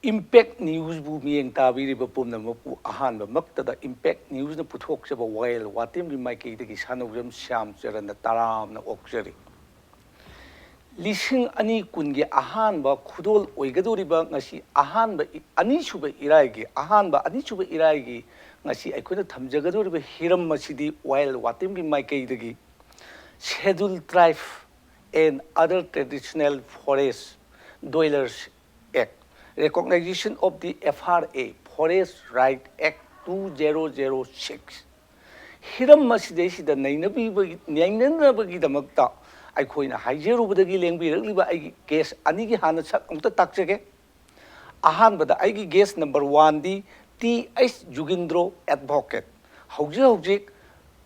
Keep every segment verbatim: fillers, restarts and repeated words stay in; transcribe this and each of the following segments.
Impact ꯅ꯭ꯌꯨꯁꯕꯨ ꯃꯤꯠꯌꯦꯡ ꯇꯥꯕꯤꯔꯤꯕ ꯄꯨꯝꯅꯃꯛꯄꯨ ꯑꯍꯥꯟꯕꯃꯛꯇꯗ impact ꯅ꯭ꯌꯨꯁꯅ ꯄꯨꯊꯣꯛꯆꯕ ꯋꯥꯌꯦꯜ ꯋꯥꯇꯦꯝꯒꯤ ꯃꯥꯏꯀꯩꯗꯒꯤ ꯁꯥꯟꯅꯧꯖꯝ ꯁ꯭ꯌꯥꯝ ꯆꯔꯟꯅ ꯇꯔꯥꯝꯅ ꯑꯣꯛꯆꯔꯤ꯫ ꯂꯤꯁꯤꯡ ꯑꯅꯤ ꯀꯨꯟꯒꯤ ꯑꯍꯥꯟꯕ ꯈꯨꯗꯣꯜ ꯑꯣꯏꯒꯗꯧꯔꯤꯕ ꯉꯁꯤ ꯑꯍꯥꯟꯕ ꯏ-, ꯑꯅꯤꯁꯨꯕ ꯏꯔꯥꯏꯒꯤ, ꯑꯍꯥꯟꯕ ꯑꯅꯤꯁꯨꯕ ꯏꯔꯥꯏꯒꯤ ꯉꯁꯤ ꯑꯩꯈꯣꯏꯅ ꯊꯝꯖꯒꯗꯧꯔꯤꯕ ꯍꯤꯔꯝ ꯑꯁꯤꯗꯤ ꯋꯥꯌꯦꯜ ꯋꯥꯇꯦꯝꯒꯤ ꯃꯥꯏꯀꯩꯗꯒꯤ Scheduled Tribe and Other Traditional Forest Dwellers Act, Recognition of the F R A, Forest Right Act two zero zero six, ꯍꯤꯔꯝ ꯑꯁꯤꯗꯩꯁꯤꯗ ꯅꯩꯅꯕꯤꯕꯒꯤ-, ꯅꯩꯅꯅꯕꯒꯤꯗꯃꯛꯇ ꯑꯩꯈꯣꯏꯅ ꯍꯥꯏꯖꯔꯨꯕꯗꯒꯤ ꯂꯦꯡꯕꯤꯔꯛꯂꯤꯕ ꯑꯩꯒꯤ ꯒꯦꯁ ꯑꯅꯤꯒꯤ ꯍꯥꯟꯅ ꯁꯛ ꯑꯃꯨꯛꯇ ꯇꯥꯛꯆꯒꯦ꯫ ꯑꯍꯥꯟꯕꯗ ꯑꯩꯒꯤ ꯒꯦꯁ ꯅꯝꯕꯔ ꯋꯥꯟꯗꯤ ꯇꯤ ꯑꯩꯆ ꯖꯨꯒꯤꯟꯗ꯭ꯔꯣ ꯑꯦꯗꯚꯣꯀꯦꯠ, ꯍꯧꯖꯤꯛ ꯍꯧꯖꯤꯛ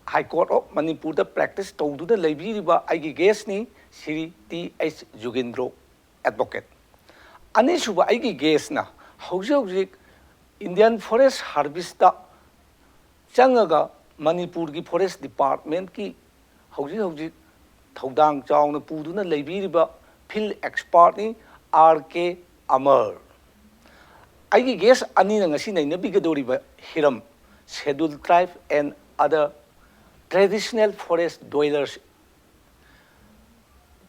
ꯍꯥꯏ ꯀꯣꯔꯠ ꯑꯣꯐ ꯃꯅꯤꯄꯨꯔꯗ ꯄ꯭ꯔꯦꯛꯇꯤꯁ ꯇꯧꯗꯨꯅ ꯂꯩꯕꯤꯔꯤꯕ ꯑꯩꯒꯤ ꯒꯦꯁꯅꯤ Shri T H Jugindro advocate. ꯑꯅꯤꯁꯨꯕ ꯑꯩꯒꯤ ꯒꯦꯁꯅ ꯍꯧꯖꯤꯛ ꯍꯧꯖꯤꯛ ꯏꯟꯗꯤꯌꯥꯟ ꯐꯣꯔꯦꯁ ꯁꯥꯔꯚꯤꯁꯇ ꯆꯪꯉꯒ ꯃꯅꯤꯄꯨꯔꯒꯤ ꯐꯣꯔꯦꯁ ꯗꯤꯄꯥꯔꯠꯃꯦꯟꯠꯀꯤ ꯍꯧꯖꯤꯛ ꯍꯧꯖꯤꯛ ꯊꯧꯗꯥꯡ ꯆꯥꯎꯅ ꯄꯨꯗꯨꯅ ꯂꯩꯕꯤꯔꯤꯕ ꯐꯤꯜꯗ ꯑꯦꯛꯁꯄꯥꯔꯠꯅꯤ, ꯑꯥꯔ ꯀꯦ ꯑꯃꯔ꯫ ꯑꯩꯒꯤ ꯒꯦꯁ ꯑꯅꯤꯅ ꯉꯁꯤ ꯅꯩꯅꯕꯤꯒꯗꯧꯔꯤꯕ ꯍꯤꯔꯝ Scheduled Tribe and Other Traditional Forest Dwellers,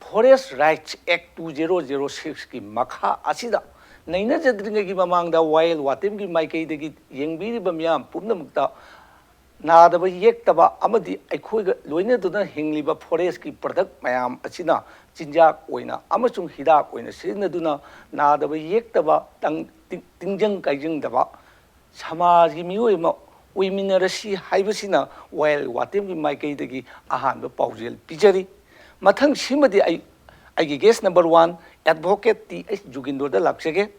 Forest Rights Act two zero zero six ꯀꯤ ꯃꯈꯥ ꯑꯁꯤꯗ ꯅꯩꯅꯖꯗ꯭ꯔꯤꯉꯩꯒꯤ ꯃꯃꯥꯡꯗ ꯋꯥꯌꯦꯜ ꯋꯥꯇꯦꯝꯒꯤ ꯃꯥꯏꯀꯩꯗꯒꯤ ꯌꯦꯡꯕꯤꯔꯤꯕ ꯃꯤꯌꯥꯝ ꯄꯨꯝꯅꯃꯛꯇ ꯅꯥꯗꯕ ꯌꯦꯛꯇꯕ ꯑꯃꯗꯤ ꯑꯩꯈꯣꯏꯒ ꯂꯣꯏꯅꯗꯨꯅ ꯍꯤꯡꯂꯤꯕ ꯐꯣꯔꯦꯁꯀꯤ ꯄ꯭ꯔꯗꯛ ꯃꯌꯥꯝ ꯑꯁꯤꯅ ꯆꯤꯟꯖꯥꯛ ꯑꯣꯏꯅ ꯑꯃꯁꯨꯡ ꯍꯤꯗꯥꯛ ꯑꯣꯏꯅ ꯁꯤꯖꯤꯟꯅꯗꯨꯅ ꯅꯥꯗꯕ ꯌꯦꯛꯇꯕ ꯇꯪ-, ꯇꯤꯡ-, ꯇꯤꯡꯖꯪ ꯀꯥꯏꯖꯪꯗꯕ ꯁꯃꯥꯖꯒꯤ ꯃꯤꯑꯣꯏ ꯑꯃ ꯑꯣꯏꯃꯤꯟꯅꯔꯁꯤ ꯍꯥꯏꯕꯁꯤꯅ ꯋꯥꯌꯦꯜ ꯋꯥꯇꯦꯝꯒꯤ ꯃꯥꯏꯀꯩꯗꯒꯤ ꯑꯍꯥꯟꯕ ꯄꯥꯎꯖꯦꯜ ꯄꯤꯖꯔꯤ꯫ ꯃꯊꯪꯁꯤꯃꯗꯤ ꯑꯩ ꯑꯩꯒꯤ guest number one, advocate T H ꯖꯨꯒꯤꯟꯗ꯭ꯔꯣꯗ ꯂꯥꯛꯆꯒꯦ꯫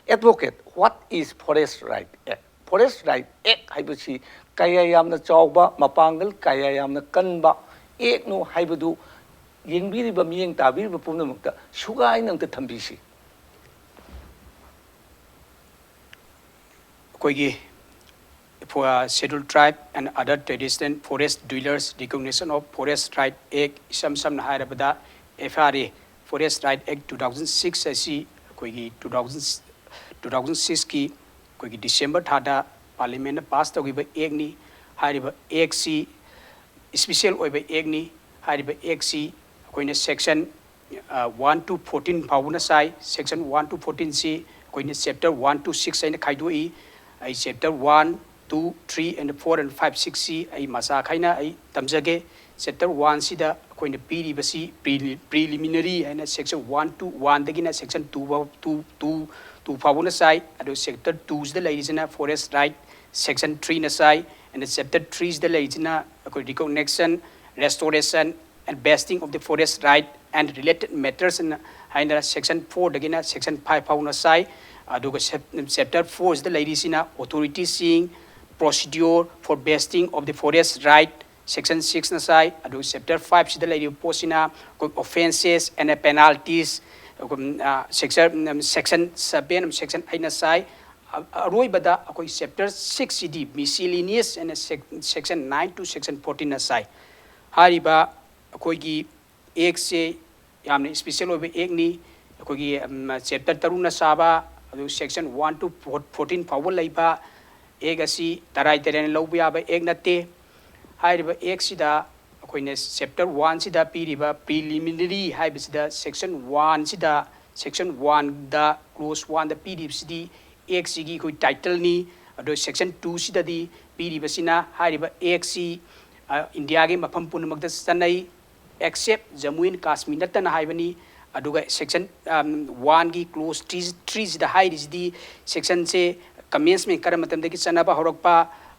Advocate, what is Forest Right Act? Forest right act ꯍꯥꯏꯕꯁꯤ ꯀꯌꯥ ꯌꯥꯝꯅ ꯆꯥꯎꯕ, ꯃꯄꯥꯡꯒꯜ ꯀꯌꯥ ꯌꯥꯝꯅ ꯀꯟꯕ ꯑꯦꯛꯅꯣ ꯍꯥꯏꯕꯗꯨ ꯌꯦꯡꯕꯤꯔꯤꯕ, ꯃꯤꯠꯌꯦꯡ ꯇꯥꯕꯤꯔꯤꯕ ꯄꯨꯝꯅꯃꯛꯇ ꯁꯨꯒꯥꯏꯅ ꯑꯝꯇ ꯊꯝꯕꯤꯁꯤ꯫ ꯑꯩꯈꯣꯏꯒꯤ Scheduled Tribe and Other Traditional Forest Dwellers Recognition of Forest Right Act, ꯏꯁꯝ ꯁꯝꯅ ꯍꯥꯏꯔꯕꯗ F R A, Forest Right Act two thousand six ꯑꯁꯤ ꯑꯩꯈꯣꯏꯒꯤ two thousand, ꯇꯨ ꯊꯥꯎꯖꯟ ꯁꯤꯛꯁꯀꯤ ꯑꯩꯈꯣꯏꯒꯤ ꯗꯤꯁꯦꯝꯕꯔ ꯊꯥꯗ ꯄꯥꯔꯂꯤꯌꯥꯃꯦꯟꯅ ꯄꯥꯁ ꯇꯧꯈꯤꯕ ꯑꯦꯛꯅꯤ꯫ ꯍꯥꯏꯔꯤꯕ ꯑꯦꯛꯁꯤ ꯏꯁꯄꯤꯁꯦꯜ ꯑꯣꯏꯕ ꯑꯦꯛꯅꯤ꯫ ꯍꯥꯏꯔꯤꯕ ꯑꯦꯛꯁꯤ ꯑꯩꯈꯣꯏꯅ ꯁꯦꯛꯁꯟ ꯋꯥꯟ ꯇꯨ ꯐꯣꯔꯇꯤꯟ ꯐꯥꯎꯕꯅ ꯆꯥꯏ꯫ ꯁꯦꯛꯁꯟ ꯋꯥꯟ ꯇꯨ ꯐꯣꯔꯇꯤꯟꯁꯤ ꯑꯩꯈꯣꯏꯅ ꯆꯦꯞꯇꯔ ꯋꯥꯟ ꯇꯨ ꯁꯤꯛꯁ ꯍꯥꯏꯅ ꯈꯥꯏꯗꯣꯛꯏ꯫ ꯑꯩ chapter one, two, three and four and five ꯁꯤꯛꯁꯁꯤ ꯑꯩ ꯃꯆꯥ ꯈꯥꯏꯅ ꯑꯩ ꯇꯝꯖꯒꯦ꯫ ꯆꯦꯞꯇꯔ ꯋꯥꯟꯁꯤꯗ ꯑꯩꯈꯣꯏꯅ ꯄꯤꯔꯤꯕꯁꯤ ꯄ꯭ꯔꯤꯂꯤꯃꯤꯅꯔꯤ ꯍꯥꯏꯅ ꯁꯦꯛꯁꯟ ꯋꯥꯟ ꯇꯨ ꯋꯥꯟꯗꯒꯤꯅ ꯁꯦꯛꯁꯟ ꯇꯨ ꯐꯥꯎ, ꯇꯨ, ꯇꯨ, ꯇꯨ ꯐꯥꯎꯕꯅ ꯆꯥꯏ꯫ ꯑꯗꯨ ꯆꯦꯞꯇꯔ ꯇꯨꯁꯤꯗ ꯂꯩꯔꯤꯁꯤꯅ ꯐꯣꯔꯦꯁ ꯔꯥꯏꯠ, ꯁꯦꯛꯁꯟ ꯊ꯭ꯔꯤꯅ ꯆꯥꯏ꯫ ꯑꯦꯟ ꯆꯦꯞꯇꯔ ꯊ꯭ꯔꯤꯁꯤꯗ ꯂꯩꯔꯤꯁꯤꯅ ꯑꯩꯈꯣꯏ recognition, restoration and vesting of the forest right and related matters ꯍꯥꯏꯅ ꯁꯦꯛꯁꯟ ꯐꯣꯔꯗꯒꯤꯅ ꯁꯦꯛꯁꯟ ꯐꯥꯏꯚ ꯐꯥꯎꯅ ꯆꯥꯏ꯫ ꯑꯗꯨꯒ ꯆꯦꯞꯇꯔ ꯐꯣꯔꯁꯤꯗ ꯂꯩꯔꯤꯁꯤꯅ authorities ꯁꯤꯡ, procedure for vesting of the forest right, section ꯁꯤꯛꯁꯅ ꯆꯥꯏ꯫ ꯑꯗꯨꯒ ꯆꯦꯞꯇꯔ ꯐꯥꯏꯚꯁꯤꯗ ꯂꯩꯔꯤꯕ ꯄꯣꯠꯁꯤꯅ ꯑꯩꯈꯣꯏ offences and penalties, section, section seven, section ꯑꯩꯠꯅ ꯆꯥꯏ꯫ ꯑ-, ꯑꯔꯣꯏꯕꯗ ꯑꯩꯈꯣꯏ ꯆꯦꯞꯇꯔ ꯁꯤꯛꯁꯁꯤꯗꯤ miscellaneous and section nine to section ꯐꯣꯔꯇꯤꯟꯅ ꯆꯥꯏ꯫ ꯍꯥꯏꯔꯤꯕ ꯑꯩꯈꯣꯏꯒꯤ ꯑꯦꯛꯁꯦ ꯌꯥꯝꯅ ꯏꯁꯄꯤꯁꯦꯜ ꯑꯣꯏꯕ ꯑꯦꯛꯅꯤ꯫ ꯑꯩꯈꯣꯏꯒꯤ, ꯎꯝ, ꯆꯦꯞꯇꯔ ꯇꯔꯨꯛꯅ ꯆꯥꯕ, ꯑꯗꯨ ꯁꯦꯛꯁꯟ ꯋꯥꯟ ꯇꯨ ꯐꯣꯔꯇꯤꯟ ꯐꯥꯎꯕ ꯂꯩꯕ ꯑꯦꯛ ꯑꯁꯤ ꯇꯔꯥꯏ ꯇꯔꯥꯏꯅ ꯂꯧꯕ ꯌꯥꯕ ꯑꯦꯛ ꯅꯠꯇꯦ꯫ ꯍꯥꯏꯔꯤꯕ ꯑꯦꯛꯁꯤꯗ ꯑꯩꯈꯣꯏꯅ ꯆꯦꯞꯇꯔ ꯋꯥꯟꯁꯤꯗ ꯄꯤꯔꯤꯕ ꯄ꯭ꯔꯤꯂꯤꯃꯤꯅꯔꯤ ꯍꯥꯏꯕꯁꯤꯗ ꯁꯦꯛꯁꯟ ꯋꯥꯟꯁꯤꯗ, ꯁꯦꯛꯁꯟ ꯋꯥꯟꯗ ꯀ꯭ꯂꯣꯁ ꯋꯥꯟꯗ ꯄꯤꯔꯤꯕꯁꯤꯗꯤ ꯑꯦꯛꯁꯤꯒꯤ ꯑꯩꯈꯣꯏ ꯇꯥꯏꯇꯜꯅꯤ꯫ ꯑꯗꯣ ꯁꯦꯛꯁꯟ ꯇꯨꯁꯤꯗꯗꯤ ꯄꯤꯔꯤꯕꯁꯤꯅ ꯍꯥꯏꯔꯤꯕ ꯑꯦꯛꯁꯤ, ꯑ, ꯏꯟꯗꯤꯌꯥꯒꯤ ꯃꯐꯝ ꯄꯨꯝꯅꯃꯛꯇ ꯆꯠꯅꯩ, except ꯖꯃꯨ ꯑꯦꯟ ꯀꯥꯁꯃꯤꯔ ꯅꯠꯇꯅ ꯍꯥꯏꯕꯅꯤ꯫ ꯑꯗꯨꯒ ꯁꯦꯛꯁꯟ, ꯑꯝ, ꯋꯥꯟꯒꯤ ꯀ꯭ꯂꯣꯁ ꯊ꯭ꯔꯤ, ꯊ꯭ꯔꯤꯁꯤꯗ ꯍꯥꯏꯔꯤꯁꯤꯗꯤ ꯁꯦꯛꯁꯟꯁꯦ ꯀꯃꯦꯟꯁꯃꯦꯟ ꯀꯔꯝꯕ ꯃꯇꯝꯗꯒꯤ ꯆꯠꯅꯕ ꯍꯧꯔꯛꯄ,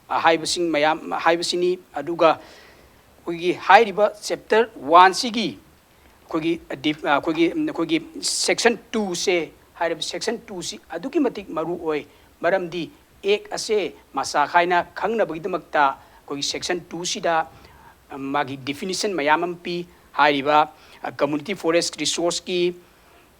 ꯑ, ꯍꯥꯏꯕꯁꯤꯡ ꯃꯌꯥꯝ ꯍꯥꯏꯕꯁꯤꯅꯤ꯫ ꯑꯗꯨꯒ ꯑꯩꯈꯣꯏꯒꯤ ꯍꯥꯏꯔꯤꯕ ꯆꯦꯞꯇꯔ ꯋꯥꯟꯁꯤꯒꯤ ꯑꯩꯈꯣꯏꯒꯤ, ꯑ, ꯗꯤꯞ-, ꯑ, ꯑꯩꯈꯣꯏꯒꯤ, ꯎꯝ, ꯑꯩꯈꯣꯏꯒꯤ ꯁꯦꯛꯁꯟ ꯇꯨꯁꯦ, ꯍꯥꯏꯔꯤꯕ ꯁꯦꯛꯁꯟ ꯇꯨꯁꯤ ꯑꯗꯨꯛꯀꯤ ꯃꯇꯤꯛ ꯃꯔꯨ ꯑꯣꯏ꯫ ꯃꯔꯝꯗꯤ ꯑꯦꯛ ꯑꯁꯦ ꯃꯁꯥ ꯈꯥꯏꯅ ꯈꯪꯅꯕꯒꯤꯗꯃꯛꯇ ꯑꯩꯈꯣꯏꯒꯤ ꯁꯦꯛꯁꯟ ꯇꯨꯁꯤꯗ, ꯑ, ꯃꯥꯒꯤ ꯗꯤꯐꯤꯅꯤꯁꯟ ꯃꯌꯥꯝ ꯑꯃ ꯄꯤ꯫ ꯍꯥꯏꯔꯤꯕ, ꯑ, ꯀꯝꯃ꯭ꯌꯨꯅꯤꯇꯤ ꯐꯣꯔꯦꯁ ꯔꯤꯁꯣꯔꯁꯀꯤ,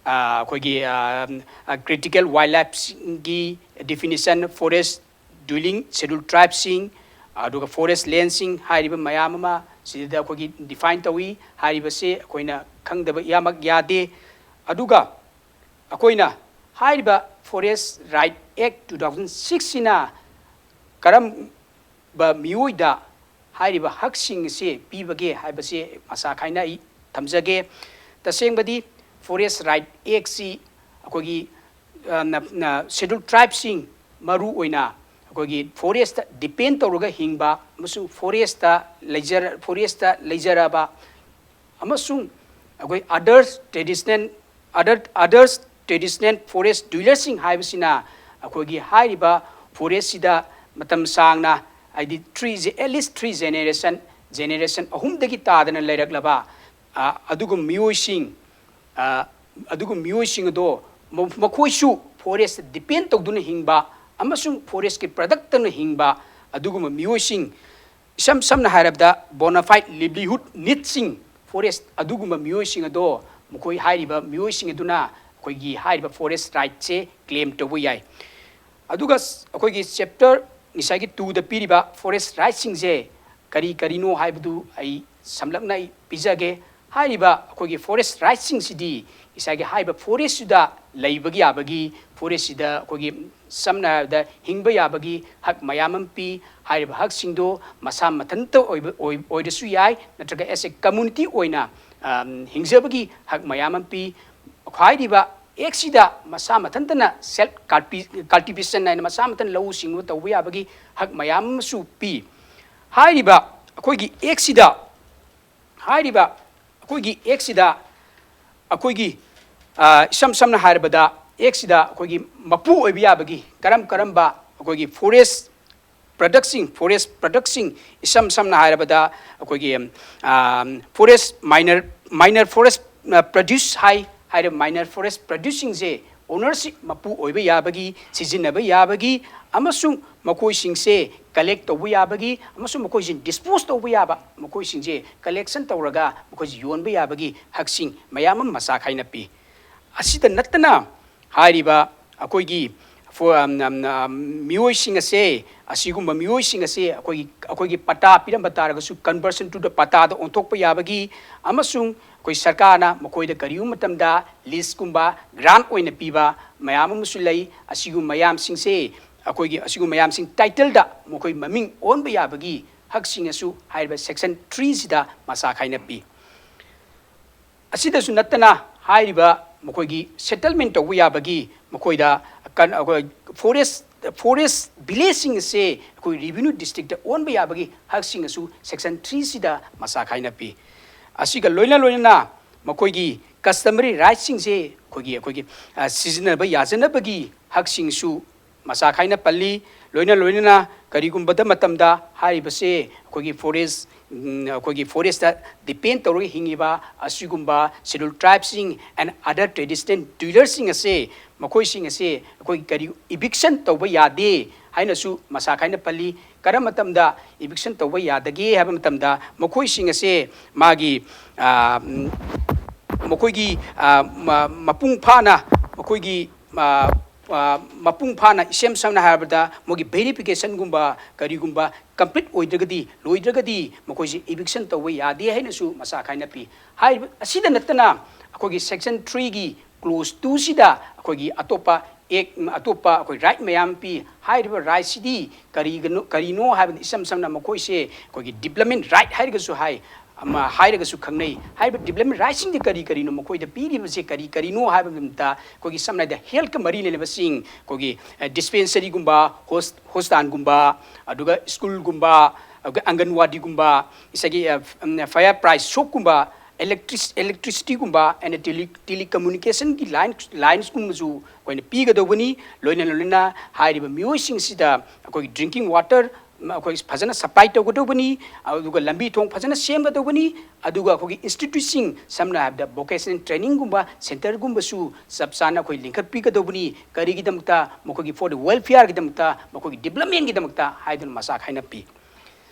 ꯑ, ꯑꯩꯈꯣꯏꯒꯤ, ꯑ, ꯑ, ꯀ꯭ꯔꯤꯇꯤꯀꯦꯜ ꯋꯥꯏꯜ ꯂꯥꯏꯐꯀꯤ ꯗꯤꯐꯤꯅꯤꯁꯟ, ꯐꯣꯔꯦꯁ ꯗ꯭ꯋꯦꯂꯤꯡ ꯁꯦꯗ꯭ꯌꯨꯜ ꯇ꯭ꯔꯥꯏꯕꯁꯤꯡ, ꯑꯗꯨꯒ ꯐꯣꯔꯦꯁ ꯂꯦꯟꯁꯤꯡ ꯍꯥꯏꯔꯤꯕ ꯃꯌꯥꯝ ꯑꯃ ꯁꯤꯗ ꯑꯩꯈꯣꯏꯒꯤ ꯗꯤꯐꯥꯏꯟ ꯇꯧꯏ꯫ ꯍꯥꯏꯔꯤꯕꯁꯦ ꯑꯩꯈꯣꯏꯅ ꯈꯪꯗꯕ ꯏꯌꯥꯃꯛ ꯌꯥꯗꯦ꯫ ꯑꯗꯨꯒ ꯑꯩꯈꯣꯏꯅ ꯍꯥꯏꯔꯤꯕ Forest Right Act two thousand six ꯁꯤꯅ ꯀꯔꯝꯕ ꯃꯤꯑꯣꯏꯗ ꯍꯥꯏꯔꯤꯕ ꯍꯛꯁꯤꯡ ꯑꯁꯤ ꯄꯤꯕꯒꯦ ꯍꯥꯏꯕꯁꯤ ꯃꯁꯥ ꯈꯥꯏꯅ ꯑꯩ ꯊꯝꯖꯒꯦ꯫ ꯇꯁꯦꯡꯕꯗꯤ Forest Right Act ꯁꯤ ꯑꯩꯈꯣꯏꯒꯤ ꯁꯦꯗ꯭ꯌꯨꯜ ꯇ꯭ꯔꯥꯏꯕꯁꯤꯡ ꯃꯔꯨ ꯑꯣꯏꯅ ꯑꯩꯈꯣꯏꯒꯤ ꯐꯣꯔꯦꯁꯇ ꯗꯤꯄꯦꯟ ꯇꯧꯔꯒ ꯍꯤꯡꯕ ꯑꯃꯁꯨꯡ ꯐꯣꯔꯦꯁꯇ ꯂꯩꯖꯔ ꯐꯣꯔꯦꯁꯇ ꯂꯩꯖꯔꯕ ꯑꯃꯁꯨꯡ ꯑꯩꯈꯣꯏ ꯑꯗꯔꯁ ꯇ꯭ꯔꯦꯗꯤꯁꯅꯦꯜ ꯑꯗꯔ ꯑꯗꯔꯁ ꯇ꯭ꯔꯦꯗꯤꯁꯅꯦꯜ ꯐꯣꯔꯦꯁ ꯗ꯭ꯋꯤꯂꯔꯁꯤꯡ ꯍꯥꯏꯕꯁꯤꯅ ꯑꯩꯈꯣꯏꯒꯤ ꯍꯥꯏꯔꯤꯕ ꯐꯣꯔꯦꯁꯁꯤꯗ ꯃꯇꯝ ꯁꯥꯡꯅ, ꯍꯥꯏꯗꯤ three at least three generation, generation ꯑꯍꯨꯝꯗꯒꯤ ꯇꯥꯗꯅ ꯂꯩꯔꯛꯂꯕ ꯑꯗꯨꯒꯨꯝꯕ ꯃꯤꯑꯣꯏꯁꯤꯡ ꯑꯗꯨꯒꯨꯝꯕ ꯃꯤꯑꯣꯏꯁꯤꯡ ꯑꯗꯣ ꯃꯈꯣꯏꯁꯨ ꯐꯣꯔꯦꯁꯇ ꯗꯤꯄꯦꯟ ꯇꯧꯗꯨꯅ ꯍꯤꯡꯕ ꯑꯃꯁꯨꯡ ꯐꯣꯔꯦꯁꯀꯤ ꯄ꯭ꯔꯗꯛꯇꯅ ꯍꯤꯡꯕ ꯑꯗꯨꯒꯨꯝꯕ ꯃꯤꯑꯣꯏꯁꯤꯡ, ꯏꯁꯝ ꯁꯝꯅ ꯍꯥꯏꯔꯕꯗ bona fide livelihood needꯁꯤꯡ, ꯐꯣꯔꯦꯁ ꯑꯗꯨꯒꯨꯝꯕ ꯃꯤꯑꯣꯏꯁꯤꯡ ꯑꯗꯣ ꯃꯈꯣꯏ ꯍꯥꯏꯔꯤꯕ ꯃꯤꯑꯣꯏꯁꯤꯡ ꯑꯗꯨꯅ ꯑꯩꯈꯣꯏꯒꯤ ꯍꯥꯏꯔꯤꯕ ꯐꯣꯔꯦꯁ ꯔꯥꯏꯠꯁꯦ ꯀ꯭ꯂꯦꯝ ꯇꯧꯕ ꯌꯥꯏ꯫ ꯑꯗꯨꯒ ꯑꯩꯈꯣꯏꯒꯤ ꯆꯦꯞꯇꯔ ꯉꯁꯥꯏꯒꯤ ꯇꯨꯗ ꯄꯤꯔꯤꯕ ꯐꯣꯔꯦꯁ ꯔꯥꯏꯠꯁꯤꯡꯁꯦ ꯀꯔꯤ ꯀꯔꯤꯅꯣ ꯍꯥꯏꯕꯗꯨ ꯑꯩ ꯁꯝꯂꯞꯅ ꯑꯩ ꯄꯤꯖꯒꯦ꯫ ꯍꯥꯏꯔꯤꯕ ꯑꯩꯈꯣꯏꯒꯤ ꯐꯣꯔꯦꯁ ꯔꯥꯏꯠꯁꯤꯡꯁꯤꯗꯤ ꯉꯁꯥꯏꯒꯤ ꯍꯥꯏꯔꯤꯕ ꯐꯣꯔꯦꯁꯁꯤꯗ ꯂꯩꯕꯒꯤ ꯌꯥꯕꯒꯤ, ꯐꯣꯔꯦꯁꯁꯤꯗ ꯑꯩꯈꯣꯏꯒꯤ ꯁꯝꯅ ꯍꯥꯏꯔꯕꯗ ꯍꯤꯡꯕ ꯌꯥꯕꯒꯤ ꯍꯛ ꯃꯌꯥꯝ ꯑꯃ ꯄꯤ꯫ ꯍꯥꯏꯔꯤꯕ ꯍꯛꯁꯤꯡꯗꯣ ꯃꯁꯥ ꯃꯊꯟꯇ ꯑꯣꯏꯕ ꯑꯣꯏꯔꯁꯨ ꯌꯥꯏ, ꯅꯠꯇ꯭ꯔꯒ as a community ꯑꯣꯏꯅ ꯍꯤꯡꯖꯕꯒꯤ ꯍꯛ ꯃꯌꯥꯝ ꯑꯃ ꯄꯤ꯫ ꯍꯥꯏꯔꯤꯕ ꯑꯦꯛꯁꯤꯗ ꯃꯁꯥ ꯃꯊꯟꯇꯅ ꯁꯦꯜꯐ ꯀꯜꯇꯤꯚꯦꯁꯟ ꯍꯥꯏꯅ ꯃꯁꯥ ꯃꯊꯟꯇ ꯂꯧꯎ ꯁꯤꯡꯎ ꯇꯧꯕ ꯌꯥꯕꯒꯤ ꯍꯛ ꯃꯌꯥꯝ ꯑꯃꯁꯨ ꯄꯤ꯫ ꯍꯥꯏꯔꯤꯕ ꯑꯩꯈꯣꯏꯒꯤ ꯑꯦꯛꯁꯤꯗ ꯍꯥꯏꯔꯤꯕ ꯑꯩꯈꯣꯏꯒꯤ ꯑꯦꯛꯁꯤꯗ ꯑꯩꯈꯣꯏꯒꯤ ꯏꯁꯝ ꯁꯝꯅ ꯍꯥꯏꯔꯕꯗ ꯑꯦꯛꯁꯤꯗ ꯑꯩꯈꯣꯏꯒꯤ ꯃꯄꯨ ꯑꯣꯏꯕ ꯌꯥꯕꯒꯤ ꯀꯔꯝ ꯀꯔꯝꯕ ꯑꯩꯈꯣꯏꯒꯤ ꯐꯣꯔꯦꯁ ꯄ꯭ꯔꯗꯛꯁꯤꯡ, ꯐꯣꯔꯦꯁ ꯄ꯭ꯔꯗꯛꯁꯤꯡ, ꯏꯁꯝ ꯁꯝꯅ ꯍꯥꯏꯔꯕꯗ ꯑꯩꯈꯣꯏꯒꯤ forest minor minor forest produce ꯍꯥꯏ ꯍꯥꯏꯔꯤꯕ ꯃꯥꯏꯅꯔ ꯐꯣꯔꯦꯁ ꯄ꯭ꯔꯗ꯭ꯌꯨꯁꯁꯤꯡꯁꯦ ꯑꯣꯅꯔꯁꯤꯞ ꯃꯄꯨ ꯑꯣꯏꯕ ꯌꯥꯕꯒꯤ, ꯁꯤꯖꯤꯟꯅꯕ ꯌꯥꯕꯒꯤ ꯑꯃꯁꯨꯡ ꯃꯈꯣꯏꯁꯤꯡꯁꯦ ꯀꯂꯦꯛ ꯇꯧꯕ ꯌꯥꯕꯒꯤ ꯑꯃꯁꯨꯡ ꯃꯈꯣꯏꯁꯤꯡ ꯗꯤꯁꯄꯣꯁ ꯇꯧꯕ ꯌꯥꯕ, ꯃꯈꯣꯏꯁꯤꯡꯁꯦ ꯀꯂꯦꯛꯁꯟ ꯇꯧꯔꯒ ꯃꯈꯣꯏꯁꯤ ꯌꯣꯟꯕ ꯌꯥꯕꯒꯤ ꯍꯛꯁꯤꯡ ꯃꯌꯥꯝ ꯑꯃ ꯃꯁꯥ ꯈꯥꯏꯅ ꯄꯤ꯫ ꯑꯁꯤꯗ ꯅꯠꯇꯅ ꯍꯥꯏꯔꯤꯕ ꯑꯩꯈꯣꯏꯒꯤ ꯃꯤꯑꯣꯏꯁꯤꯡ ꯑꯁꯦ, ꯑꯁꯤꯒꯨꯝꯕ ꯃꯤꯑꯣꯏꯁꯤꯡ ꯑꯁꯦ ꯑꯩꯈꯣꯏꯒꯤ ꯑꯩꯈꯣꯏꯒꯤ ꯄꯇꯥ ꯄꯤꯔꯝꯕ ꯇꯥꯔꯒꯁꯨ conversion to the ꯄꯇꯥꯗ ꯑꯣꯟꯊꯣꯛꯄ ꯌꯥꯕꯒꯤ ꯑꯃꯁꯨꯡ ꯑꯩꯈꯣꯏ ꯁꯔꯀꯥꯔꯅ ꯃꯈꯣꯏꯗ ꯀꯔꯤꯒꯨꯝꯕ ꯃꯇꯝꯗ ꯂꯤꯁꯀꯨꯝꯕ ꯒ꯭ꯔꯥꯟ ꯑꯣꯏꯅ ꯄꯤꯕ ꯃꯌꯥꯝ ꯑꯃꯁꯨ ꯂꯩ꯫ ꯑꯁꯤꯒꯨꯝꯕ ꯃꯌꯥꯝꯁꯤꯡꯁꯦ ꯑꯩꯈꯣꯏꯒꯤ ꯑꯁꯤꯒꯨꯝꯕ ꯃꯌꯥꯝꯁꯤꯡ ꯇꯥꯏꯇꯜꯗ ꯃꯈꯣꯏ ꯃꯃꯤꯡ ꯑꯣꯟꯕ ꯌꯥꯕꯒꯤ ꯍꯛꯁꯤꯡ ꯑꯁꯨ ꯍꯥꯏꯔꯤꯕ ꯁꯦꯛꯁꯟ ꯊ꯭ꯔꯤꯁꯤꯗ ꯃꯁꯥ ꯈꯥꯏꯅ ꯄꯤ꯫ ꯑꯁꯤꯗꯁꯨ ꯅꯠꯇꯅ ꯍꯥꯏꯔꯤꯕ ꯃꯈꯣꯏꯒꯤ ꯁꯦꯇꯜꯃꯦꯟ ꯇꯧꯕ ꯌꯥꯕꯒꯤ ꯃꯈꯣꯏꯗ ꯀꯟ-, ꯑꯩꯈꯣꯏ ꯐꯣꯔꯦꯁ, ꯐꯣꯔꯦꯁ ꯚꯤꯂꯦꯖꯁꯤꯡ ꯑꯁꯦ ꯑꯩꯈꯣꯏ ꯔꯦꯚꯤꯅ꯭ꯌꯨ ꯗꯤꯁꯇ꯭ꯔꯤꯛꯇ ꯑꯣꯟꯕ ꯌꯥꯕꯒꯤ ꯍꯛꯁꯤꯡ ꯑꯁꯨ ꯁꯦꯛꯁꯟ ꯊ꯭ꯔꯤꯁꯤꯗ ꯃꯁꯥ ꯈꯥꯏꯅ ꯄꯤ꯫ ꯑꯁꯤꯒ ꯂꯣꯏꯅ ꯂꯣꯏꯅꯅ ꯃꯈꯣꯏꯒꯤ ꯀꯁꯇꯃꯔꯤ ꯔꯥꯏꯠꯁꯤꯡꯁꯦ ꯑꯩꯈꯣꯏꯒꯤ, ꯑꯩꯈꯣꯏꯒꯤ, ꯑ, ꯁꯤꯖꯤꯟꯅꯕ ꯌꯥꯖꯅꯕꯒꯤ ꯍꯛꯁꯤꯡꯁꯨ ꯃꯁꯥ ꯈꯥꯏꯅ ꯄꯜꯂꯤ꯫ ꯂꯣꯏꯅ ꯂꯣꯏꯅꯅ ꯀꯔꯤꯒꯨꯝꯕꯗ ꯃꯇꯝꯗ ꯍꯥꯏꯔꯤꯕꯁꯦ ꯑꯩꯈꯣꯏꯒꯤ ꯐꯣꯔꯦꯁ, ꯎꯝ, ꯑꯩꯈꯣꯏꯒꯤ ꯐꯣꯔꯦꯁꯇ ꯗꯤꯄꯦꯟ ꯇꯧꯔꯒ ꯍꯤꯡꯉꯤꯕ ꯑꯁꯤꯒꯨꯝꯕ ꯁꯦꯗ꯭ꯌꯨꯜ ꯇ꯭ꯔꯥꯏꯕꯁꯤꯡ and other traditional rulerꯁꯤꯡ ꯑꯁꯦ, ꯃꯈꯣꯏꯁꯤꯡ ꯑꯁꯦ ꯑꯩꯈꯣꯏ ꯀꯔꯤ ꯏꯚꯤꯛꯁꯟ ꯇꯧꯕ ꯌꯥꯗꯦ ꯍꯥꯏꯅꯁꯨ ꯃꯁꯥ ꯈꯥꯏꯅ ꯄꯜꯂꯤ꯫ ꯀꯔꯝꯕ ꯃꯇꯝꯗ ꯏꯚꯤꯛꯁꯟ ꯇꯧꯕ ꯌꯥꯗꯒꯦ ꯍꯥꯏꯕ ꯃꯇꯝꯗ ꯃꯈꯣꯏꯁꯤꯡ ꯑꯁꯦ ꯃꯥꯒꯤ, ꯑ, ꯎꯝ, ꯃꯈꯣꯏꯒꯤ, ꯑ, ꯃ-, ꯃꯄꯨꯡ ꯐꯥꯅ ꯃꯈꯣꯏꯒꯤ, ꯑ, ꯑ, ꯃꯄꯨꯡ ꯐꯥꯅ, ꯏꯁꯝ ꯁꯝꯅ ꯍꯥꯏꯔꯕꯗ ꯃꯣꯏꯒꯤ ꯚꯦꯔꯤꯐꯤꯀꯦꯁꯟꯒꯨꯝꯕ ꯀꯔꯤꯒꯨꯝꯕ ꯀꯝꯄ꯭ꯂꯤꯠ ꯑꯣꯏꯗ꯭ꯔꯒꯗꯤ, ꯂꯣꯏꯗ꯭ꯔꯒꯗꯤ ꯃꯈꯣꯏꯁꯤ ꯏꯚꯤꯛꯁꯟ ꯇꯧꯕ ꯌꯥꯗꯦ ꯍꯥꯏꯅꯁꯨ ꯃꯁꯥ ꯈꯥꯏꯅ ꯄꯤ꯫ ꯍꯥꯏꯔꯤꯕ ꯑꯁꯤꯗ ꯅꯠꯇꯅ ꯑꯩꯈꯣꯏꯒꯤ ꯁꯦꯛꯁꯟ ꯊ꯭ꯔꯤꯒꯤ ꯀ꯭ꯂꯣꯖ ꯇꯨꯁꯤꯗ ꯑꯩꯈꯣꯏꯒꯤ ꯑꯇꯣꯞꯄ ꯑꯦꯛ, ꯑꯇꯣꯞꯄ ꯑꯩꯈꯣꯏ ꯔꯥꯏꯠ ꯃꯌꯥꯝ ꯄꯤ꯫ ꯍꯥꯏꯔꯤꯕ ꯔꯥꯏꯠꯁꯤꯗꯤ ꯀꯔꯤꯒꯅꯣ, ꯀꯔꯤꯅꯣ ꯍꯥꯏꯕꯗ ꯏꯁꯝ ꯁꯝꯅ ꯃꯈꯣꯏꯁꯦ ꯑꯩꯈꯣꯏꯒꯤ ꯗꯤꯕ꯭ꯂꯞꯃꯦꯟ ꯔꯥꯏꯠ ꯍꯥꯏꯔꯒꯁꯨ ꯍꯥꯏ, ꯑꯃ ꯍꯥꯏꯔꯒꯁꯨ ꯈꯪꯅꯩ꯫ ꯍꯥꯏꯔꯤꯕ ꯗꯤꯕ꯭ꯂꯞꯃꯦꯟ ꯔꯥꯏꯠꯁꯤꯡꯗꯤ ꯀꯔꯤ ꯀꯔꯤꯅꯣ, ꯃꯈꯣꯏꯗ ꯄꯤꯔꯤꯕꯁꯦ ꯀꯔꯤ ꯀꯔꯤꯅꯣ ꯍꯥꯏꯕ ꯃꯇꯝꯗ ꯑꯩꯈꯣꯏꯒꯤ ꯁꯝꯅ ꯍꯥꯏꯔꯕꯗ ꯍꯦꯜꯠꯀ ꯃꯔꯤ ꯂꯩꯅꯕꯁꯤꯡ, ꯑꯩꯈꯣꯏꯒꯤ, ꯑ, ꯗꯤꯁꯄꯦꯟꯁꯔꯤꯒꯨꯝꯕ, ꯍꯣꯁ-, ꯍꯣꯁꯄꯤꯇꯥꯜꯒꯨꯝꯕ, ꯑꯗꯨꯒ ꯁ꯭ꯀꯨꯜꯒꯨꯝꯕ, ꯑꯗꯨꯒ ꯑꯪꯒꯟꯋꯥꯗꯤꯒꯨꯝꯕ, ꯉꯁꯥꯏꯒꯤ, ꯑ, ꯎꯝ, ꯐꯌꯔ ꯄ꯭ꯔꯥꯏꯁ ꯁꯣꯞꯀꯨꯝꯕ, ꯏꯂꯦꯛꯇ꯭ꯔꯤꯁ-, ꯏꯂꯦꯛꯇ꯭ꯔꯤꯁꯤꯇꯤꯒꯨꯝꯕ, and ꯇꯦꯂꯤ-, ꯇꯦꯂꯤꯀꯝꯃꯨꯅꯤꯀꯦꯁꯟꯒꯤ ꯂꯥꯏꯟ, ꯂꯥꯏꯟꯁꯀꯨꯝꯕꯁꯨ ꯑꯩꯈꯣꯏꯅ ꯄꯤꯒꯗꯧꯕꯅꯤ꯫ ꯂꯣꯏꯅ ꯂꯣꯏꯅꯅ ꯍꯥꯏꯔꯤꯕ ꯃꯤꯑꯣꯏꯁꯤꯡꯁꯤꯗ ꯑꯩꯈꯣꯏꯒꯤ ꯗ꯭ꯔꯤꯡꯀꯤꯡ ꯋꯥꯇꯔ ꯑꯩꯈꯣꯏ ꯐꯖꯅ ꯁꯄ꯭ꯂꯥꯏ ꯇꯧꯒꯗꯧꯕꯅꯤ, ꯑꯗꯨꯒ ꯂꯝꯕꯤ ꯊꯣꯡ ꯐꯖꯅ ꯁꯦꯝꯒꯗꯧꯕꯅꯤ, ꯑꯗꯨꯒ ꯑꯩꯈꯣꯏꯒꯤ ꯏꯟꯁꯇꯤꯇ꯭ꯌꯨꯠꯁꯤꯡ, ꯁꯝꯅ ꯍꯥꯏꯔꯕꯗ ꯚꯣꯀꯦꯁꯅꯦꯜ ꯇ꯭ꯔꯦꯅꯤꯡꯒꯨꯝꯕ ꯁꯦꯟꯇꯔꯒꯨꯝꯕꯁꯨ ꯆꯞ ꯆꯥꯅ ꯑꯩꯈꯣꯏ ꯂꯤꯡꯈꯠꯄꯤꯒꯗꯧꯕꯅꯤ꯫ ꯀꯔꯤꯒꯤꯗꯃꯛꯇ? ꯃꯈꯣꯏꯒꯤ for the welfareꯒꯤꯗꯃꯛꯇ, ꯃꯈꯣꯏꯒꯤ ꯗꯤꯕ꯭ꯂꯞꯃꯦꯟꯒꯤꯗꯃꯛꯇ ꯍꯥꯏꯗꯨꯅ ꯃꯁꯥ ꯈꯥꯏꯅ ꯄꯤ꯫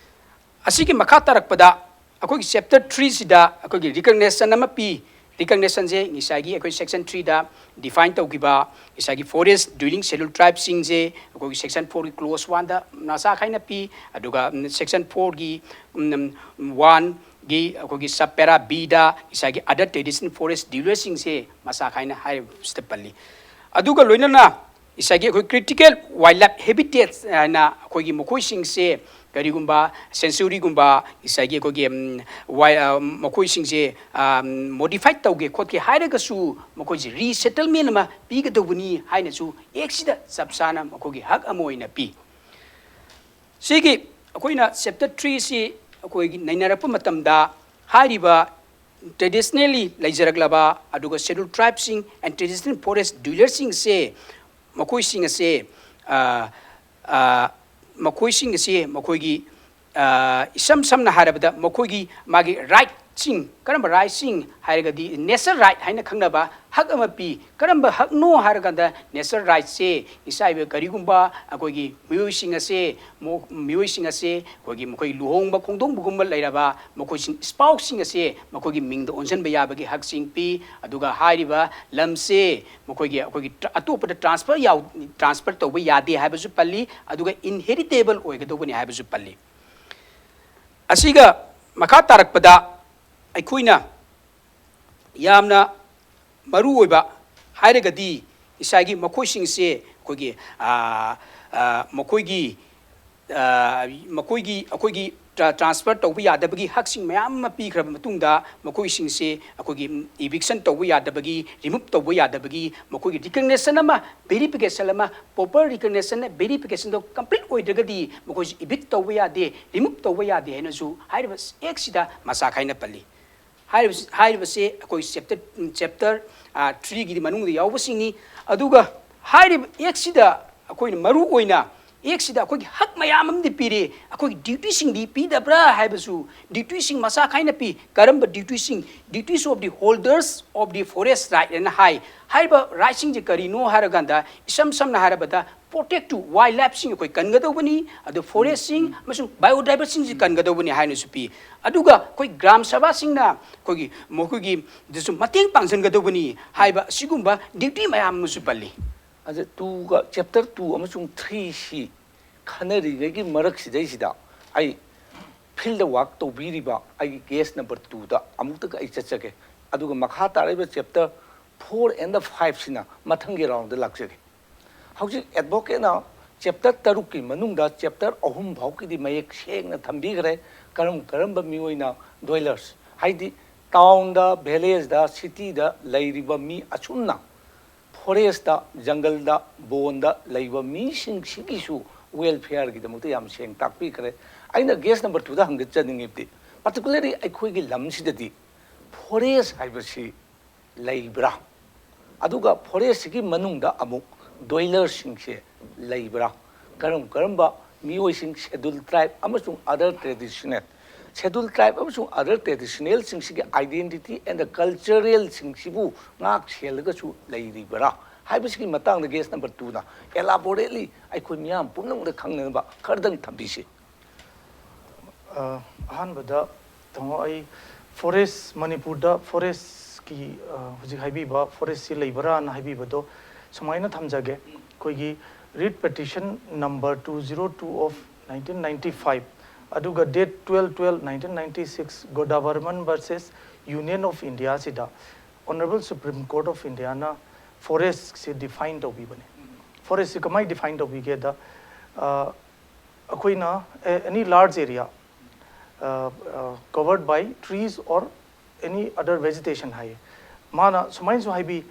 ꯑꯁꯤꯒꯤ ꯃꯈꯥ ꯇꯥꯔꯛꯄꯗ ꯑꯩꯈꯣꯏꯒꯤ ꯆꯦꯞꯇꯔ ꯊ꯭ꯔꯤꯁꯤꯗ ꯑꯩꯈꯣꯏꯒꯤ ꯔꯤꯀꯒꯅꯤꯁꯟ ꯑꯃ ꯄꯤ꯫ ꯔꯤꯀꯒꯅꯤꯁꯟꯁꯦ ꯉꯁꯥꯏꯒꯤ ꯑꯩꯈꯣꯏ ꯁꯦꯛꯁꯟ ꯊ꯭ꯔꯤꯗ ꯗꯤꯐꯥꯏꯟ ꯇꯧꯈꯤꯕ ꯉꯁꯥꯏꯒꯤ ꯐꯣꯔꯦꯁ ꯗ꯭ꯋꯦꯂꯤꯡ ꯁꯦꯗ꯭ꯌꯨꯜ ꯇ꯭ꯔꯥꯏꯕꯁꯤꯡꯁꯦ ꯑꯩꯈꯣꯏꯒꯤ ꯁꯦꯛꯁꯟ ꯐꯣꯔꯒꯤ ꯀ꯭ꯂꯣꯖ ꯋꯥꯟꯗ ꯃꯁꯥ ꯈꯥꯏꯅ ꯄꯤ꯫ ꯑꯗꯨꯒ, ꯎꯝ, ꯁꯦꯛꯁꯟ ꯐꯣꯔꯒꯤ, ꯎꯝ, ꯋꯥꯟ, ꯒꯤ ꯑꯩꯈꯣꯏꯒꯤ sub para B ꯗ ꯉꯁꯥꯏꯒꯤ other traditional forest dealerꯁꯤꯡꯁꯦ ꯃꯁꯥ ꯈꯥꯏꯅ ꯍꯥꯏꯔꯤꯕꯁꯤꯗ ꯄꯜꯂꯤ꯫ ꯑꯗꯨꯒ ꯂꯣꯏꯅꯅ ꯉꯁꯥꯏꯒꯤ ꯑꯩꯈꯣꯏ critical wildlife habitat ꯍꯥꯏꯅ ꯑꯩꯈꯣꯏꯒꯤ ꯃꯈꯣꯏꯁꯤꯡꯁꯦ ꯀꯔꯤꯒꯨꯝꯕ sanctuaryꯒꯨꯝꯕ ꯉꯁꯥꯏꯒꯤ ꯑꯩꯈꯣꯏꯒꯤ, ꯎꯝ, ꯋꯥꯏ-, ꯑ, ꯃꯈꯣꯏꯁꯤꯡꯁꯦ, ꯑ, modify ꯇꯧꯒꯦ ꯈꯣꯠꯀꯦ ꯍꯥꯏꯔꯒꯁꯨ ꯃꯈꯣꯏꯁꯦ resettlement ꯑꯃ ꯄꯤꯒꯗꯧꯕꯅꯤ ꯍꯥꯏꯅꯁꯨ Actꯁꯤꯗ ꯆꯞ ꯆꯥꯅ ꯃꯈꯣꯏꯒꯤ ꯍꯛ ꯑꯃ ꯑꯣꯏꯅ ꯄꯤ꯫ ꯁꯤꯒꯤ ꯑꯩꯈꯣꯏꯅ chapter threeꯁꯤ ꯑꯩꯈꯣꯏꯒꯤ ꯅꯩꯅꯔꯛꯄ ꯃꯇꯝꯗ ꯍꯥꯏꯔꯤꯕ traditionally ꯂꯩꯖꯔꯛꯂꯕ ꯑꯗꯨꯒ scheduled tribeꯁꯤꯡ and traditional forest dweller ꯁꯤꯡꯁꯦ ꯃꯈꯣꯏꯁꯤꯡ ꯑꯁꯦ, ꯑ, ꯑ, ꯃꯈꯣꯏꯁꯤꯡ ꯑꯁꯤ ꯃꯈꯣꯏꯒꯤ, ꯑ, ꯏꯁꯝ ꯁꯝꯅ ꯍꯥꯏꯔꯕꯗ ꯃꯈꯣꯏꯒꯤ ꯃꯥꯒꯤ rightꯁꯤꯡ, ꯀꯔꯝꯕ rightꯁꯤꯡ ꯍꯥꯏꯔꯒꯗꯤ natural right ꯍꯥꯏꯅ ꯈꯪꯅꯕ ꯍꯛ ꯑꯃ ꯄꯤ꯫ ꯀꯔꯝꯕ ꯍꯛꯅꯣ ꯍꯥꯏꯔꯀꯥꯟꯗ natural rightꯁꯦ ꯉꯁꯥꯏ ꯀꯔꯤꯒꯨꯝꯕ ꯑꯩꯈꯣꯏꯒꯤ ꯃꯤꯑꯣꯏꯁꯤꯡ ꯑꯁꯦ, ꯃꯣ-, ꯃꯤꯑꯣꯏꯁꯤꯡ ꯑꯁꯦ ꯑꯩꯈꯣꯏꯒꯤ ꯃꯈꯣꯏ ꯂꯨꯍꯣꯡꯕ ꯈꯣꯡꯗꯣꯡꯕꯒꯨꯝꯕ ꯂꯩꯔꯕ ꯃꯈꯣꯏꯁꯤꯡ spouseꯁꯤꯡ ꯑꯁꯦ ꯃꯈꯣꯏꯒꯤ ꯃꯤꯡꯗ ꯑꯣꯟꯁꯤꯟꯕ ꯌꯥꯕꯒꯤ ꯍꯛꯁꯤꯡ ꯄꯤ꯫ ꯑꯗꯨꯒ ꯍꯥꯏꯔꯤꯕ ꯂꯝꯁꯦ ꯃꯈꯣꯏꯒꯤ, ꯑꯩꯈꯣꯏꯒꯤ ꯇ꯭ꯔ-, ꯑꯇꯣꯞꯄꯗ transfer ꯌꯥꯎ-, transfer ꯇꯧꯕ ꯌꯥꯗꯦ ꯍꯥꯏꯕꯁꯨ ꯄꯜꯂꯤ꯫ ꯑꯗꯨꯒ inheritable ꯑꯣꯏꯒꯗꯧꯕꯅꯤ ꯍꯥꯏꯕꯁꯨ ꯄꯜꯂꯤ꯫ ꯑꯁꯤꯒ ꯃꯈꯥ ꯇꯥꯔꯛꯄꯗ ꯑꯩꯈꯣꯏꯅ ꯌꯥꯝꯅ ꯃꯔꯨꯑꯣꯏꯕ ꯍꯥꯏꯔꯒꯗꯤ ꯉꯁꯥꯏꯒꯤ ꯃꯈꯣꯏꯁꯤꯡꯁꯦ ꯑꯩꯈꯣꯏꯒꯤ, ꯑ, ꯑ, ꯃꯈꯣꯏꯒꯤ, ꯑ, ꯃꯈꯣꯏꯒꯤ, ꯑꯩꯈꯣꯏꯒꯤ ꯇ꯭ꯔꯥ-, transfer ꯇꯧꯕ ꯌꯥꯗꯕꯒꯤ ꯍꯛꯁꯤꯡ ꯃꯌꯥꯝ ꯑꯃ ꯄꯤꯈ꯭ꯔꯕ ꯃꯇꯨꯡꯗ ꯃꯈꯣꯏꯁꯤꯡꯁꯦ ꯑꯩꯈꯣꯏꯒꯤ eviction ꯇꯧꯕ ꯌꯥꯗꯕꯒꯤ, remove ꯇꯧꯕ ꯌꯥꯗꯕꯒꯤ ꯃꯈꯣꯏꯒꯤ recognition ꯑꯃ, verification ꯑꯃ, proper recognition, verificationꯗꯣ complete ꯑꯣꯏꯗ꯭ꯔꯒꯗꯤ ꯃꯈꯣꯏꯁꯤ evict ꯇꯧꯕ ꯌꯥꯗꯦ, remove ꯇꯧꯕ ꯌꯥꯗꯦ ꯍꯥꯏꯅꯁꯨ ꯍꯥꯏꯔꯤꯕ Actꯁꯤꯗ ꯃꯁꯥ ꯈꯥꯏꯅ ꯄꯜꯂꯤ꯫ ꯍꯥꯏꯔꯤꯕꯁꯤ, ꯍꯥꯏꯔꯤꯕꯁꯦ ꯑꯩꯈꯣꯏ chapter, chapter, ꯑ, threeꯒꯤ ꯃꯅꯨꯡꯗ ꯌꯥꯎꯕꯁꯤꯡꯅꯤ꯫ ꯑꯗꯨꯒ ꯍꯥꯏꯔꯤꯕ Actꯁꯤꯗ ꯑꯩꯈꯣꯏꯅ ꯃꯔꯨ ꯑꯣꯏꯅ Actꯁꯤꯗ ꯑꯩꯈꯣꯏꯒꯤ ꯍꯛ ꯃꯌꯥꯝ ꯑꯃꯗꯤ ꯄꯤꯔꯤ, ꯑꯩꯈꯣꯏꯒꯤ dutyꯁꯤꯡꯗꯤ ꯄꯤꯗꯕ꯭ꯔꯥ ꯍꯥꯏꯕꯁꯨ, dutyꯁꯤꯡ ꯃꯁꯥ ꯈꯥꯏꯅ ꯄꯤ꯫ ꯀꯔꯝꯕ dutyꯁꯤꯡ? Duties of the holders of the forest right ꯍꯥꯏꯅ ꯍꯥꯏ꯫ ꯍꯥꯏꯔꯤꯕ rightꯁꯤꯡꯁꯦ ꯀꯔꯤꯅꯣ ꯍꯥꯏꯔꯀꯥꯟꯗ, ꯏꯁꯝ ꯁꯝꯅ ꯍꯥꯏꯔꯕꯗ, protect to wildlifeꯁꯤꯡ ꯑꯩꯈꯣꯏ ꯀꯟꯒꯗꯧꯕꯅꯤ, ꯑꯗꯨ forestꯁꯤꯡ ꯑꯃꯁꯨꯡ biodiversityꯁꯤꯡꯁꯤ ꯀꯟꯒꯗꯧꯕꯅꯤ ꯍꯥꯏꯅꯁꯨ ꯄꯤ꯫ ꯑꯗꯨꯒ ꯑꯩꯈꯣꯏ ꯒ꯭ꯔꯥꯝ ꯁꯚꯥꯁꯤꯡꯅ ꯑꯩꯈꯣꯏꯒꯤ ꯃꯈꯣꯏꯒꯤꯗꯁꯨ ꯃꯇꯦꯡ ꯄꯥꯡꯁꯤꯟꯒꯗꯧꯕꯅꯤ ꯍꯥꯏꯕ ꯑꯁꯤꯒꯨꯝꯕ duty ꯃꯌꯥꯝ ꯑꯃꯁꯨ ꯄꯜꯂꯤ꯫ ꯑꯗ twoꯒ, chapter two ꯑꯃꯁꯨꯡ threeꯁꯤ ꯈꯟꯅꯔꯤꯉꯩꯒꯤ ꯃꯔꯛꯁꯤꯗꯩꯁꯤꯗ ꯑꯩ field work ꯇꯧꯕꯤꯔꯤꯕ ꯑꯩꯒꯤ guest number two ꯗ ꯑꯃꯨꯛꯇꯒ ꯑꯩ ꯆꯠꯆꯒꯦ꯫ ꯑꯗꯨꯒ ꯃꯈꯥ ꯇꯥꯔꯛꯏꯕ chapter four and five ꯁꯤꯅ ꯃꯊꯪꯒꯤ round ꯗ ꯂꯥꯛꯆꯒꯦ꯫ ꯍꯧꯖꯤꯛ advocate ꯅ chapter ꯇꯔꯨꯛꯀꯤ ꯃꯅꯨꯡꯗ chapter ꯑꯍꯨꯝ ꯐꯥꯎꯒꯤꯗꯤ ꯃꯌꯦꯛ ꯁꯦꯡꯅ ꯊꯝꯕꯤꯈ꯭ꯔꯦ꯫ ꯀꯔꯝ ꯀꯔꯝꯕ ꯃꯤꯑꯣꯏꯅ dwellers, ꯍꯥꯏꯗꯤ town ꯗ, village ꯗ, city ꯗ ꯂꯩꯔꯤꯕ ꯃꯤ ꯑꯁꯨꯝꯅ forest ꯇ, ꯖꯪꯒꯜꯗ, ꯕꯣꯟꯗ ꯂꯩꯕ ꯃꯤꯁꯤꯡꯁꯤꯒꯤꯁꯨ welfare ꯒꯤꯗꯃꯛꯇ ꯌꯥꯝ ꯁꯦꯡ ꯇꯥꯛꯄꯤꯈ꯭ꯔꯦ꯫ ꯑꯩꯅ guest number two ꯗ ꯍꯪꯒꯠꯆꯅꯤꯡꯉꯤꯕꯗꯤ, particularly ꯑꯩꯈꯣꯏꯒꯤ ꯂꯝꯁꯤꯗꯗꯤ forest ꯍꯥꯏꯕꯁꯤ ꯂꯩꯕ꯭ꯔꯥ? ꯑꯗꯨꯒ forest ꯁꯤꯒꯤ ꯃꯅꯨꯡꯗ ꯑꯃꯨꯛ dwellers ꯁꯤꯡꯁꯦ ꯂꯩꯕ꯭ꯔꯥ? ꯀꯔꯝ ꯀꯔꯝꯕ ꯃꯤꯑꯣꯏꯁꯤꯡ, schedule tribe ꯑꯃꯁꯨꯡ other traditional, schedule tribe ꯑꯃꯁꯨꯡ other traditional ꯁꯤꯡꯁꯤꯒꯤ identity and cultural ꯁꯤꯡꯁꯤꯕꯨ ꯉꯥꯛ ꯁꯦꯜꯂꯒꯁꯨ ꯂꯩꯔꯤꯕ꯭ꯔꯥ ꯍꯥꯏꯕꯁꯤꯒꯤ ꯃꯇꯥꯡꯗ guest number two ꯅ elaborately ꯑꯩꯈꯣꯏ ꯃꯤꯌꯥꯝ ꯄꯨꯝꯅꯃꯛꯇ ꯈꯪꯅꯅꯕ ꯈꯔꯗꯪ ꯊꯝꯕꯤꯁꯤ꯫ ꯑ, ꯑꯍꯥꯟꯕꯗ ꯇꯥꯃꯣ, ꯑꯩ forest, ꯃꯅꯤꯄꯨꯔꯗ forest ꯀꯤ, ꯑ, ꯍꯧꯖꯤꯛ ꯍꯥꯏꯕꯤꯕ forest ꯁꯤ ꯂꯩꯕ꯭ꯔꯥꯅ ꯍꯥꯏꯕꯤꯕꯗꯣ ꯁꯨꯃꯥꯏꯅ ꯊꯝꯖꯒꯦ꯫ ꯑꯩꯈꯣꯏꯒꯤ writ petition number two zero two of nineteen ninety five, ꯑꯗꯨꯒ date twelve twelve nineteen ninety six, Godavarman versus Union of India ꯁꯤꯗ Honorable Supreme Court ofꯏꯟꯗꯤꯌꯥꯅ forest ꯁꯤ define ꯇꯧꯕꯤꯕꯅꯦ꯫ Forest ꯁꯤ ꯀꯃꯥꯏꯅ define ꯇꯧꯕꯤꯒꯦꯗ, ꯑ, ꯑꯩꯈꯣꯏꯅ, ꯑꯦ, any large area, uh, uh, covered by trees or any other vegetation ꯍꯥꯏꯌꯦ꯫ ꯃꯥꯅ ꯁꯨꯃꯥꯏꯅꯁꯨ ꯍꯥꯏꯕꯤ,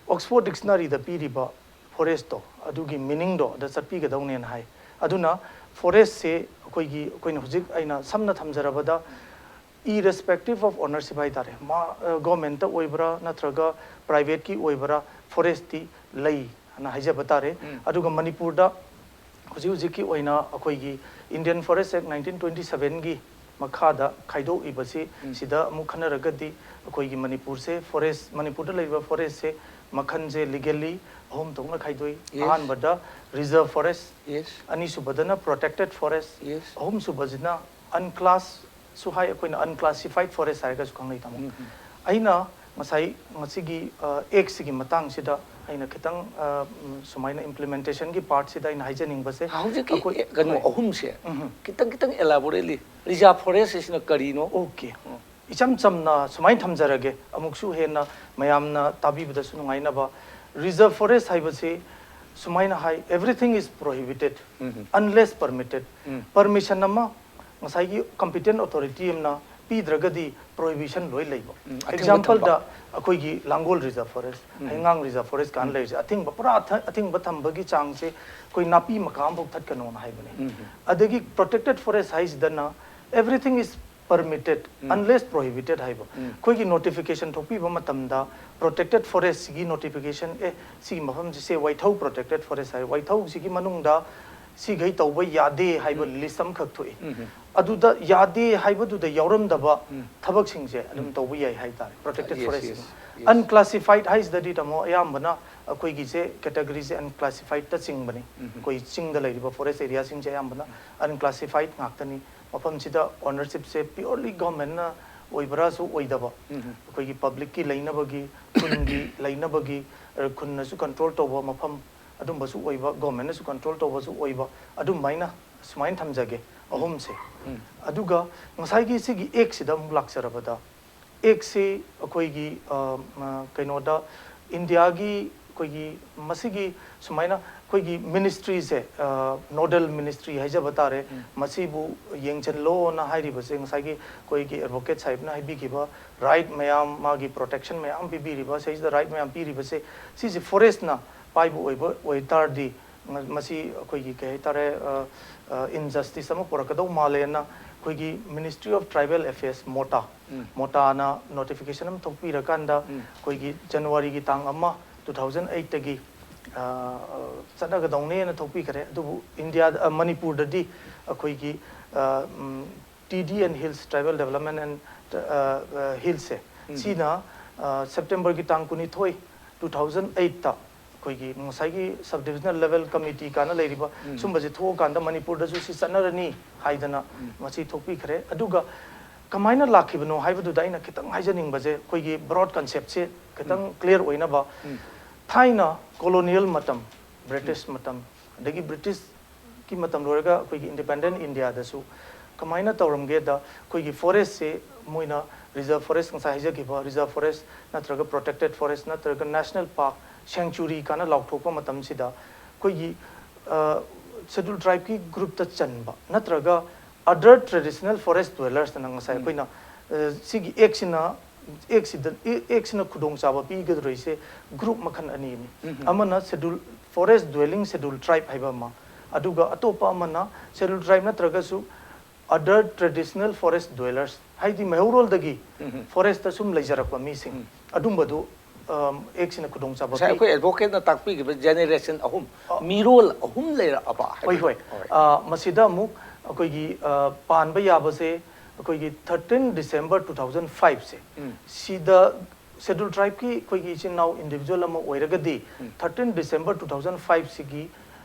Oxford Dictionary ꯗ ꯄꯤꯔꯤꯕ forest ꯇꯣ, ꯑꯗꯨꯒꯤ meaning ꯗꯣ ꯑꯗ ꯆꯠꯄꯤꯒꯗꯧꯅꯦꯅ ꯍꯥꯏ꯫ ꯑꯗꯨꯅ forest ꯁꯦ ꯑꯩꯈꯣꯏꯒꯤ, ꯑꯩꯈꯣꯏꯅ ꯍꯧꯖꯤꯛ ꯑꯩꯅ ꯁꯝꯅ ꯊꯝꯖꯔꯕꯗ, irrespective of ownership ꯍꯥꯏ ꯇꯥꯔꯦ, ꯃꯥ, ꯑ, government ꯇ ꯑꯣꯏꯕ꯭ꯔꯥ ꯅꯠꯇ꯭ꯔꯒ private ꯀꯤ ꯑꯣꯏꯕ꯭ꯔꯥ, forest ꯇꯤ ꯂꯩ ꯑꯅ ꯍꯥꯏꯖꯕ ꯇꯥꯔꯦ꯫ ꯎꯝ꯫ ꯑꯗꯨꯒ ꯃꯅꯤꯄꯨꯔꯗ ꯍꯧꯖꯤꯛ ꯍꯧꯖꯤꯛꯀꯤ ꯑꯣꯏꯅ ꯑꯩꯈꯣꯏꯒꯤ Indian Forest Act nineteen twenty seven ꯒꯤ ꯃꯈꯥꯗ ꯈꯥꯏꯗꯣꯛꯏꯕꯁꯤ, ꯎꯝ꯫ ꯁꯤꯗ ꯑꯃꯨꯛ ꯈꯟꯅꯔꯒꯗꯤ ꯑꯩꯈꯣꯏꯒꯤ ꯃꯅꯤꯄꯨꯔꯁꯦ forest, ꯃꯅꯤꯄꯨꯔꯗ ꯂꯩꯔꯤꯕ forest ꯁꯦ ꯃꯈꯜꯁꯦ legally ꯑꯍꯨꯝ ꯊꯣꯛꯅ ꯈꯥꯏꯗꯣꯛꯏ꯫ Yes. ꯑꯍꯥꯟꯕꯗ reserve forest, Yes. ꯑꯅꯤꯁꯨꯕꯗꯅ protected forest, Yes. ꯑꯍꯨꯝꯁꯨꯕꯁꯤꯅ unclass ꯁꯨ ꯍꯥꯏ, ꯑꯩꯈꯣꯏꯅ unclassified forest ꯍꯥꯏꯔꯒꯁꯨ ꯈꯪꯅꯩ, ꯇꯥꯃꯣ꯫ ꯎꯝ, ꯎꯝ꯫ ꯑꯩꯅ ꯉꯁꯥꯏ ꯉꯁꯤꯒꯤ ꯑꯦꯛꯁꯤꯒꯤ ꯃꯇꯥꯡꯁꯤꯗ ꯑꯩꯅ ꯈꯤꯇꯪ ꯑ, ꯎꯝ, ꯁꯨꯃꯥꯏꯅ ꯏꯝꯄ꯭ꯂꯤꯃꯦꯟꯇꯦꯁꯟꯒꯤ ꯄꯥꯔꯠꯁꯤꯗ ꯑꯩꯅ ꯍꯥꯏꯖꯅꯤꯡꯕꯁꯦ, ꯍꯧꯖꯤꯛꯀꯤ ꯑꯩꯈꯣꯏ- ꯀꯩꯅꯣ ꯍꯣꯏ. ꯑꯍꯨꯝꯁꯦ ꯎꯝ. ꯈꯤꯇꯪ ꯈꯤꯇꯪ elaborately, reserve forest ꯁꯤꯅ ꯀꯔꯤꯅꯣ? ꯑꯣꯀꯦ, ꯏꯆꯝ ꯆꯝꯅ ꯁꯨꯃꯥꯏꯅ ꯊꯝꯖꯔꯒꯦ, ꯑꯃꯨꯛꯁꯨ ꯍꯦꯟꯅ ꯃꯌꯥꯝꯅ ꯇꯥꯕꯤꯕꯗꯁꯨ ꯅꯨꯡꯉꯥꯏꯅꯕ. ꯔꯤꯖꯔꯚ ꯐꯣꯔꯦꯁ ꯍꯥꯏꯕꯁꯤ ꯁꯨꯃꯥꯏꯅ ꯍꯥꯏ, everything is prohibited unless permitted. Um. Permission ꯑꯃ ꯉꯁꯥꯏꯒꯤ ꯀꯝꯄꯤꯇꯦꯟ ꯑꯣꯊꯣꯔꯤꯇꯤ ꯑꯃꯅ ꯄꯤꯗ꯭ꯔꯒꯗꯤ ꯄ꯭ꯔꯣꯍꯤꯕꯤꯁꯟ ꯂꯣꯏ ꯂꯩꯕ. ꯎꯝ, ꯑꯊꯤꯡꯕ ꯑꯦꯛꯖꯥꯝꯄꯜꯗ ꯊꯝꯕ. ꯑꯩꯈꯣꯏꯒꯤ ꯂꯥꯡꯒꯣꯜ ꯔꯤꯖꯔꯚ ꯐꯣꯔꯦꯁ, ꯎꯝ. ꯍꯩꯉꯥꯡ ꯔꯤꯖꯔꯚ ꯐꯣꯔꯦꯁ ꯀꯥꯟꯅ ꯎꯝ. ꯂꯩꯔꯤꯁꯦ, ꯑꯊꯤꯡꯕ, ꯄꯨꯔꯥ ꯑꯊ- ꯑꯊꯤꯡꯕ ꯊꯝꯕꯒꯤ ꯆꯥꯡꯁꯦ ꯑꯩꯈꯣꯏ ꯅꯥꯄꯤ ꯃꯀꯥ ꯑꯃꯐꯥꯎ ꯊꯠꯀꯅꯣꯅ ꯍꯥꯏꯕꯅꯦ. ꯎꯝ. ꯑꯗꯒꯤ ꯄ꯭ꯔꯣꯇꯦꯛꯇꯦꯠ ꯐꯣꯔꯦꯁ ꯍꯥꯏꯁꯤꯗꯅ everything is permitted um. unless prohibited ꯍꯥꯏꯕ. ꯎꯝ. ꯑꯩꯈꯣꯏꯒꯤ ꯅꯣꯇꯤꯐꯤꯀꯦꯁꯟ ꯊꯣꯛꯄꯤꯕ ꯃꯇꯝꯗ ꯄ꯭ꯔꯣꯇꯦꯛꯇꯦꯠ ꯐꯣꯔꯦꯁꯁꯤꯒꯤ ꯅꯣꯇꯤꯐꯤꯀꯦꯁꯟ, ꯑꯦ, ꯁꯤꯒꯤ ꯃꯐꯝꯁꯤ, ꯁꯦ, ꯋꯥꯏꯊꯧ ꯄ꯭ꯔꯣꯇꯦꯛꯇꯦꯠ ꯐꯣꯔꯦꯁ ꯍꯥꯏ, ꯋꯥꯏꯊꯧꯁꯤꯒꯤ ꯃꯅꯨꯡꯗ ꯁꯤꯈꯩ ꯇꯧꯕ ꯌꯥꯗꯦ ꯍꯥꯏꯕ ꯎꯝ. ꯂꯤꯁ ꯑꯃꯈꯛ ꯊꯣꯛꯏ. ꯎꯝ. ꯑꯗꯨꯗ ꯌꯥꯗꯦ ꯍꯥꯏꯕꯗꯨꯗ ꯌꯥꯎꯔꯝꯗꯕ ꯎꯝ. ꯊꯕꯛꯁꯤꯡꯁꯦ ꯑꯗꯨꯝ ꯎꯝ. ꯇꯧꯕ ꯌꯥꯏ ꯍꯥꯏꯇꯥꯔꯦ, protected Yes, forest. yes, yes. ꯑꯟꯀ꯭ꯂꯥꯁꯤꯐꯥꯏꯠ ꯍꯥꯏꯁꯤꯗꯗꯤ, ꯇꯥꯃꯣ, ꯑꯌꯥꯝꯕꯅ ꯑꯩꯈꯣꯏꯒꯤꯁꯦ ꯀꯦꯇꯒꯔꯤꯁꯦ ꯑꯟꯀ꯭ꯂꯥꯁꯤꯐꯥꯏꯠꯇ ꯆꯤꯡꯕꯅꯤ. ꯎꯝ. ꯑꯩꯈꯣꯏ ꯆꯤꯡꯗ ꯂꯩꯔꯤꯕ ꯐꯣꯔꯦꯁ ꯑꯦꯔꯤꯌꯥꯁꯤꯡꯁꯦ ꯑꯌꯥꯝꯕꯅ ꯑꯟꯀ꯭ꯂꯥꯁꯤꯐꯥꯏꯠ ꯉꯥꯛꯇꯅꯤ. ꯃꯐꯝꯁꯤꯗ ꯑꯣꯅꯔꯁꯤꯞꯁꯦ ꯄ꯭ꯌꯣꯔꯂꯤ ꯒꯚꯔꯟꯃꯦꯟꯅ ꯑꯣꯏꯕ꯭ꯔꯥꯁꯨ ꯑꯣꯏꯗꯕ, ꯎꯝ. ꯑꯩꯈꯣꯏꯒꯤ ꯄꯕ꯭ꯂꯤꯛꯀꯤ ꯂꯩꯅꯕꯒꯤ, ꯈꯨꯟꯒꯤ ꯂꯩꯅꯕꯒꯤ, ꯑ, ꯈꯨꯟꯅꯁꯨ ꯀꯟꯇ꯭ꯔꯣꯜ ꯇꯧꯕ ꯃꯐꯝ ꯑꯗꯨꯝꯕꯁꯨ ꯑꯣꯏꯕ, ꯒꯚꯔꯟꯃꯦꯟꯅꯁꯨ ꯀꯟꯇ꯭ꯔꯣꯜ ꯇꯧꯕꯁꯨ ꯑꯣꯏꯕ, ꯑꯗꯨꯃꯥꯏꯅ, ꯁꯨꯃꯥꯏꯅ ꯊꯝꯖꯒꯦ, ꯑꯍꯨꯝꯁꯦ꯫ ꯎꯝ. ꯑꯗꯨꯒ ꯉꯁꯥꯏꯒꯤ ꯁꯤꯒꯤ ꯑꯦꯛꯁꯤꯗ ꯑꯃꯨꯛ ꯂꯥꯛꯆꯔꯕꯗ, ꯑꯦꯛꯁꯤ ꯑꯩꯈꯣꯏꯒꯤ, ꯑ, ꯑ, ꯀꯩꯅꯣꯗ, ꯏꯟꯗꯤꯌꯥꯒꯤ ꯑꯩꯈꯣꯏꯒꯤ ꯃꯁꯤꯒꯤ ꯁꯨꯃꯥꯏꯅ ꯑꯩꯈꯣꯏꯒꯤ ꯃꯤꯅꯤꯁꯇ꯭ꯔꯤꯁꯦ, ꯅꯣꯗꯦꯜ ꯃꯤꯅꯤꯁꯇ꯭ꯔꯤ ꯍꯥꯏꯖꯕ ꯇꯥꯔꯦ, ꯎꯝ. ꯃꯁꯤꯕꯨ ꯌꯦꯡꯁꯤꯜꯂꯣꯅ ꯍꯥꯏꯔꯤꯕꯁꯦ, ꯉꯁꯥꯏꯒꯤ ꯑꯩꯈꯣꯏꯒꯤ ꯑꯦꯗꯚꯣꯀꯦꯠ ꯁꯥꯍꯦꯕꯅ ꯍꯥꯏꯕꯤꯈꯤꯕ ꯔꯥꯏꯠ ꯃꯌꯥꯝ, ꯃꯥꯒꯤ ꯄ꯭ꯔꯣꯇꯦꯛꯁꯟ ꯃꯌꯥꯝ ꯄꯤꯕꯤꯔꯤꯕ, ꯁꯤꯁꯤꯗ ꯔꯥꯏꯠ ꯃꯌꯥꯝ ꯄꯤꯔꯤꯕꯁꯦ, ꯁꯤꯁꯦ ꯐꯣꯔꯦꯁꯅ ꯄꯥꯏꯕ ꯑꯣꯏꯕ ꯑꯣꯏꯇꯥꯔꯗꯤ, ꯃ-, ꯃꯁꯤ ꯑꯩꯈꯣꯏꯒꯤ ꯀꯩ ꯍꯥꯏꯇꯥꯔꯦ, ꯏꯟꯖꯁꯇꯤꯁ ꯑꯃ ꯄꯨꯔꯛꯀꯗꯧ ꯃꯥꯜꯂꯦꯅ ꯑꯩꯈꯣꯏꯒꯤ ministry of tribal affairs, MoTA, um. ꯃꯣꯇꯥꯅ ꯅꯣꯇꯤꯐꯤꯀꯦꯁꯟ ꯑꯃ ꯊꯣꯛꯄꯤꯔꯀꯥꯟꯗ, ꯎꯝ. ꯑꯩꯈꯣꯏꯒꯤ ꯖꯅꯋꯥꯔꯤꯒꯤ ꯇꯥꯡ ꯑꯃ, ꯇꯨ ꯊꯥꯎꯖꯟ ꯑꯩꯠꯇꯒꯤ, ꯑ, ꯑ, ꯆꯠꯅꯒꯗꯧꯅꯦꯅ ꯊꯣꯛꯄꯤꯈ꯭ꯔꯦ꯫ ꯑꯗꯨꯕꯨ ꯏꯟꯗꯤꯌꯥꯗ, ꯑ, ꯃꯅꯤꯄꯨꯔꯗꯗꯤ ꯑꯩꯈꯣꯏꯒꯤ, ꯑ, ꯎꯝ, T D N Hills, Tribal Development and, ꯑ, ꯑ, Hillsꯁꯦ, ꯎꯝ. ꯁꯤꯅ, ꯑ, ꯁꯦꯞꯇꯦꯝꯕꯔꯒꯤ ꯇꯥꯡ ꯀꯨꯟꯅꯤꯊꯣꯏ, ꯇꯨ ꯊꯥꯎꯖꯟ ꯑꯩꯠꯇ ꯑꯩꯈꯣꯏꯒꯤ ꯉꯁꯥꯏꯒꯤ ꯁꯕ ꯗꯤꯕꯤꯖꯅꯦꯜ ꯂꯦꯚꯦꯜ ꯀꯃꯤꯇꯤ ꯀꯥꯟꯅ ꯂꯩꯔꯤꯕ ꯎꯝ. ꯁꯨꯝꯕꯁꯦ ꯊꯣꯛꯑꯀꯥꯟꯗ ꯃꯅꯤꯄꯨꯔꯗꯁꯨ ꯁꯤ ꯆꯠꯅꯔꯅꯤ ꯍꯥꯏꯗꯅ ꯎꯝ. ꯃꯁꯤ ꯊꯣꯛꯄꯤꯈ꯭ꯔꯦ꯫ ꯑꯗꯨꯒ ꯀꯃꯥꯏꯅ ꯂꯥꯛꯈꯤꯕꯅꯣ ꯍꯥꯏꯕꯗꯨꯗ ꯑꯩꯅ ꯈꯤꯇꯪ ꯍꯥꯏꯖꯅꯤꯡꯕꯁꯦ, ꯑꯩꯈꯣꯏꯒꯤ broad concept ꯁꯦ ꯈꯤꯇꯪ clear ꯑꯣꯏꯅꯕ, ꯊꯥꯏꯅ colonial ꯃꯇꯝ, British ꯃꯇꯝ, ꯑꯗꯒꯤ British ꯀꯤ ꯃꯇꯝ ꯂꯣꯏꯔꯒ ꯑꯩꯈꯣꯏꯒꯤ independent India ꯗꯁꯨ ꯀꯃꯥꯏꯅ ꯇꯧꯔꯝꯒꯦꯗ, ꯑꯩꯈꯣꯏꯒꯤ forest ꯁꯦ ꯃꯣꯏꯅ reserve forest, ꯉꯁꯥꯏ ꯍꯥꯏꯖꯈꯤꯕ reserve forest ꯅꯠꯇ꯭ꯔꯒ protected forest ꯅꯠꯇ꯭ꯔꯒ national park, sanctuary ꯀꯥꯏꯅ ꯂꯥꯎꯊꯣꯛꯄ ꯃꯇꯝꯁꯤꯗ, ꯑꯩꯈꯣꯏꯒꯤ, ꯑ, schedule tribe ꯀꯤ group ꯇ ꯆꯟꯕ ꯅꯠꯇ꯭ꯔꯒ other traditional forest dwellers ꯅ ꯉꯁꯥꯏ ꯑꯩꯈꯣꯏꯅ, ꯑ, ꯁꯤꯒꯤ act ꯁꯤꯅ, act ꯁꯤꯗ, act ꯁꯤꯅ ꯈꯨꯗꯣꯡꯆꯥꯕ ꯄꯤꯒꯗꯧꯔꯤꯁꯦ group ꯃꯈꯜ ꯑꯅꯤꯅꯤ꯫ ꯑꯃꯅ schedule, forest dwelling schedule tribe ꯍꯥꯏꯕ ꯑꯃ, ꯑꯗꯨꯒ ꯑꯇꯣꯞꯄ ꯑꯃꯅ schedule tribe ꯅꯠꯇ꯭ꯔꯒꯁꯨ other traditional forest dwellers, ꯍꯥꯏꯗꯤ ꯃꯩꯍꯧꯔꯣꯜꯗꯒꯤ forest ꯇ ꯁꯨꯝ ꯂꯩꯖꯔꯛꯄ ꯃꯤꯁꯤꯡ, ꯑꯗꯨꯝꯕꯗꯨ, ꯑꯝ, act ꯁꯤꯅ ꯈꯨꯗꯣꯡꯆꯥꯕ ꯉꯁꯥꯏ ꯄꯤ꯫ ꯑꯩꯈꯣꯏ advocate ꯅ ꯇꯥꯛꯄꯤꯈꯤꯕ generation ꯑꯍꯨꯝ, ꯑ, ꯃꯤꯔꯣꯜ ꯑꯍꯨꯝ ꯂꯩꯔꯛꯑꯕ ꯍꯣꯏ, ꯍꯥꯏꯕꯗꯣ꯫ ꯍꯣꯏ꯫ ꯑ, ꯃꯁꯤꯗ ꯑꯃꯨꯛ ꯑꯩꯈꯣꯏꯒꯤ, ꯑ, ꯄꯥꯟꯕ ꯌꯥꯕꯁꯦ ꯑꯩꯈꯣꯏꯒꯤ thirteen December two thousand five ꯁꯦ, ꯁꯤꯗ schedule tribe ꯀꯤ ꯑꯩꯈꯣꯏꯒꯤ ꯏꯆꯤꯟ ꯏꯅꯥꯎ individual ꯑꯃ ꯑꯣꯏꯔꯒꯗꯤ, thirteen December two thousand five ꯁꯤꯒꯤ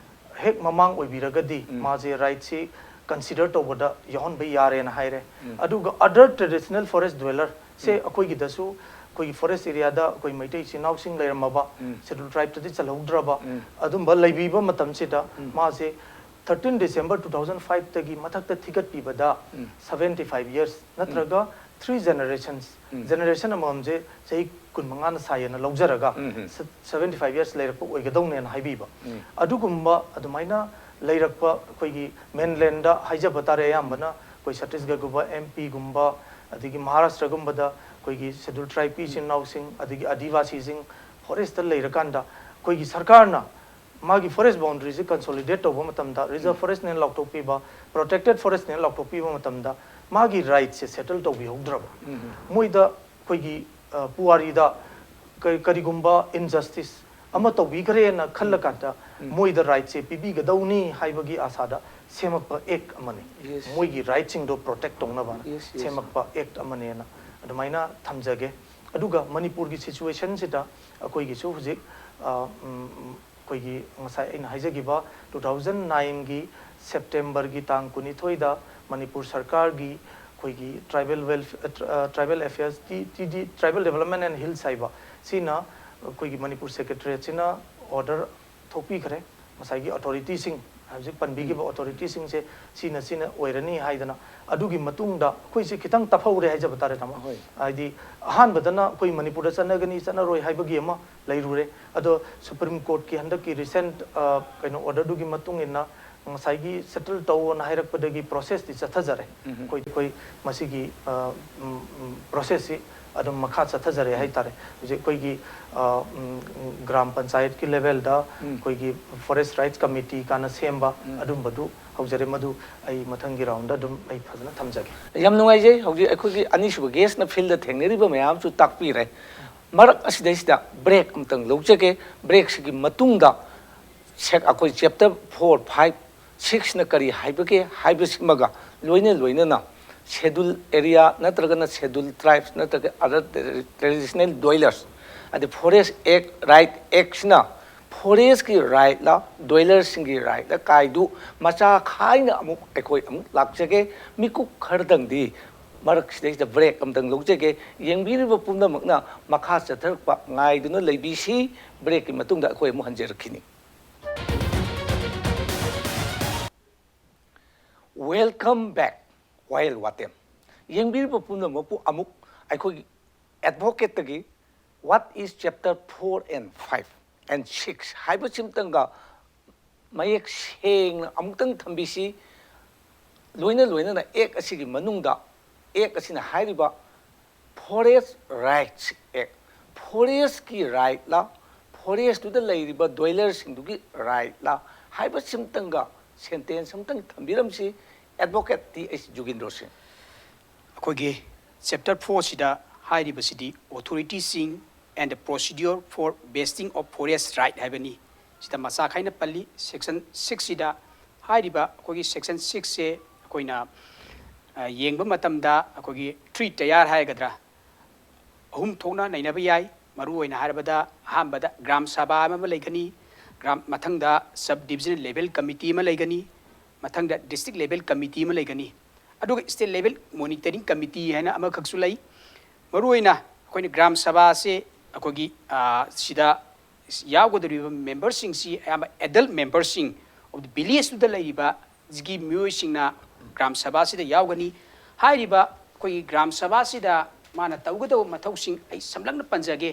ꯍꯦꯛ ꯃꯃꯥꯡ ꯑꯣꯏꯕꯤꯔꯒꯗꯤ, ꯃꯥꯁꯦ right ꯁꯤ consider ꯇꯧꯕꯗ ꯌꯥꯎꯍꯟꯕ ꯌꯥꯔꯦꯅ ꯍꯥꯏꯔꯦ꯫ ꯑꯗꯨꯒ other traditional forest dweller ꯁꯦ, ꯑꯩꯈꯣꯏꯒꯤꯗꯁꯨ ꯑꯩꯈꯣꯏꯒꯤ forest area ꯗ ꯑꯩꯈꯣꯏ ꯃꯩꯇꯩ ꯏꯆꯤꯟ ꯏꯅꯥꯎꯁꯤꯡ ꯂꯩꯔꯝꯃꯕ, schedule tribe ꯇꯗꯤ ꯆꯜꯍꯧꯗ꯭ꯔꯕ, ꯑꯗꯨꯝꯕ ꯂꯩꯕꯤꯕ ꯃꯇꯝꯁꯤꯗ, ꯃꯥꯁꯦ thirteen December two thousand five ꯇꯒꯤ ꯃꯊꯛꯇ ꯊꯤꯒꯠꯄꯤꯕꯗ seventy five years ꯅꯠꯇ꯭ꯔꯒ three generations, generation ꯑꯃꯃꯝꯁꯦ ꯆꯍꯤ ꯀꯨꯟꯃꯉꯥꯅ ꯁꯥꯏꯌꯦꯅ ꯂꯧꯖꯔꯒ, seventy five years ꯂꯩꯔꯛꯄ ꯑꯣꯏꯒꯗꯧꯅꯦꯅ ꯍꯥꯏꯕꯤꯕ꯫ ꯑꯗꯨꯒꯨꯝꯕ ꯑꯗꯨꯃꯥꯏꯅ ꯂꯩꯔꯛꯄ ꯑꯩꯈꯣꯏꯒꯤ mainland ꯗ ꯍꯥꯏꯖꯕ ꯇꯥꯔꯦ, ꯑꯌꯥꯝꯕꯅ ꯑꯩꯈꯣꯏ ꯆꯇꯤꯁꯒꯔꯒꯨꯝꯕ, MP ꯒꯨꯝꯕ, ꯑꯗꯒꯤ ꯃꯍꯥꯔꯥꯁꯇ꯭ꯔꯒꯨꯝꯕꯗ ꯑꯩꯈꯣꯏꯒꯤ schedule tribe ꯀꯤ ꯏꯆꯤꯟ ꯏꯅꯥꯎꯁꯤꯡ, ꯑꯗꯒꯤ ꯑꯥꯗꯤꯋꯥꯁꯤꯁꯤꯡ forest ꯇ ꯂꯩꯔꯀꯥꯟꯗ, ꯑꯩꯈꯣꯏꯒꯤ ꯁꯔꯀꯥꯔꯅ ꯃꯥꯒꯤ forest boundary ꯁꯦ consolidate ꯇꯧꯕ ꯃꯇꯝꯗ, reserve forest ꯅꯦꯅ ꯂꯥꯎꯊꯣꯛꯄꯤꯕ, protected forest ꯅꯦꯅ ꯂꯥꯎꯊꯣꯛꯄꯤꯕ ꯃꯇꯝꯗ, ꯃꯥꯒꯤ right ꯁꯦ settle ꯇꯧꯕꯤꯍꯧꯗ꯭ꯔꯕ, ꯃꯣꯏꯗ ꯑꯩꯈꯣꯏꯒꯤ, ꯑ, ꯄꯨꯋꯥꯔꯤꯗ ꯀ-, ꯀꯔꯤꯒꯨꯝꯕ injustice ꯑꯃ ꯇꯧꯕꯤꯈ꯭ꯔꯦꯅ ꯈꯜꯂꯀꯥꯟꯗ, ꯃꯣꯏꯗ right ꯁꯦ ꯄꯤꯕꯤꯒꯗꯧꯅꯤ ꯍꯥꯏꯕꯒꯤ ꯑꯥꯁꯥꯗ ꯁꯦꯝꯃꯛꯄ act ꯑꯃꯅꯤ꯫ Yes. ꯃꯣꯏꯒꯤ right ꯁꯤꯡꯗꯣ protect ꯇꯧꯅꯕ Yes, yes. ꯁꯦꯝꯃꯛꯄ act ꯑꯃꯅꯦꯅ ꯑꯗꯨꯃꯥꯏꯅ ꯊꯝꯖꯒꯦ꯫ ꯑꯗꯨꯒ ꯃꯅꯤꯄꯨꯔꯒꯤ situation ꯁꯤꯗ ꯑꯩꯈꯣꯏꯒꯤꯁꯨ ꯍꯧꯖꯤꯛ, ꯑ, ꯎꯝ, ꯑꯩꯈꯣꯏꯒꯤ ꯉꯁꯥꯏ ꯑꯩꯅ ꯍꯥꯏꯖꯈꯤꯕ two thousand nine ꯒꯤ September ꯒꯤ ꯇꯥꯡ ꯀꯨꯟꯅꯤꯊꯣꯏꯗ ꯃꯅꯤꯄꯨꯔ ꯁꯔꯀꯥꯔꯒꯤ ꯑꯩꯈꯣꯏꯒꯤ tribal welfare, tribal affairs, T T D, tribal development and hills ꯍꯥꯏꯕ, ꯁꯤꯅ ꯑꯩꯈꯣꯏꯒꯤ ꯃꯅꯤꯄꯨꯔ ꯁꯦꯀ꯭ꯔꯦꯇꯔꯤꯌꯦꯠꯁꯤꯅ ꯑꯣꯔꯗꯔ ꯊꯣꯛꯄꯤꯈ꯭ꯔꯦ ꯉꯁꯥꯏꯒꯤ ꯑꯣꯊꯣꯔꯤꯇꯤꯁꯤꯡ, ꯍꯧꯖꯤꯛ ꯄꯟꯕꯤꯈꯤꯕ ꯑꯣꯊꯣꯔꯤꯇꯤꯁꯤꯡꯁꯦ ꯁꯤꯅ ꯁꯤꯅ ꯑꯣꯏꯔꯅꯤ ꯍꯥꯏꯗꯅ꯫ ꯑꯗꯨꯒꯤ ꯃꯇꯨꯡꯗ ꯑꯩꯈꯣꯏꯁꯦ ꯈꯤꯇꯪ ꯇꯞꯍꯧꯔꯦ ꯍꯥꯏꯖꯕ ꯇꯥꯔꯦ, ꯇꯥꯃꯣ꯫ ꯍꯣꯏ꯫ ꯍꯥꯏꯗꯤ ꯑꯍꯥꯟꯕꯗꯅ ꯑꯩꯈꯣꯏ ꯃꯅꯤꯄꯨꯔꯗ ꯆꯠꯅꯒꯅꯤ ꯆꯠꯅꯔꯣꯏ ꯍꯥꯏꯕꯒꯤ ꯑꯃ ꯂꯩꯔꯨꯔꯦ꯫ ꯑꯗꯣ ꯁꯨꯄ꯭ꯔꯤꯝ ꯀꯣꯔꯠꯀꯤ ꯍꯟꯗꯛꯀꯤ ꯔꯤꯁꯦꯟꯠ ꯀꯩꯅꯣ ꯑꯣꯔꯗꯔꯗꯨꯒꯤ ꯃꯇꯨꯡ ꯏꯟꯅ ꯉꯁꯥꯏꯒꯤ ꯁꯦꯇꯜ ꯇꯧꯑꯣꯅ ꯍꯥꯏꯔꯛꯄꯗꯒꯤ ꯄ꯭ꯔꯣꯁꯦꯁꯇꯤ ꯆꯠꯊꯖꯔꯦ꯫ ꯑꯩꯈꯣꯏ ꯑꯩꯈꯣꯏ ꯃꯁꯤꯒꯤ ꯄ꯭ꯔꯣꯁꯦꯁꯁꯤ ꯑꯗꯨꯝ ꯃꯈꯥ ꯆꯠꯊꯖꯔꯦ ꯍꯥꯏꯇꯥꯔꯦ꯫ ꯍꯧꯖꯤꯛ ꯑꯩꯈꯣꯏꯒꯤ ꯒ꯭ꯔꯥꯝ ꯄꯟꯆꯥꯌꯠꯀꯤ ꯂꯦꯚꯦꯜꯗ ꯑꯩꯈꯣꯏꯒꯤ ꯐꯣꯔꯦꯁ ꯔꯥꯏꯠꯁ ꯀꯃꯤꯇꯤ ꯀꯥꯟꯅ ꯁꯦꯝꯕ ꯑꯗꯨꯝꯕꯗꯨ ꯍꯧꯖꯔꯦ꯫ ꯃꯗꯨ ꯑꯩ ꯃꯊꯪꯒꯤ ꯔꯥꯎꯟꯗ ꯑꯗꯨꯝ ꯑꯩ ꯐꯖꯅ ꯊꯝꯖꯒꯦ꯫ ꯌꯥꯝ ꯅꯨꯡꯉꯥꯏꯖꯩ꯫ ꯍꯧꯖꯤꯛ ꯑꯩꯈꯣꯏꯒꯤ ꯑꯅꯤꯁꯨꯕ ꯒꯦꯁꯅ ꯐꯤꯜꯗ ꯊꯦꯡꯅꯔꯤꯕ ꯃꯌꯥꯝꯁꯨ ꯇꯥꯛꯄꯤꯔꯦ꯫ ꯃꯔꯛ ꯑꯁꯤꯗꯩꯁꯤꯗ ꯕ꯭ꯔꯦꯛ ꯑꯃꯇꯪ ꯂꯧꯖꯒꯦ꯫ ꯕ꯭ꯔꯦꯛꯁꯤꯒꯤ ꯃꯇꯨꯡꯗ ꯁꯦꯛ ꯑꯩꯈꯣꯏ ꯆꯦꯞꯇꯔ ꯐꯣꯔ, ꯐꯥꯏꯚ, ꯁꯤꯛꯁꯅ ꯀꯔꯤ ꯍꯥꯏꯕꯒꯦ ꯍꯥꯏꯕꯁꯤꯃꯒ ꯂꯣꯏꯅ ꯂꯣꯏꯅꯅ ꯁꯦꯗꯨꯜ ꯑꯦꯔꯤꯌꯥ ꯅꯠꯇ꯭ꯔꯒꯅ ꯁꯦꯗꯨꯜ ꯇ꯭ꯔꯥꯏꯕꯁ ꯅꯠꯇ꯭ꯔꯒ ꯑꯗꯔ ꯇ꯭ꯔꯦꯗꯤꯁꯅꯦꯜ ꯗ꯭ꯋꯦꯂꯔꯁ, ꯑꯗꯩ ꯐꯣꯔꯦꯁ ꯑꯦꯛ, ꯔꯥꯏꯠ ꯑꯦꯛꯁꯤꯅ ꯐꯣꯔꯦꯁꯀꯤ ꯔꯥꯏꯠꯂ ꯗ꯭ꯋꯦꯂꯔꯁꯤꯡꯒꯤ ꯔꯥꯏꯠꯂ ꯀꯥꯏꯗꯨ ꯃꯆꯥ ꯈꯥꯏꯅ ꯑꯃꯨꯛ ꯑꯩꯈꯣꯏ ꯑꯃꯨꯛ ꯂꯥꯛꯆꯒꯦ꯫ ꯃꯤꯀꯨꯞ ꯈꯔꯗꯪꯗꯤ ꯃꯔꯛꯁꯤꯗꯩꯁꯤꯗ ꯕ꯭ꯔꯦꯛ ꯑꯃꯇꯪ ꯂꯧꯖꯒꯦ꯫ ꯌꯦꯡꯕꯤꯔꯤꯕ ꯄꯨꯝꯅꯃꯛꯅ ꯃꯈꯥ ꯆꯠꯊꯔꯛꯄ ꯉꯥꯏꯗꯨꯅ ꯂꯩꯕꯤꯁꯤ꯫ ꯕ꯭ꯔꯦꯛꯀꯤ ꯃꯇꯨꯡꯗ ꯑꯩꯈꯣꯏ ꯑꯃꯨꯛ ꯍꯟꯖꯔꯛꯈꯤꯅꯤ꯫ Welcome back, ꯋꯥꯌꯦꯜ ꯋꯥꯇꯦꯝ꯫ ꯌꯦꯡꯕꯤꯔꯤꯕ ꯄꯨꯝꯅꯃꯛꯄꯨ ꯑꯃꯨꯛ ꯑꯩꯈꯣꯏꯒꯤ ꯑꯦꯗꯚꯣꯀꯦꯠꯇꯒꯤ what is chapter four and five and six ꯍꯥꯏꯕꯁꯤꯃꯇꯪꯒ ꯃꯌꯦꯛ ꯁꯦꯡꯅ ꯑꯃꯨꯛꯇꯪ ꯊꯝꯕꯤꯁꯤ꯫ ꯂꯣꯏꯅ ꯂꯣꯏꯅꯅ ꯑꯦꯛ ꯑꯁꯤꯒꯤ ꯃꯅꯨꯡꯗ ꯑꯦꯛ ꯑꯁꯤꯅ ꯍꯥꯏꯔꯤꯕ ꯐꯣꯔꯦꯁ ꯔꯥꯏꯠꯁ ꯑꯦꯛ, ꯐꯣꯔꯦꯁꯀꯤ ꯔꯥꯏꯠꯂ, ꯐꯣꯔꯦꯁꯇꯨꯗ ꯂꯩꯔꯤꯕ ꯗ꯭ꯋꯦꯂꯔꯁꯤꯡꯗꯨꯒꯤ ꯔꯥꯏꯠꯂ ꯍꯥꯏꯕꯁꯤꯃꯇꯪꯒ ꯁꯦꯟꯇꯦꯟꯁ ꯑꯃꯇꯪ ꯊꯝꯕꯤꯔꯝꯁꯤ, ꯑꯦꯗꯚꯣꯀꯦꯠ ꯇꯤ ꯑꯩꯆ ꯖꯨꯒꯤꯟꯗ꯭ꯔꯣ ꯁꯤꯡ꯫ ꯑꯩꯈꯣꯏꯒꯤ chapter ꯐꯣꯔꯁꯤꯗ ꯍꯥꯏꯔꯤꯕꯁꯤꯗꯤ authorities and the procedure for vesting of forest right ꯍꯥꯏꯕꯅꯤ꯫ ꯁꯤꯗ ꯃꯆꯥ ꯈꯥꯏꯅ ꯄꯜꯂꯤ꯫ ꯁꯦꯛꯁꯟ ꯁꯤꯛꯁꯁꯤꯗ ꯍꯥꯏꯔꯤꯕ ꯑꯩꯈꯣꯏꯒꯤ ꯁꯦꯛꯁꯟ ꯁꯤꯛꯁꯁꯦ ꯑꯩꯈꯣꯏꯅ ꯌꯦꯡꯕ ꯃꯇꯝꯗ ꯑꯩꯈꯣꯏꯒꯤ ꯊ꯭ꯔꯤ ꯇꯌꯥꯔ ꯍꯥꯏꯒꯗ꯭ꯔꯥ, ꯑꯍꯨꯝ ꯊꯣꯛꯅ ꯅꯩꯅꯕ ꯌꯥꯏ꯫ ꯃꯔꯨꯑꯣꯏꯅ ꯍꯥꯏꯔꯕꯗ ꯑꯍꯥꯟꯕꯗ ꯒ꯭ꯔꯥꯝ ꯁꯚꯥ ꯑꯃ ꯂꯩꯒꯅꯤ, ꯒ꯭ꯔꯥꯝ ꯃꯊꯪꯗ ꯁꯕ ꯗꯤꯕꯤꯖꯅꯦꯜ ꯂꯦꯚꯦꯜ ꯀꯃꯤꯇꯤ ꯑꯃ ꯂꯩꯒꯅꯤ, ꯃꯊꯪꯗ ꯗꯤꯁꯇ꯭ꯔꯤꯛ ꯂꯦꯚꯦꯜ ꯀꯃꯤꯇꯤ ꯑꯃ ꯂꯩꯒꯅꯤ꯫ ꯑꯗꯨꯒ state level monitoring committee ꯍꯥꯏꯅ ꯑꯃꯈꯛꯁꯨ ꯂꯩ꯫ ꯃꯔꯨꯑꯣꯏꯅ ꯑꯩꯈꯣꯏꯅ ꯒ꯭ꯔꯥꯝ ꯁꯚꯥꯁꯦ ꯑꯩꯈꯣꯏꯒꯤ, ꯑ, ꯁꯤꯗ ꯌꯥꯎꯒꯗꯧꯔꯤꯕ memberꯁꯤꯡꯁꯤ ꯑꯌꯥꯝꯕ adult memberꯁꯤꯡ of the villageꯇꯨꯗ ꯂꯩꯔꯤꯕ ꯒꯤ ꯃꯤꯑꯣꯏꯁꯤꯡꯅ ꯒ꯭ꯔꯥꯝ ꯁꯚꯥꯁꯤꯗ ꯌꯥꯎꯒꯅꯤ꯫ ꯍꯥꯏꯔꯤꯕ ꯑꯩꯈꯣꯏꯒꯤ ꯒ꯭ꯔꯥꯝ ꯁꯚꯥꯁꯤꯗ ꯃꯥꯅ ꯇꯧꯒꯗꯧꯕ ꯃꯊꯧꯁꯤꯡ ꯑꯩ ꯁꯝꯂꯞꯅ ꯄꯟꯖꯒꯦ꯫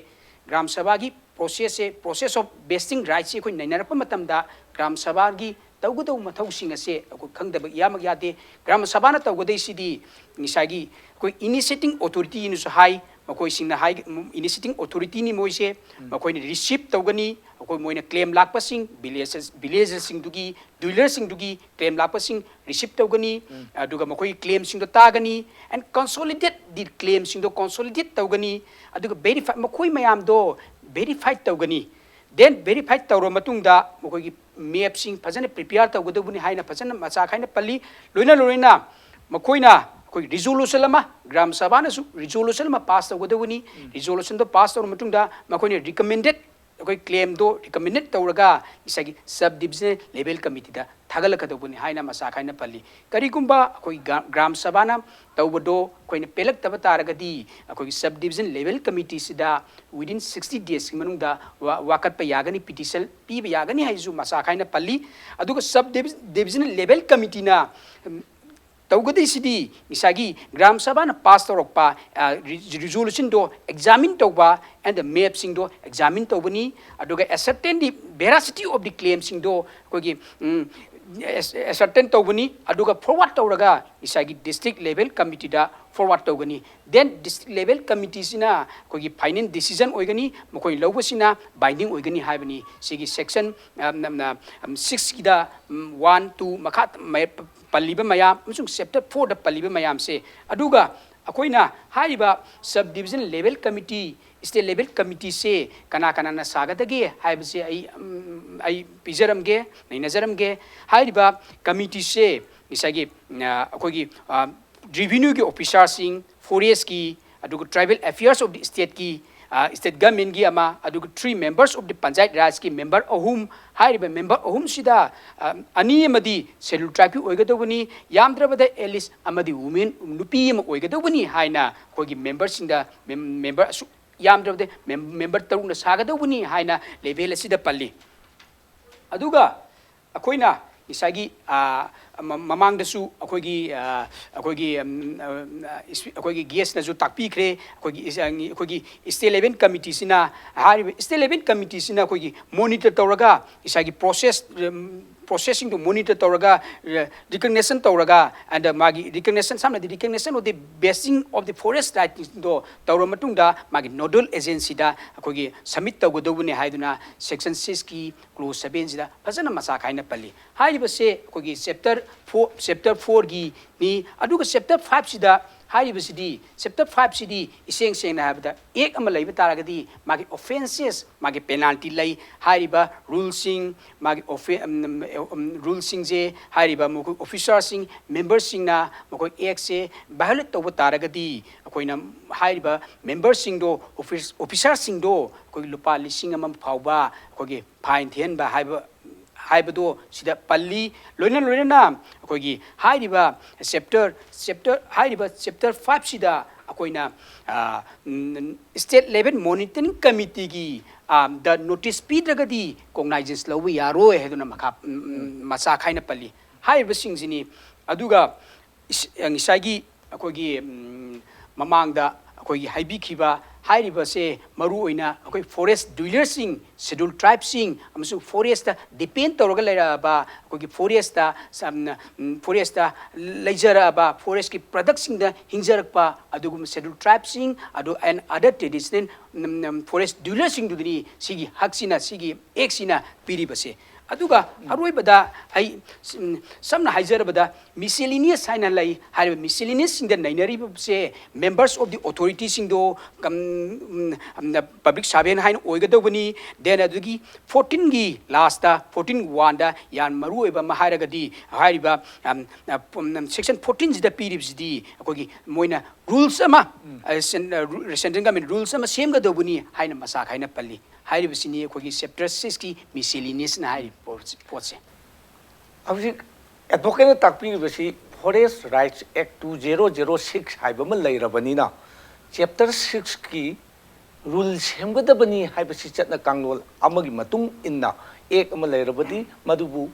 ꯒ꯭ꯔꯥꯝ ꯁꯚꯥꯒꯤ processꯁꯦ, process of vesting rightꯁꯦ ꯑꯩꯈꯣꯏ ꯅꯩꯅꯔꯛꯄ ꯃꯇꯝꯗ ꯒ꯭ꯔꯥꯝ ꯁꯚꯥꯒꯤ ꯇꯧꯒꯗꯧꯕ ꯃꯊꯧꯁꯤꯡ ꯑꯁꯦ ꯑꯩꯈꯣꯏ ꯈꯪꯗꯕ ꯏꯌꯥꯃꯛ ꯌꯥꯗꯦ꯫ ꯒ꯭ꯔꯥꯝ ꯁꯚꯥꯅ ꯇꯧꯒꯗꯣꯏꯁꯤꯗꯤ ꯉꯁꯥꯏꯒꯤ ꯑꯩꯈꯣꯏ initiating authorityꯅꯁꯨ ꯍꯥꯏ, ꯃꯈꯣꯏꯁꯤꯡꯅ ꯍꯥꯏ, initiating authorityꯅꯤ ꯃꯣꯏꯁꯦ꯫ ꯃꯈꯣꯏꯅ receive ꯇꯧꯒꯅꯤ, ꯑꯩꯈꯣꯏ ꯃꯣꯏꯅ claim ꯂꯥꯛꯄꯁꯤꯡ, villages, villagesꯁꯤꯡꯗꯨꯒꯤ, dwellerꯁꯤꯡꯗꯨꯒꯤ claim ꯂꯥꯛꯄꯁꯤꯡ receive ꯇꯧꯒꯅꯤ, ꯑꯗꯨꯒ ꯃꯈꯣꯏꯒꯤ claimꯁꯤꯡꯗꯣ ꯇꯥꯒꯅꯤ, and consolidate the claimꯁꯤꯡꯗꯣ consolidate ꯇꯧꯒꯅꯤ, ꯑꯗꯨꯒ verify, ꯃꯈꯣꯏ ꯃꯌꯥꯝꯗꯣ verify ꯇꯧꯒꯅꯤ꯫ Then verify ꯇꯧꯔꯕ ꯃꯇꯨꯡꯗ ꯃꯈꯣꯏꯒꯤ mapꯁꯤꯡ ꯐꯖꯅ prepare ꯇꯧꯒꯗꯧꯕꯅꯤ ꯍꯥꯏꯅ ꯐꯖꯅ ꯃꯆꯥ ꯈꯥꯏꯅ ꯄꯜꯂꯤ꯫ ꯂꯣꯏꯅ ꯂꯣꯏꯅꯅ ꯃꯈꯣꯏꯅ ꯑꯩꯈꯣꯏ resolution ꯑꯃ, ꯒ꯭ꯔꯥꯝ ꯁꯚꯥꯅꯁꯨ resolution ꯑꯃ pass ꯇꯧꯒꯗꯧꯕꯅꯤ꯫ Resolutionꯗꯣ pass ꯇꯧꯔꯕ ꯃꯇꯨꯡꯗ ꯃꯈꯣꯏꯅ recommended, ꯑꯩꯈꯣꯏ claimꯗꯣ recommended ꯇꯧꯔꯒ ꯉꯁꯥꯏꯒꯤ sub divisional level committeeꯗ ꯊꯥꯒꯠꯂꯛꯀꯗꯧꯕꯅꯤ ꯍꯥꯏꯅ ꯃꯆꯥ ꯈꯥꯏꯅ ꯄꯜꯂꯤ꯫ ꯀꯔꯤꯒꯨꯝꯕ ꯑꯩꯈꯣꯏ ꯒ꯭ꯔꯥ-, ꯒ꯭ꯔꯥꯝ ꯁꯚꯥꯅ ꯇꯧꯕꯗꯣ ꯑꯩꯈꯣꯏꯅ ꯄꯦꯜꯂꯛꯇꯕ ꯇꯥꯔꯒꯗꯤ ꯑꯩꯈꯣꯏꯒꯤ sub division level committeeꯁꯤꯗ within sixty daysꯀꯤ ꯃꯅꯨꯡꯗ ꯋꯥ-, ꯋꯥꯀꯠꯄ ꯌꯥꯒꯅꯤ, petition ꯄꯤꯕ ꯌꯥꯒꯅꯤ ꯍꯥꯏꯁꯨ ꯃꯆꯥ ꯈꯥꯏꯅ ꯄꯜꯂꯤ꯫ ꯑꯗꯨꯒ sub divi-, divisional level committeeꯅ, ꯎꯝ, ꯇꯧꯒꯗꯣꯏꯁꯤꯗꯤ ꯉꯁꯥꯏꯒꯤ ꯒ꯭ꯔꯥꯝ ꯁꯚꯥꯅ pass ꯇꯧꯔꯛꯄ, ꯑ, ꯔꯤ-, resolutionꯗꯣ examine ꯇꯧꯕ and the mapꯁꯤꯡꯗꯣ examine ꯇꯧꯕꯅꯤ꯫ ꯑꯗꯨꯒ ascertain the veracity of the claimꯁꯤꯡꯗꯣ ꯑꯩꯈꯣꯏꯒꯤ, ꯎꯝ, ꯑꯦꯁ-, ascertain ꯇꯧꯒꯅꯤ꯫ ꯑꯗꯨꯒ forward ꯇꯧꯔꯒ ꯉꯁꯥꯏꯒꯤ district level committeeꯗ forward ꯇꯧꯒꯅꯤ꯫ Then district level committeeꯁꯤꯅ ꯑꯩꯈꯣꯏꯒꯤ final decision ꯑꯣꯏꯒꯅꯤ, ꯃꯈꯣꯏ ꯂꯧꯕꯁꯤꯅ binding ꯑꯣꯏꯒꯅꯤ ꯍꯥꯏꯕꯅꯤ꯫ ꯁꯤꯒꯤ section, ꯑ, ꯅ-, ꯅ-, ꯎꯝ, sixꯀꯤꯗ, ꯎꯝ, one, two ꯃꯈꯥ ꯃ-, ꯄꯜꯂꯤꯕ ꯃꯌꯥꯝ ꯑꯃꯁꯨꯡ chapter fourꯗ ꯄꯜꯂꯤꯕ ꯃꯌꯥꯝꯁꯦ꯫ ꯑꯗꯨꯒ ꯑꯩꯈꯣꯏꯅ ꯍꯥꯏꯔꯤꯕ sub division level committee, state level committeeꯁꯦ ꯀꯅꯥ ꯀꯅꯥꯅ ꯁꯥꯒꯗꯒꯦ ꯍꯥꯏꯕꯁꯦ ꯑꯩ, ꯎꯝ, ꯑꯩ ꯄꯤꯖꯔꯝꯒꯦ, ꯅꯩꯅꯖꯔꯝꯒꯦ꯫ ꯍꯥꯏꯔꯤꯕ committeeꯁꯦ ꯉꯁꯥꯏꯒꯤ, ꯑ, ꯑꯩꯈꯣꯏꯒꯤ, ꯑ, revenueꯒꯤ officerꯁꯤꯡ, forestꯀꯤ, ꯑꯗꯨꯒ tribal affairs of the stateꯀꯤ, ꯁ꯭ꯇꯦꯠ ꯒꯃꯦꯟꯒꯤ ꯑꯃ, ꯑꯗꯨꯒ three members of the panchayat ꯔꯥꯖꯀꯤ ꯃꯦꯝꯕꯔ ꯑꯍꯨꯝ, ꯍꯥꯏꯔꯤꯕ ꯃꯦꯝꯕꯔ ꯑꯍꯨꯝꯁꯤꯗ ꯑꯅꯤ ꯑꯃꯗꯤ ꯁꯦꯗꯨꯜ ꯇ꯭ꯔꯥꯏꯕꯀꯤ ꯑꯣꯏꯒꯗꯧꯕꯅꯤ, ꯌꯥꯝꯗ꯭ꯔꯕꯗ at least ꯑꯃꯗꯤ ꯋꯨꯃꯦꯟ, ꯅꯨꯄꯤ ꯑꯃ ꯑꯣꯏꯒꯗꯧꯕꯅꯤ ꯍꯥꯏꯅ ꯑꯩꯈꯣꯏꯒꯤ ꯃꯦꯝꯕꯔꯁꯤꯡꯗ, ꯃꯦꯝꯕꯔ ꯑꯁꯨꯛ ꯌꯥꯝꯗ꯭ꯔꯕꯗ ꯃꯦꯝꯕꯔ ꯇꯔꯨꯛꯅ ꯁꯥꯒꯗꯧꯕꯅꯤ ꯍꯥꯏꯅ ꯂꯦꯕꯦꯜ ꯑꯁꯤꯗ ꯄꯜꯂꯤ꯫ ꯑꯗꯨꯒ ꯑꯩꯈꯣꯏꯅ ꯉꯁꯥꯏꯒꯤ ꯃꯃꯥꯡꯗꯁꯨ ꯑꯩꯈꯣꯏꯒꯤ ꯑꯩꯈꯣꯏꯒꯤ ꯑꯩꯈꯣꯏꯒꯤ ꯒꯦꯁꯅꯁꯨ ꯇꯥꯛꯄꯤꯈ꯭ꯔꯦ꯫ ꯑꯩꯈꯣꯏꯒꯤ ꯑꯩꯈꯣꯏꯒꯤ ꯁ꯭ꯇꯦꯠ ꯂꯦꯚꯦꯜ ꯀꯃꯤꯇꯤꯁꯤꯅ, ꯍꯥꯏꯔꯤꯕ ꯁ꯭ꯇꯦꯠ ꯂꯦꯚꯦꯜ ꯀꯃꯤꯇꯤꯁꯤꯅ ꯑꯩꯈꯣꯏꯒꯤ ꯃꯣꯅꯤꯇꯔ ꯇꯧꯔꯒ ꯉꯁꯥꯏꯒꯤ ꯄ꯭ꯔꯣꯁꯦꯁ ꯄ꯭ꯔꯣꯁꯦꯁꯁꯤꯡꯗꯣ ꯃꯣꯅꯤꯇꯔ ꯇꯧꯔꯒ, ꯔꯤꯀꯒꯅꯤꯁꯟ ꯇꯧꯔꯒ, ꯑꯦꯟꯗ ꯃꯥꯒꯤ ꯔꯤꯀꯒꯅꯤꯁꯟ, ꯁꯝꯅꯗꯤ recognition of the vesting of the forest rightꯁꯤꯡꯗꯣ ꯇꯧꯔ ꯃꯇꯨꯡꯗ ꯃꯥꯒꯤ ꯅꯣꯗꯜ ꯑꯦꯖꯦꯟꯁꯤꯗ ꯑꯩꯈꯣꯏꯒꯤ ꯁꯕꯃꯤꯠ ꯇꯧꯒꯗꯧꯕꯅꯤ ꯍꯥꯏꯗꯨꯅ ꯁꯦꯛꯁꯟ ꯁꯤꯛꯁꯀꯤ ꯀ꯭ꯂꯣꯖ ꯁꯕꯦꯟꯁꯤꯗ ꯐꯖꯅ ꯃꯆꯥ ꯈꯥꯏꯅ ꯄꯜꯂꯤ꯫ ꯍꯥꯏꯔꯤꯕꯁꯦ ꯑꯩꯈꯣꯏꯒꯤ ꯆꯦꯞꯇꯔ ꯐꯣꯔ, ꯆꯦꯞꯇꯔ ꯐꯣꯔꯒꯤꯅꯤ꯫ ꯑꯗꯨꯒ ꯆꯦꯞꯇꯔ ꯐꯥꯏꯚꯁꯤꯗ ꯍꯥꯏꯔꯤꯕꯁꯤꯗꯤ, ꯆꯦꯞꯇꯔ ꯐꯥꯏꯚꯁꯤꯗꯤ ꯏꯁꯦꯡ ꯁꯦꯡꯅ ꯍꯥꯏꯔꯕꯗ ꯑꯦꯛ ꯑꯃ ꯂꯩꯕ ꯇꯥꯔꯒꯗꯤ ꯃꯥꯒꯤ ꯑꯣꯐꯦꯟꯁꯦꯁ, ꯃꯥꯒꯤ ꯄꯦꯅꯥꯜꯇꯤ ꯂꯩ꯫ ꯍꯥꯏꯔꯤꯕ ꯔꯨꯜꯁꯤꯡ, ꯃꯥꯒꯤ ꯔꯨꯜꯁꯤꯡꯁꯦ ꯍꯥꯏꯔꯤꯕ ꯃꯈꯣꯏ ꯑꯣꯐꯤꯁꯥꯔꯁꯤꯡ, ꯃꯦꯝꯕꯔꯁꯤꯡꯅ ꯃꯈꯣꯏ ꯑꯦꯛꯁꯦ ꯚꯥꯏꯑꯣꯂꯦꯠ ꯇꯧꯕ ꯇꯥꯔꯒꯗꯤ ꯑꯩꯈꯣꯏꯅ ꯍꯥꯏꯔꯤꯕ ꯃꯦꯝꯕꯔꯁꯤꯡꯗꯣ, ꯑꯣꯐꯤꯁꯥꯔꯁꯤꯡꯗꯣ ꯑꯩꯈꯣꯏꯒꯤ ꯂꯨꯄꯥ ꯂꯤꯁꯤꯡ ꯑꯃ ꯐꯥꯎꯕ ꯑꯩꯈꯣꯏꯒꯤ ꯐꯥꯏꯟ ꯊꯤꯍꯟꯕ ꯍꯥꯏꯕ, ꯍꯥꯏꯕꯗꯣ ꯁꯤꯗ ꯄꯜꯂꯤ꯫ ꯂꯣꯏꯅ ꯂꯣꯏꯅꯅ ꯑꯩꯈꯣꯏꯒꯤ ꯍꯥꯏꯔꯤꯕ ꯆꯦꯞꯇꯔ, ꯆꯦꯞꯇꯔ, ꯍꯥꯏꯔꯤꯕ ꯆꯦꯞꯇꯔ ꯐꯥꯏꯚꯁꯤꯗ ꯑꯩꯈꯣꯏꯅ ꯁ꯭ꯇꯦꯠ ꯂꯦꯚꯦꯜ ꯃꯣꯅꯤꯇꯔꯤꯡ ꯀꯃꯤꯇꯤꯒꯤ ꯗ ꯅꯣꯇꯤꯁ ꯄꯤꯗ꯭ꯔꯒꯗꯤ ꯀꯣꯒꯅꯥꯏꯖꯦꯟꯁ ꯂꯧꯕ ꯌꯥꯔꯣꯏ ꯍꯥꯏꯗꯨꯅ ꯃꯈꯥ, ꯃꯆꯥ ꯈꯥꯏꯅ ꯄꯜꯂꯤ꯫ ꯍꯥꯏꯔꯤꯕꯁꯤꯡꯁꯤꯅꯤ꯫ ꯑꯗꯨꯒ ꯉꯁꯥꯏꯒꯤ ꯑꯩꯈꯣꯏꯒꯤ ꯃꯃꯥꯡꯗ ꯑꯩꯈꯣꯏꯒꯤ ꯍꯥꯏꯕꯤꯈꯤꯕ ꯍꯥꯏꯔꯤꯕꯁꯦ ꯃꯔꯨꯑꯣꯏꯅ ꯑꯩꯈꯣꯏ ꯐꯣꯔꯦꯁ ꯗ꯭ꯋꯤꯂꯔꯁꯤꯡ, ꯁꯦꯗꯨꯜ ꯇ꯭ꯔꯥꯏꯕꯁꯤꯡ ꯑꯃꯁꯨꯡ ꯐꯣꯔꯦꯁꯇ ꯗꯤꯄꯦꯟ ꯇꯧꯔꯒ ꯂꯩꯔꯛꯑꯕ, ꯑꯩꯈꯣꯏꯒꯤ ꯐꯣꯔꯦꯁꯇ, ꯐꯣꯔꯦꯁꯇ ꯂꯩꯖꯔꯛꯑꯕ, ꯐꯣꯔꯦꯁꯀꯤ ꯄ꯭ꯔꯗꯛꯁꯤꯡꯗ ꯍꯤꯡꯖꯔꯛꯄ ꯑꯗꯨꯒꯨꯝꯕ ꯁꯦꯗꯨꯜ ꯇ꯭ꯔꯥꯏꯕꯁꯤꯡ ꯑꯗꯨ and other traditional forest dwellerꯁꯤꯡꯗꯨꯗꯅꯤ ꯁꯤꯒꯤ ꯍꯛꯁꯤꯅ, ꯁꯤꯒꯤ ꯑꯦꯛꯁꯤꯅ ꯄꯤꯔꯤꯕꯁꯦ꯫ ꯑꯗꯨꯒ ꯑꯔꯣꯏꯕꯗ ꯑꯩ ꯁꯝꯅ ꯍꯥꯏꯖꯔꯕꯗ ꯃꯤꯁꯦꯂꯤꯅꯤꯌꯁ ꯍꯥꯏꯅ ꯂꯩ꯫ ꯍꯥꯏꯔꯤꯕ ꯃꯤꯁꯦꯂꯤꯅꯤꯌꯁꯁꯤꯡꯗ ꯅꯩꯅꯔꯤꯕꯁꯦ members of the authorityꯁꯤꯡꯗꯣ ꯄꯕ꯭ꯂꯤꯛ ꯁꯥꯔꯚꯦꯟ ꯍꯥꯏꯅ ꯑꯣꯏꯒꯗꯧꯕꯅꯤ꯫ Then ꯑꯗꯨꯒꯤ ꯐꯣꯔꯇꯤꯟꯒꯤ ꯂꯥꯁꯇ, ꯐꯣꯔꯇꯤꯟ ꯋꯥꯟꯗ ꯌꯥꯝ ꯃꯔꯨ ꯑꯣꯏꯕ ꯑꯃ ꯍꯥꯏꯔꯒꯗꯤ ꯍꯥꯏꯔꯤꯕ ꯁꯦꯛꯁꯟ ꯐꯣꯔꯇꯤꯟꯁꯤꯗ ꯄꯤꯔꯤꯕꯁꯤꯗꯤ ꯑꯩꯈꯣꯏꯒꯤ ꯃꯣꯏꯅ ꯔꯨꯜꯁ ꯑꯃ, ꯑ, ꯁꯦꯟ-, ꯑ, ꯔꯨ-, ꯁꯦꯟꯇ꯭ꯔꯦꯜ ꯒꯚꯔꯟꯃꯦꯟꯠ ꯔꯨꯜꯁ ꯑꯃ ꯁꯦꯝꯒꯗꯧꯕꯅꯤ ꯍꯥꯏꯅ ꯃꯆꯥ ꯈꯥꯏꯅ ꯄꯜꯂꯤ꯫ ꯍꯥꯏꯔꯤꯕꯁꯤꯅꯤ ꯑꯩꯈꯣꯏꯒꯤ ꯆꯦꯞꯇꯔ ꯁꯤꯛꯁꯀꯤ ꯃꯤꯁꯦꯂꯤꯅꯤꯌꯁꯅ ꯍꯥꯏꯔꯤꯕ ꯄꯣꯠꯁꯦ, ꯄꯣꯠꯁꯦ꯫ ꯍꯧꯖꯤꯛ ꯑꯦꯗꯚꯣꯀꯦꯠꯅ ꯇꯥꯛꯄꯤꯔꯤꯕꯁꯤ ꯐꯣꯔꯦꯁ ꯔꯥꯏꯠꯁ ꯑꯦꯛ ꯇꯨ ꯖꯦꯔꯣ ꯖꯦꯔꯣ ꯁꯤꯛꯁ ꯍꯥꯏꯕ ꯑꯃ ꯂꯩꯔꯕꯅꯤꯅ, ꯆꯦꯞꯇꯔ ꯁꯤꯛꯁꯀꯤ ꯔꯨꯜ ꯁꯦꯝꯒꯗꯕꯅꯤ ꯍꯥꯏꯕꯁꯤ ꯆꯠꯅ ꯀꯥꯡꯂꯣꯟ ꯑꯃꯒꯤ ꯃꯇꯨꯡ ꯏꯟꯅ ꯑꯦꯛ ꯑꯃ ꯂꯩꯔꯕꯗꯤ ꯃꯗꯨꯕꯨ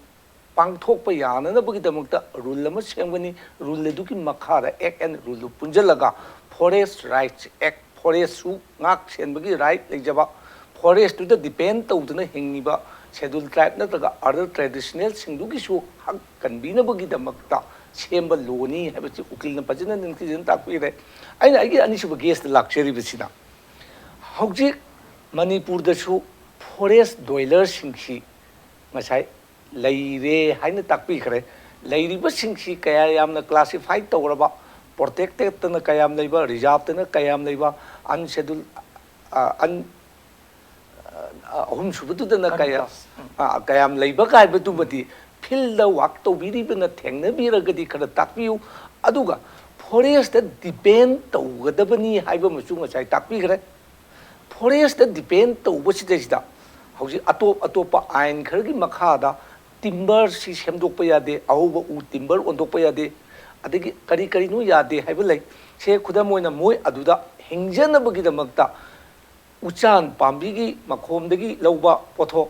ꯄꯥꯡꯊꯣꯛꯄ ꯌꯥꯅꯅꯕꯒꯤꯗꯃꯛꯇ ꯔꯨꯜ ꯑꯃ ꯁꯦꯝꯒꯅꯤ꯫ ꯔꯨꯜ ꯑꯗꯨꯒꯤ ꯃꯈꯥꯗ ꯑꯦꯛ ꯑꯦꯟ ꯔꯨꯜꯗꯨ ꯄꯨꯟꯁꯤꯜꯂꯒ ꯐꯣꯔꯦꯁ ꯔꯥꯏꯠꯁ ꯑꯦꯛ, ꯐꯣꯔꯦꯁꯁꯨ ꯉꯥꯛ ꯁꯦꯟꯕꯒꯤ ꯔꯥꯏꯠ ꯂꯩꯖꯕ, ꯐꯣꯔꯦꯁꯇꯨꯗ ꯗꯤꯄꯦꯟ ꯇꯧꯗꯨꯅ ꯍꯤꯡꯉꯤꯕ ꯁꯦꯗꯨꯜ ꯇ꯭ꯔꯥꯏꯕ ꯅꯠꯇ꯭ꯔꯒ ꯑꯗꯔ ꯇ꯭ꯔꯦꯗꯤꯁꯅꯦꯜꯁꯤꯡꯗꯨꯒꯤꯁꯨ ꯍꯛ ꯀꯟꯕꯤꯅꯕꯒꯤꯗꯃꯛꯇ ꯁꯦꯝꯕ ꯂꯣꯅꯤ ꯍꯥꯏꯕꯁꯤ ꯎꯀꯤꯜꯅ ꯐꯖꯅ ꯅꯤꯡꯊꯤꯖꯅ ꯇꯥꯛꯄꯤꯔꯦ꯫ ꯑꯩꯅ ꯑꯩꯒꯤ ꯑꯅꯤꯁꯨꯕ ꯒꯦꯁꯇ ꯂꯥꯛꯆꯔꯤꯕꯁꯤꯅ, ꯍꯧꯖꯤꯛ ꯃꯅꯤꯄꯨꯔꯗꯁꯨ ꯐꯣꯔꯦꯁ ꯗ꯭ꯋꯦꯂꯔꯁꯤꯡꯁꯤ ꯉꯁꯥꯏ ꯂꯩꯔꯦ ꯍꯥꯏꯅ ꯇꯥꯛꯄꯤꯈ꯭ꯔꯦ꯫ ꯂꯩꯔꯤꯕꯁꯤꯡꯁꯤ ꯀꯌꯥ ꯌꯥꯝꯅ ꯀ꯭ꯂꯥꯁꯤꯐꯥꯏ ꯇꯧꯔꯕ, ꯄ꯭ꯔꯣꯇꯦꯛꯇꯦꯠꯇꯅ ꯀꯌꯥꯝ ꯂꯩꯕ, ꯔꯤꯖꯥꯔꯚꯇꯅ ꯀꯌꯥꯝ ꯂꯩꯕ, ꯑꯟꯁꯦꯗꯨꯜ, ꯑ, ꯑꯟ-, ꯑ, ꯑꯍꯨꯝꯁꯨꯕꯗꯨꯗꯅ ꯀꯌꯥ, Unclass, ꯎꯝ꯫ ꯑ, ꯀꯌꯥꯝ ꯂꯩꯕ ꯍꯥꯏꯕꯗꯨꯃꯗꯤ ꯐꯤꯜꯗ ꯋꯥꯛ ꯇꯧꯕꯤꯔꯤꯕꯅ ꯊꯦꯡꯅꯕꯤꯔꯒꯗꯤ ꯈꯔ ꯇꯥꯛꯄꯤꯌꯨ꯫ ꯑꯗꯨꯒ ꯐꯣꯔꯦꯁꯇ ꯗꯤꯄꯦꯟ ꯇꯧꯒꯗꯕꯅꯤ ꯍꯥꯏꯕ ꯑꯃꯁꯨ ꯉꯁꯥꯏ ꯇꯥꯛꯄꯤꯈ꯭ꯔꯦ꯫ ꯐꯣꯔꯦꯁꯇ ꯗꯤꯄꯦꯟ ꯇꯧꯕꯁꯤꯗꯩꯁꯤꯗ ꯍꯧꯖꯤꯛ ꯑꯇꯣꯞ ꯑꯇꯣꯞꯄ ꯑꯥꯏꯟ ꯈꯔꯒꯤ ꯃꯈꯥꯗ ꯇꯤꯝꯕꯔꯁꯤ ꯁꯦꯝꯗꯣꯛꯄ ꯌꯥꯗꯦ, ꯑꯍꯧꯕ ꯎ ꯇꯤꯝꯕꯔ ꯑꯣꯟꯊꯣꯛꯄ ꯌꯥꯗꯦ, ꯑꯗꯒꯤ ꯀꯔꯤ ꯀꯔꯤꯅꯣ ꯌꯥꯗꯦ ꯍꯥꯏꯕ ꯂꯩ꯫ ꯁꯦ ꯈꯨꯗꯝ ꯑꯣꯏꯅ ꯃꯣꯏ ꯑꯗꯨꯗ ꯍꯤꯡꯖꯅꯕꯒꯤꯗꯃꯛꯇ ꯎꯆꯥꯟ ꯄꯥꯝꯕꯤꯒꯤ ꯃꯈꯣꯝꯗꯒꯤ ꯂꯧꯕ ꯄꯣꯠꯊꯣꯛ,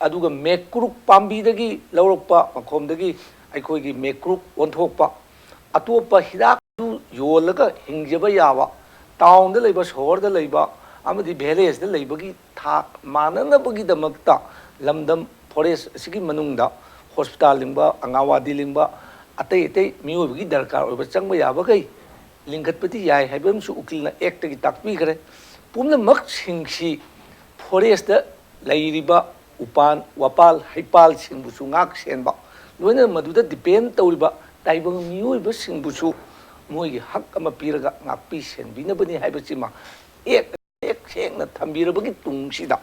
ꯑꯗꯨꯒ ꯃꯦꯀ꯭ꯔꯨꯛ ꯄꯥꯝꯕꯤꯗꯒꯤ ꯂꯧꯔꯛꯄ ꯃꯈꯣꯝꯗꯒꯤ ꯑꯩꯈꯣꯏꯒꯤ ꯃꯦꯀ꯭ꯔꯨꯛ ꯑꯣꯟꯊꯣꯛꯄ, ꯑꯇꯣꯞꯄ ꯍꯤꯗꯥꯛꯇꯨ ꯌꯣꯜꯂꯒ ꯍꯤꯡꯖꯕ ꯌꯥꯕ, ꯇꯥꯎꯟꯗ ꯂꯩꯕ, ꯁꯣꯍꯣꯔꯗ ꯂꯩꯕ ꯑꯃꯗꯤ ꯚꯤꯂꯦꯖꯇ ꯂꯩꯕꯒꯤ ꯊꯥꯛ ꯃꯥꯟꯅꯅꯕꯒꯤꯗꯃꯛꯇ ꯂꯝꯗꯝ ꯐꯣꯔꯦꯁ ꯑꯁꯤꯒꯤ ꯃꯅꯨꯡꯗ ꯍꯣꯁꯄꯤꯇꯥꯜ ꯂꯤꯡꯕ, ꯑꯪꯒꯥꯋꯥꯗꯤ ꯂꯤꯡꯕ, ꯑꯇꯩ ꯑꯇꯩ ꯃꯤꯑꯣꯏꯕꯒꯤ ꯗꯔꯀꯥꯔ ꯑꯣꯏꯕ ꯆꯪꯕ ꯌꯥꯕꯈꯩ ꯂꯤꯡꯈꯠꯄꯗꯤ ꯌꯥꯏ ꯍꯥꯏꯕ ꯑꯃꯁꯨ ꯎꯀꯤꯜꯅ ꯑꯦꯛꯇꯒꯤ ꯇꯥꯛꯄꯤꯈ꯭ꯔꯦ꯫ ꯄꯨꯝꯅꯃꯛꯁꯤꯡꯁꯤ ꯐꯣꯔꯦꯁꯇ ꯂꯩꯔꯤꯕ ꯎꯄꯥꯟ ꯋꯥꯄꯥꯜ ꯍꯩꯄꯥꯜꯁꯤꯡꯕꯨꯁꯨ ꯉꯥꯛ ꯁꯦꯟꯕ, ꯂꯣꯏꯅꯅ ꯃꯗꯨꯗ ꯗꯤꯄꯦꯟ ꯇꯧꯔꯤꯕ ꯇꯥꯏꯕꯪ ꯃꯤꯑꯣꯏꯕꯁꯤꯡꯕꯨꯁꯨ ꯃꯣꯏꯒꯤ ꯍꯛ ꯑꯃ ꯄꯤꯔꯒ ꯉꯥꯛꯄꯤ ꯁꯦꯟꯕꯤꯅꯕꯅꯤ ꯍꯥꯏꯕꯁꯤꯃ ꯑꯦꯛ ꯍꯦꯛ ꯁꯦꯡꯅ ꯊꯝꯕꯤꯔꯕꯒꯤ ꯇꯨꯡꯁꯤꯗ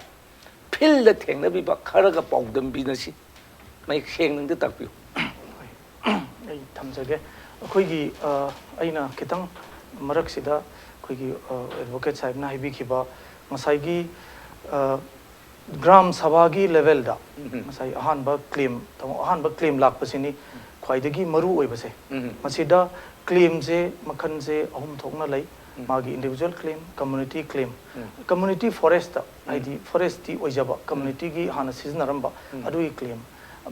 ꯐꯤꯜꯗ ꯊꯦꯡꯅꯕꯤꯕ ꯈꯔꯒ ꯄꯥꯎꯗꯝꯕꯤꯅꯁꯤ꯫ ꯃꯌꯦꯛ ꯁꯦꯡꯅ ꯑꯝꯇ ꯇꯥꯛꯄꯤꯌꯨ꯫ ꯑꯩ ꯊꯝꯖꯒꯦ꯫ ꯑꯩꯈꯣꯏꯒꯤ ꯑ, ꯑꯩꯅ ꯈꯤꯇꯪ ꯃꯔꯛꯁꯤꯗ ꯑꯩꯈꯣꯏꯒꯤ ꯑꯦꯗꯚꯣꯀꯦꯠ ꯁꯥꯍꯦꯕꯅ ꯍꯥꯏꯕꯤꯈꯤꯕ ꯉꯁꯥꯏꯒꯤ ꯑ, ꯒ꯭ꯔꯥꯝ ꯁꯚꯥꯒꯤ ꯂꯦꯚꯦꯜꯗ ꯉꯁꯥꯏ ꯑꯍꯥꯟꯕ ꯀ꯭ꯂꯦꯝ ꯑꯍꯥꯟꯕ ꯀ꯭ꯂꯦꯝ ꯂꯥꯛꯄꯁꯤꯅꯤ ꯈ꯭ꯋꯥꯏꯗꯒꯤ ꯃꯔꯨ ꯑꯣꯏꯕꯁꯦ꯫ ꯃꯁꯤꯗ ꯀ꯭ꯂꯦꯝꯁꯦ ꯃꯈꯜꯁꯦ ꯑꯍꯨꯝ ꯊꯣꯛꯅ ꯂꯩ꯫ ꯃꯥꯒꯤ individual claim, community claim. Community forest, ꯍꯥꯏꯗꯤ ꯐꯣꯔꯦꯁꯇꯤ ꯑꯣꯏꯖꯕ, ꯀꯝꯃ꯭ꯌꯨꯅꯤꯇꯤꯒꯤ ꯍꯥꯟꯅ ꯁꯤꯖꯤꯟꯅꯔꯝꯕ ꯑꯗꯨꯒꯤ ꯀ꯭ꯂꯦꯝ꯫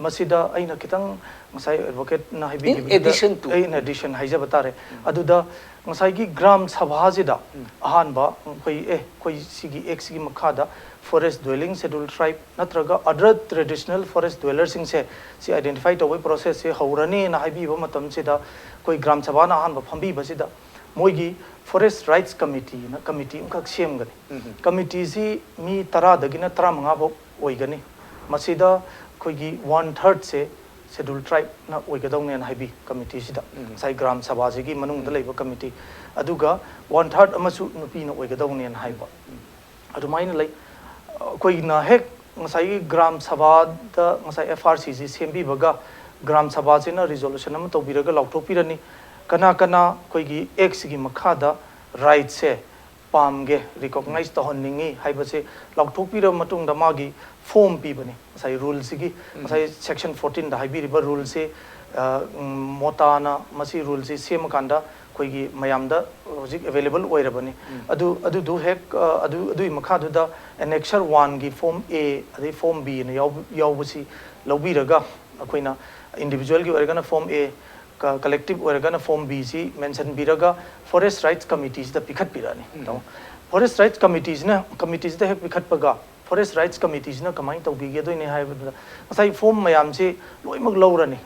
ꯃꯁꯤꯗ ꯑꯩꯅ ꯈꯤꯇꯪ ꯉꯁꯥꯏ ꯑꯦꯗꯚꯣꯀꯦꯠꯅ ꯍꯥꯏꯕꯤꯈꯤꯕꯗꯨꯗ, addition to. ꯑꯩꯅ ꯑꯦꯗꯤꯁꯟ ꯍꯥꯏꯖꯕ ꯇꯥꯔꯦ꯫ ꯑꯗꯨꯗ ꯉꯁꯥꯏꯒꯤ ꯒ꯭ꯔꯥꯝ ꯁꯚꯥꯁꯤꯗ ꯑꯍꯥꯟꯕ ꯑꯩꯈꯣꯏ ꯑꯦ ꯑꯩꯈꯣꯏ ꯁꯤꯒꯤ ꯑꯦꯛꯁꯤꯒꯤ ꯃꯈꯥꯗ ꯐꯣꯔꯦꯁ ꯗ꯭ꯋꯦꯂꯤꯡ ꯁꯦꯗ꯭ꯌꯨꯜ ꯇ꯭ꯔꯥꯏꯕ ꯅꯠꯇ꯭ꯔꯒ ꯑꯗꯔ ꯇ꯭ꯔꯦꯗꯤꯁꯅꯦꯜ ꯐꯣꯔꯦꯁ ꯗ꯭ꯋꯦꯂꯔꯁꯤꯡꯁꯦ ꯁꯤ ꯑꯥꯏꯗꯦꯟꯇꯤꯐꯥꯏ ꯇꯧꯕꯒꯤ ꯄ꯭ꯔꯣꯁꯦꯁꯁꯦ ꯍꯧꯔꯅꯤꯅ ꯍꯥꯏꯕꯤꯕ ꯃꯇꯝꯁꯤꯗ ꯑꯩꯈꯣꯏ ꯒ꯭ꯔꯥꯝ ꯁꯚꯥꯅ ꯑꯍꯥꯟꯕ ꯐꯝꯕꯤꯕꯁꯤꯗ ꯃꯣꯏꯒꯤ ꯐꯣꯔꯦꯁ ꯔꯥꯏꯠꯁ ꯀꯃꯤꯇꯤꯅ ꯀꯃꯤꯇꯤ ꯑꯃꯈꯛ ꯁꯦꯝꯒꯅꯤ꯫ ꯀꯃꯤꯇꯤꯁꯤ ꯃꯤ ꯇꯔꯥꯗꯒꯤꯅ ꯇꯔꯥꯃꯉꯥ ꯐꯥꯎ ꯑꯣꯏꯒꯅꯤ꯫ ꯃꯁꯤꯗ ꯑꯩꯈꯣꯏꯒꯤ ꯋꯥꯟ ꯊꯥꯔꯠꯁꯦ ꯁꯦꯗ꯭ꯌꯨꯜ ꯇ꯭ꯔꯥꯏꯕꯅ ꯑꯣꯏꯒꯗꯧꯅꯦꯅ ꯍꯥꯏꯕꯤ ꯀꯃꯤꯇꯤꯁꯤꯗ, ꯉꯁꯥꯏ ꯒ꯭ꯔꯥꯝ ꯁꯚꯥꯁꯤꯒꯤ ꯃꯅꯨꯡꯗ ꯂꯩꯕ ꯀꯃꯤꯇꯤ꯫ ꯑꯗꯨꯒ ꯋꯥꯟ ꯊꯥꯔꯠ ꯑꯃꯁꯨ ꯅꯨꯄꯤꯅ ꯑꯣꯏꯒꯗꯧꯅꯦꯅ ꯍꯥꯏꯕ꯫ ꯑꯗꯨꯃꯥꯏꯅ ꯂꯩ꯫ ꯑꯩꯈꯣꯏꯅ ꯍꯦꯛ ꯉꯁꯥꯏꯒꯤ ꯒ꯭ꯔꯥꯝ ꯁꯚꯥꯗ ꯉꯁꯥꯏ ꯑꯦꯐ ꯑꯥꯔ ꯁꯤꯁꯤ ꯁꯦꯝꯕꯤꯕꯒ ꯒ꯭ꯔꯥꯝ ꯁꯚꯥꯁꯤꯅ ꯔꯤꯖꯣꯂꯨꯁꯟ ꯑꯃ ꯇꯧꯕꯤꯔꯒ ꯂꯥꯎꯊꯣꯛꯄꯤꯔꯅꯤ꯫ ꯀꯅꯥ ꯀꯅꯥ ꯑꯩꯈꯣꯏꯒꯤ ꯑꯦꯛꯁꯤꯒꯤ ꯃꯈꯥꯗ ꯔꯥꯏꯠꯁꯦ ꯄꯥꯝꯒꯦ, ꯔꯤꯀꯣꯛꯅꯥꯏꯖ ꯇꯧꯍꯟꯅꯤꯡꯉꯤ ꯍꯥꯏꯕꯁꯦ ꯂꯥꯎꯊꯣꯛꯄꯤꯔꯕ ꯃꯇꯨꯡꯗ ꯃꯥꯒꯤ ꯐꯣꯔꯝ ꯄꯤꯕꯅꯤ꯫ ꯉꯁꯥꯏ ꯔꯨꯜꯁꯤꯒꯤ, ꯉꯁꯥꯏ ꯁꯦꯛꯁꯟ ꯐꯣꯔꯇꯤꯟꯗ ꯍꯥꯏꯕꯤꯔꯤꯕ ꯔꯨꯜꯁꯤ, ꯑ, ꯎꯝ, ꯃꯣꯇꯥꯅ ꯃꯁꯤ ꯔꯨꯜꯁꯤ ꯁꯦꯝꯃꯀꯥꯟꯗ ꯑꯩꯈꯣꯏꯒꯤ ꯃꯌꯥꯝꯗ ꯍꯧꯖꯤꯛ ꯑꯦꯚꯦꯂꯦꯕꯜ ꯑꯣꯏꯔꯕꯅꯤ꯫ ꯑꯗꯨ, ꯑꯗꯨꯗꯨ ꯍꯦꯛ, ꯑ, ꯑꯗꯨ, ꯑꯗꯨꯒꯤ ꯃꯈꯥꯗꯨꯗ ꯑꯦꯅꯦꯛꯁꯔ ꯋꯥꯟꯒꯤ ꯐꯣꯔꯝ ꯑꯦ ꯑꯗꯩ ꯐꯣꯔꯝ ꯕꯤ ꯑꯅ ꯌꯥꯎꯕ-, ꯌꯥꯎꯕꯁꯤ ꯂꯧꯕꯤꯔꯒ ꯑꯩꯈꯣꯏꯅ ꯏꯟꯗꯤꯚꯤꯖꯨꯋꯦꯜꯒꯤ ꯑꯣꯏꯔꯒꯅ ꯐꯣꯔꯝ ꯑꯦ, ꯀ-, ꯀꯂꯦꯛꯇꯤꯚ ꯑꯣꯏꯔꯒꯅ ꯐꯣꯔꯝ ꯕꯤꯁꯤ ꯃꯦꯟꯁꯟ ꯄꯤꯔꯒ ꯐꯣꯔꯦꯁ ꯔꯥꯏꯠꯁ ꯀꯃꯤꯇꯤꯁꯤꯗ ꯄꯤꯈꯠꯄꯤꯔꯛꯑꯅꯤ꯫ ꯇꯥꯃꯣ, ꯐꯣꯔꯦꯁ ꯔꯥꯏꯠꯁ ꯀꯃꯤꯇꯤꯁꯤꯅ, ꯀꯃꯤꯇꯤꯁꯤꯗ ꯍꯦꯛ ꯄꯤꯈꯠꯄꯒ ꯐꯣꯔꯦꯁ ꯔꯥꯏꯠꯁ ꯀꯃꯤꯇꯤꯁꯤꯅ ꯀꯃꯥꯏꯅ ꯇꯧꯕꯤꯒꯗꯣꯏꯅꯤ ꯍꯥꯏꯕꯗ ꯉꯁꯥꯏ ꯐꯣꯔꯝ ꯃꯌꯥꯝꯁꯤ ꯂꯣꯏꯅꯃꯛ ꯂꯧꯔꯅꯤ꯫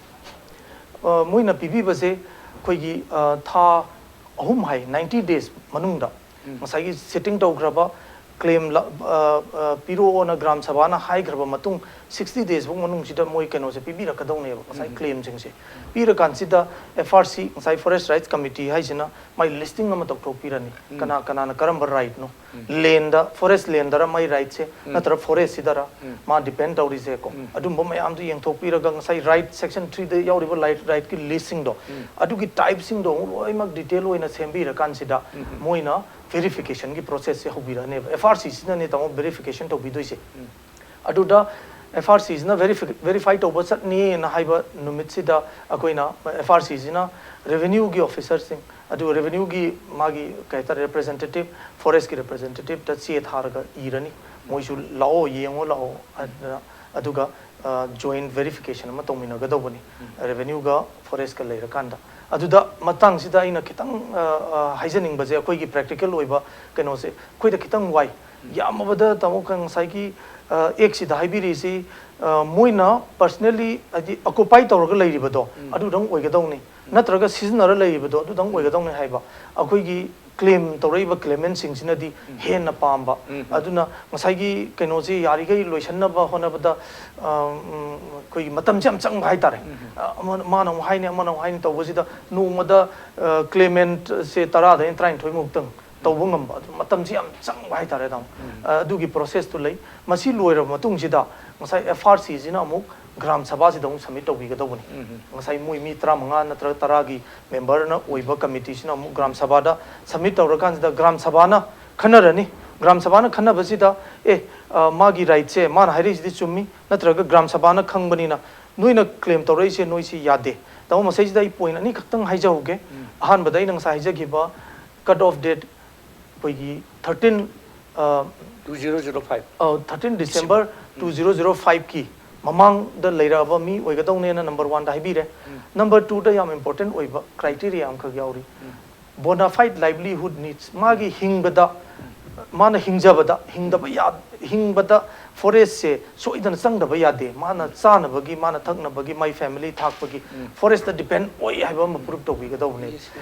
ꯑ, ꯃꯣꯏꯅ ꯄꯤꯕꯤꯕꯁꯦ ꯑꯩꯈꯣꯏꯒꯤ, ꯑ, ꯊꯥ ꯑꯍꯨꯝ ꯍꯥꯏ, ꯅꯥꯏꯟꯇꯤ ꯗꯦꯖ ꯃꯅꯨꯡꯗ ꯉꯁꯥꯏꯒꯤ ꯁꯤꯠꯇꯤꯡ ꯇꯧꯈ꯭ꯔꯕ ꯀ꯭ꯂꯦꯝ ꯄꯤꯔꯛꯑꯣꯅ ꯒ꯭ꯔꯥꯝ ꯁꯚꯥꯅ ꯍꯥꯏꯈ꯭ꯔꯕ ꯃꯇꯨꯡ, ꯁꯤꯛꯁꯇꯤ ꯗꯦꯖ ꯐꯥꯎ ꯃꯅꯨꯡꯁꯤꯗ ꯃꯣꯏ ꯀꯩꯅꯣꯁꯦ ꯄꯤꯕꯤꯔꯛꯀꯗꯧꯅꯦꯕ, ꯉꯁꯥꯏ ꯎꯝ꯫ ꯀ꯭ꯂꯦꯝꯁꯤꯡꯁꯦ꯫ ꯄꯤꯔꯀꯥꯟꯁꯤꯗ, ꯑꯦꯐ ꯑꯥꯔ ꯁꯤ, ꯉꯁꯥꯏ ꯐꯣꯔꯦꯁ ꯔꯥꯏꯠꯁ ꯀꯃꯤꯇꯤ ꯍꯥꯏꯁꯤꯅ ꯃꯥꯏ ꯂꯤꯁꯇꯤꯡ ꯑꯃ ꯇꯧꯊꯣꯛꯄꯤꯔꯅꯤ, ꯎꯝ꯫ ꯀꯅꯥ ꯀꯅꯥꯅ ꯀꯔꯝꯕ ꯔꯥꯏꯠꯅꯣ, ꯎꯝ꯫ ꯂꯦꯟꯗ, ꯐꯣꯔꯦꯁ ꯂꯦꯟꯗꯔ ꯃꯥꯏ ꯔꯥꯏꯠꯁꯦ, ꯎꯝ꯫ ꯅꯠꯇ꯭ꯔꯒ ꯐꯣꯔꯦꯁꯁꯤꯗꯔ ꯎꯝ꯫ ꯃꯥ ꯗꯤꯄꯦꯟ ꯇꯧꯔꯤꯁꯦꯀꯣ꯫ ꯎꯝ꯫ ꯑꯗꯨꯝꯕ ꯃꯌꯥꯝꯗꯨ ꯌꯦꯡꯊꯣꯛꯄꯤꯔꯒ, ꯉꯁꯥꯏ ꯔꯥꯏꯠ, ꯁꯦꯛꯁꯟ ꯊ꯭ꯔꯤꯗ ꯌꯥꯎꯔꯤꯕ ꯔꯥꯏꯠ, ꯔꯥꯏꯠꯀꯤ ꯂꯤꯁꯁꯤꯡꯗꯣ, ꯎꯝ꯫ ꯑꯗꯨꯒꯤ ꯇꯥꯏꯞꯁꯤꯡꯗꯣ ꯑꯃꯨꯛ ꯂꯣꯏꯅꯃꯛ ꯗꯤꯇꯦꯜ ꯑꯣꯏꯅ ꯁꯦꯝꯕꯤꯔꯀꯥꯟꯁꯤꯗ, ꯎꯝ꯫ ꯃꯣꯏꯅ ꯚꯦꯔꯤꯐꯤꯀꯦꯁꯟꯒꯤ ꯄ꯭ꯔꯣꯁꯦꯁꯁꯦ ꯍꯧꯕꯤꯔꯛꯑꯅꯦꯕ꯫ ꯑꯦꯐ ꯑꯥꯔ ꯁꯤꯁꯤꯅꯅꯦ, ꯇꯥꯃꯣ, ꯚꯦꯔꯤꯐꯤꯀꯦꯁꯟ ꯇꯧꯕꯤꯗꯣꯏꯁꯦ꯫ ꯎꯝ꯫ ꯑꯗꯨꯗ ꯑꯦꯐ ꯑꯥꯔ ꯁꯤꯁꯤꯅ ꯚꯦꯔꯤꯐꯥꯏ ꯇꯧꯕ ꯆꯠꯅꯤꯅ ꯍꯥꯏꯕ ꯅꯨꯃꯤꯠꯁꯤꯗ, ꯑꯩꯈꯣꯏꯅ, ꯑꯦꯐ ꯑꯥꯔ ꯁꯤꯁꯤꯅ ꯔꯦꯚꯦꯅ꯭ꯌꯨꯒꯤ ꯑꯣꯐꯤꯁꯔꯁꯤꯡ, ꯑꯗꯨꯒ ꯔꯦꯚꯦꯅ꯭ꯌꯨꯒꯤ ꯃꯥꯒꯤ, ꯀꯩ ꯍꯥꯏꯇꯥꯔꯦ, ꯔꯤꯄ꯭ꯔꯖꯦꯟꯇꯦꯇꯤꯚ, ꯐꯣꯔꯦꯁꯀꯤ ꯔꯤꯄ꯭ꯔꯖꯦꯟꯇꯦꯇꯤꯚꯇ ꯆꯦ ꯊꯥꯔꯒ ꯏꯔꯅꯤ꯫ ꯃꯣꯏꯁꯨ ꯂꯥꯛꯑꯣ, ꯌꯦꯡꯉꯣ ꯂꯥꯛꯑꯣ ꯍꯥꯏꯗꯅ꯫ ꯑꯗꯨꯒ ꯖꯣꯏꯟ ꯚꯦꯔꯤꯐꯤꯀꯦꯁꯟ ꯑꯃ ꯇꯧꯃꯤꯟꯅꯒꯗꯧꯕꯅꯤ, ꯎꯝ꯫ ꯔꯦꯚꯦꯅ꯭ꯌꯨꯒ ꯐꯣꯔꯦꯁꯀ ꯂꯩꯔꯀꯥꯟꯗ꯫ ꯑꯗꯨꯗ ꯃꯇꯥꯡꯁꯤꯗ ꯑꯩꯅ ꯈꯤꯇꯪ, ꯑ, ꯑ, ꯍꯥꯏꯖꯅꯤꯡꯕꯁꯦ, ꯑꯩꯈꯣꯏꯒꯤ ꯄ꯭ꯔꯦꯛꯇꯤꯀꯦꯜ ꯑꯣꯏꯕ ꯀꯩꯅꯣꯁꯦ ꯑꯩꯈꯣꯏꯗ ꯈꯤꯇꯪ ꯋꯥꯏ꯫ ꯎꯝ꯫ ꯌꯥꯝꯃꯕꯗ, ꯇꯥꯃꯣ, ꯉꯁꯥꯏꯒꯤ, ꯑ, ꯑꯦꯛꯁꯤꯗ ꯍꯥꯏꯕꯤꯔꯤꯁꯤ, ꯑ, ꯃꯣꯏꯅ ꯄꯔꯁꯅꯦꯜꯂꯤ, ꯍꯥꯏꯗꯤ, ꯑꯣꯀꯨꯄꯥꯏ ꯇꯧꯔꯒ ꯂꯩꯔꯤꯕꯗꯣ, ꯎꯝ꯫ ꯑꯗꯨꯗꯪ ꯑꯣꯏꯒꯗꯧꯅꯤ꯫ ꯎꯝ꯫ ꯅꯠꯇ꯭ꯔꯒ ꯁꯤꯖꯤꯟꯅꯔ ꯂꯩꯔꯤꯕꯗꯣ, ꯑꯗꯨꯗꯪ ꯎꯝ꯫ ꯑꯣꯏꯒꯗꯧꯅꯤ ꯍꯥꯏꯕ꯫ ꯑꯩꯈꯣꯏꯒꯤ ꯀ꯭ꯂꯦꯝ ꯇꯧꯔꯛꯏꯕ ꯀ꯭ꯂꯦꯃꯦꯟꯁꯤꯡꯁꯤꯅꯗꯤ ꯎꯝ꯫ ꯍꯦꯟꯅ ꯄꯥꯝꯕ꯫ ꯎꯝ, ꯎꯝ꯫ ꯑꯗꯨꯅ ꯉꯁꯥꯏꯒꯤ ꯀꯩꯅꯣꯁꯤ ꯌꯥꯔꯤꯈꯩ ꯂꯣꯏꯁꯤꯟꯅꯕ ꯍꯣꯠꯅꯕꯗ, ꯑ, ꯎꯝ, ꯑꯩꯈꯣꯏꯒꯤ ꯃꯇꯝꯁꯦ ꯌꯥꯝ ꯆꯪꯕ ꯍꯥꯏꯇꯥꯔꯦ꯫ ꯎꯝ, ꯎꯝ꯫ ꯑ, ꯑꯃ-, ꯃꯥꯅ ꯑꯃꯨꯛ ꯍꯥꯏꯅꯤ, ꯑꯃꯅ ꯑꯃꯨꯛ ꯍꯥꯏꯅꯤ ꯇꯧꯕꯁꯤꯗ, ꯅꯣꯡꯃꯗ, ꯑ, ꯀ꯭ꯂꯦꯃꯦꯟꯁꯦ ꯇꯔꯥꯗꯒꯤꯅ ꯇꯔꯥꯅꯤꯊꯣꯏ ꯃꯨꯛꯇꯪ ꯇꯧꯕ ꯉꯝꯕ, ꯑꯗꯨ ꯃꯇꯝꯁꯤ ꯌꯥꯝ ꯆꯪꯕ ꯍꯥꯏꯇꯥꯔꯦ, ꯇꯥꯃꯣ꯫ ꯎꯝ꯫ ꯑ, ꯑꯗꯨꯒꯤ ꯄ꯭ꯔꯣꯁꯦꯁꯇꯨ ꯂꯩ꯫ ꯃꯁꯤ ꯂꯣꯏꯔꯕ ꯃꯇꯨꯡꯁꯤꯗ ꯉꯁꯥꯏ ꯑꯦꯐ ꯑꯥꯔ ꯁꯤꯁꯤꯅ ꯑꯃꯨꯛ ꯒ꯭ꯔꯥꯝ ꯁꯚꯥꯁꯤꯗ ꯑꯃꯨꯛ ꯁꯕꯃꯤꯠ ꯇꯧꯕꯤꯒꯗꯧꯕꯅꯤ꯫ ꯎꯝ꯫ ꯉꯁꯥꯏ ꯃꯣꯏ ꯃꯤ ꯇꯔꯥꯃꯉꯥ ꯅꯠꯇ꯭ꯔꯒ ꯇꯔꯥꯒꯤ ꯃꯦꯝꯕꯔꯅ ꯑꯣꯏꯕ ꯀꯃꯤꯇꯤꯁꯤꯅ ꯑꯃꯨꯛ ꯒ꯭ꯔꯥꯝ ꯁꯚꯥꯗ ꯁꯕꯃꯤꯠ ꯇꯧꯔꯀꯥꯟꯁꯤꯗ, ꯒ꯭ꯔꯥꯝ ꯁꯚꯥꯅ ꯈꯟꯅꯔꯅꯤ꯫ ꯒ꯭ꯔꯥꯝ ꯁꯚꯥꯅ ꯈꯟꯅꯕꯁꯤꯗ, ꯑꯦ, ꯑ, ꯃꯥꯒꯤ ꯔꯥꯏꯠꯁꯦ, ꯃꯥꯅ ꯍꯥꯏꯔꯛꯏꯁꯤꯗꯤ ꯆꯨꯝꯃꯤ, ꯅꯠꯇ꯭ꯔꯒ ꯒ꯭ꯔꯥꯝ ꯁꯚꯥꯅ ꯈꯪꯕꯅꯤꯅ ꯅꯣꯏꯅ ꯀ꯭ꯂꯦꯝ ꯇꯧꯔꯛꯏꯁꯦ ꯅꯣꯏꯁꯤ ꯌꯥꯗꯦ꯫ ꯇꯥꯃꯣ, ꯃꯁꯤꯗꯩꯁꯤꯗ ꯑꯩ ꯄꯣꯏꯟ ꯑꯅꯤꯈꯛꯇꯪ ꯍꯥꯏꯖꯍꯧꯒꯦ꯫ ꯎꯝ꯫ ꯑꯍꯥꯟꯕꯗ ꯑꯩꯅ ꯉꯁꯥꯏ ꯍꯥꯏꯖꯈꯤꯕ ꯀꯠ ꯑꯣꯐ ꯗꯦꯠ ꯑꯩꯈꯣꯏꯒꯤ ꯊꯥꯔꯇꯤꯟ, ꯑ, Two zero zero five꯫ ꯑ, ꯊꯥꯔꯇꯤꯟ ꯗꯤꯁꯦꯝꯕꯔ ꯎꯝ꯫ ꯇꯨ ꯖꯤꯔꯣ ꯖꯤꯔꯣ ꯐꯥꯏꯚꯀꯤ ꯃꯃꯥꯡꯗ ꯂꯩꯔꯛꯑꯕ ꯃꯤ ꯑꯣꯏꯒꯗꯧꯅꯦꯅ ꯅꯝꯕꯔ ꯋꯥꯟꯗ ꯍꯥꯏꯕꯤꯔꯦ꯫ ꯎꯝ꯫ ꯅꯝꯕꯔ ꯇꯨꯗ ꯌꯥꯝ ꯏꯝꯄꯣꯔꯇꯦꯟ ꯑꯣꯏꯕ ꯀ꯭ꯔꯥꯏꯇꯦꯔꯤꯌꯥ ꯑꯃꯈꯛ ꯌꯥꯎꯔꯤ꯫ ꯎꯝ꯫ Bona fide livelihood needs, ꯃꯥꯒꯤ ꯎꯝ꯫ ꯍꯤꯡꯕꯗ ꯎꯝ꯫ ꯃꯥꯅ ꯍꯤꯡꯖꯕꯗ ꯍꯤꯡꯗꯕ ꯌꯥ ꯍꯤꯡꯕꯗ ꯐꯣꯔꯦꯁꯁꯦ ꯁꯣꯏꯗꯅ ꯆꯪꯗꯕ ꯌꯥꯗꯦ꯫ ꯃꯥꯅ ꯆꯥꯅꯕꯒꯤ, ꯃꯥꯅ ꯊꯛꯅꯕꯒꯤ, ꯃꯥꯏ ꯐꯦꯃꯤꯂꯤ ꯊꯥꯛꯄꯒꯤ ꯐꯣꯔꯦꯁꯇ ꯗꯤꯄꯦꯟ ꯑꯣꯏ ꯍꯥꯏꯕ ꯑꯃ ꯄ꯭ꯔꯨꯞ ꯇꯧꯕꯤꯒꯗꯧꯕꯅꯦ꯫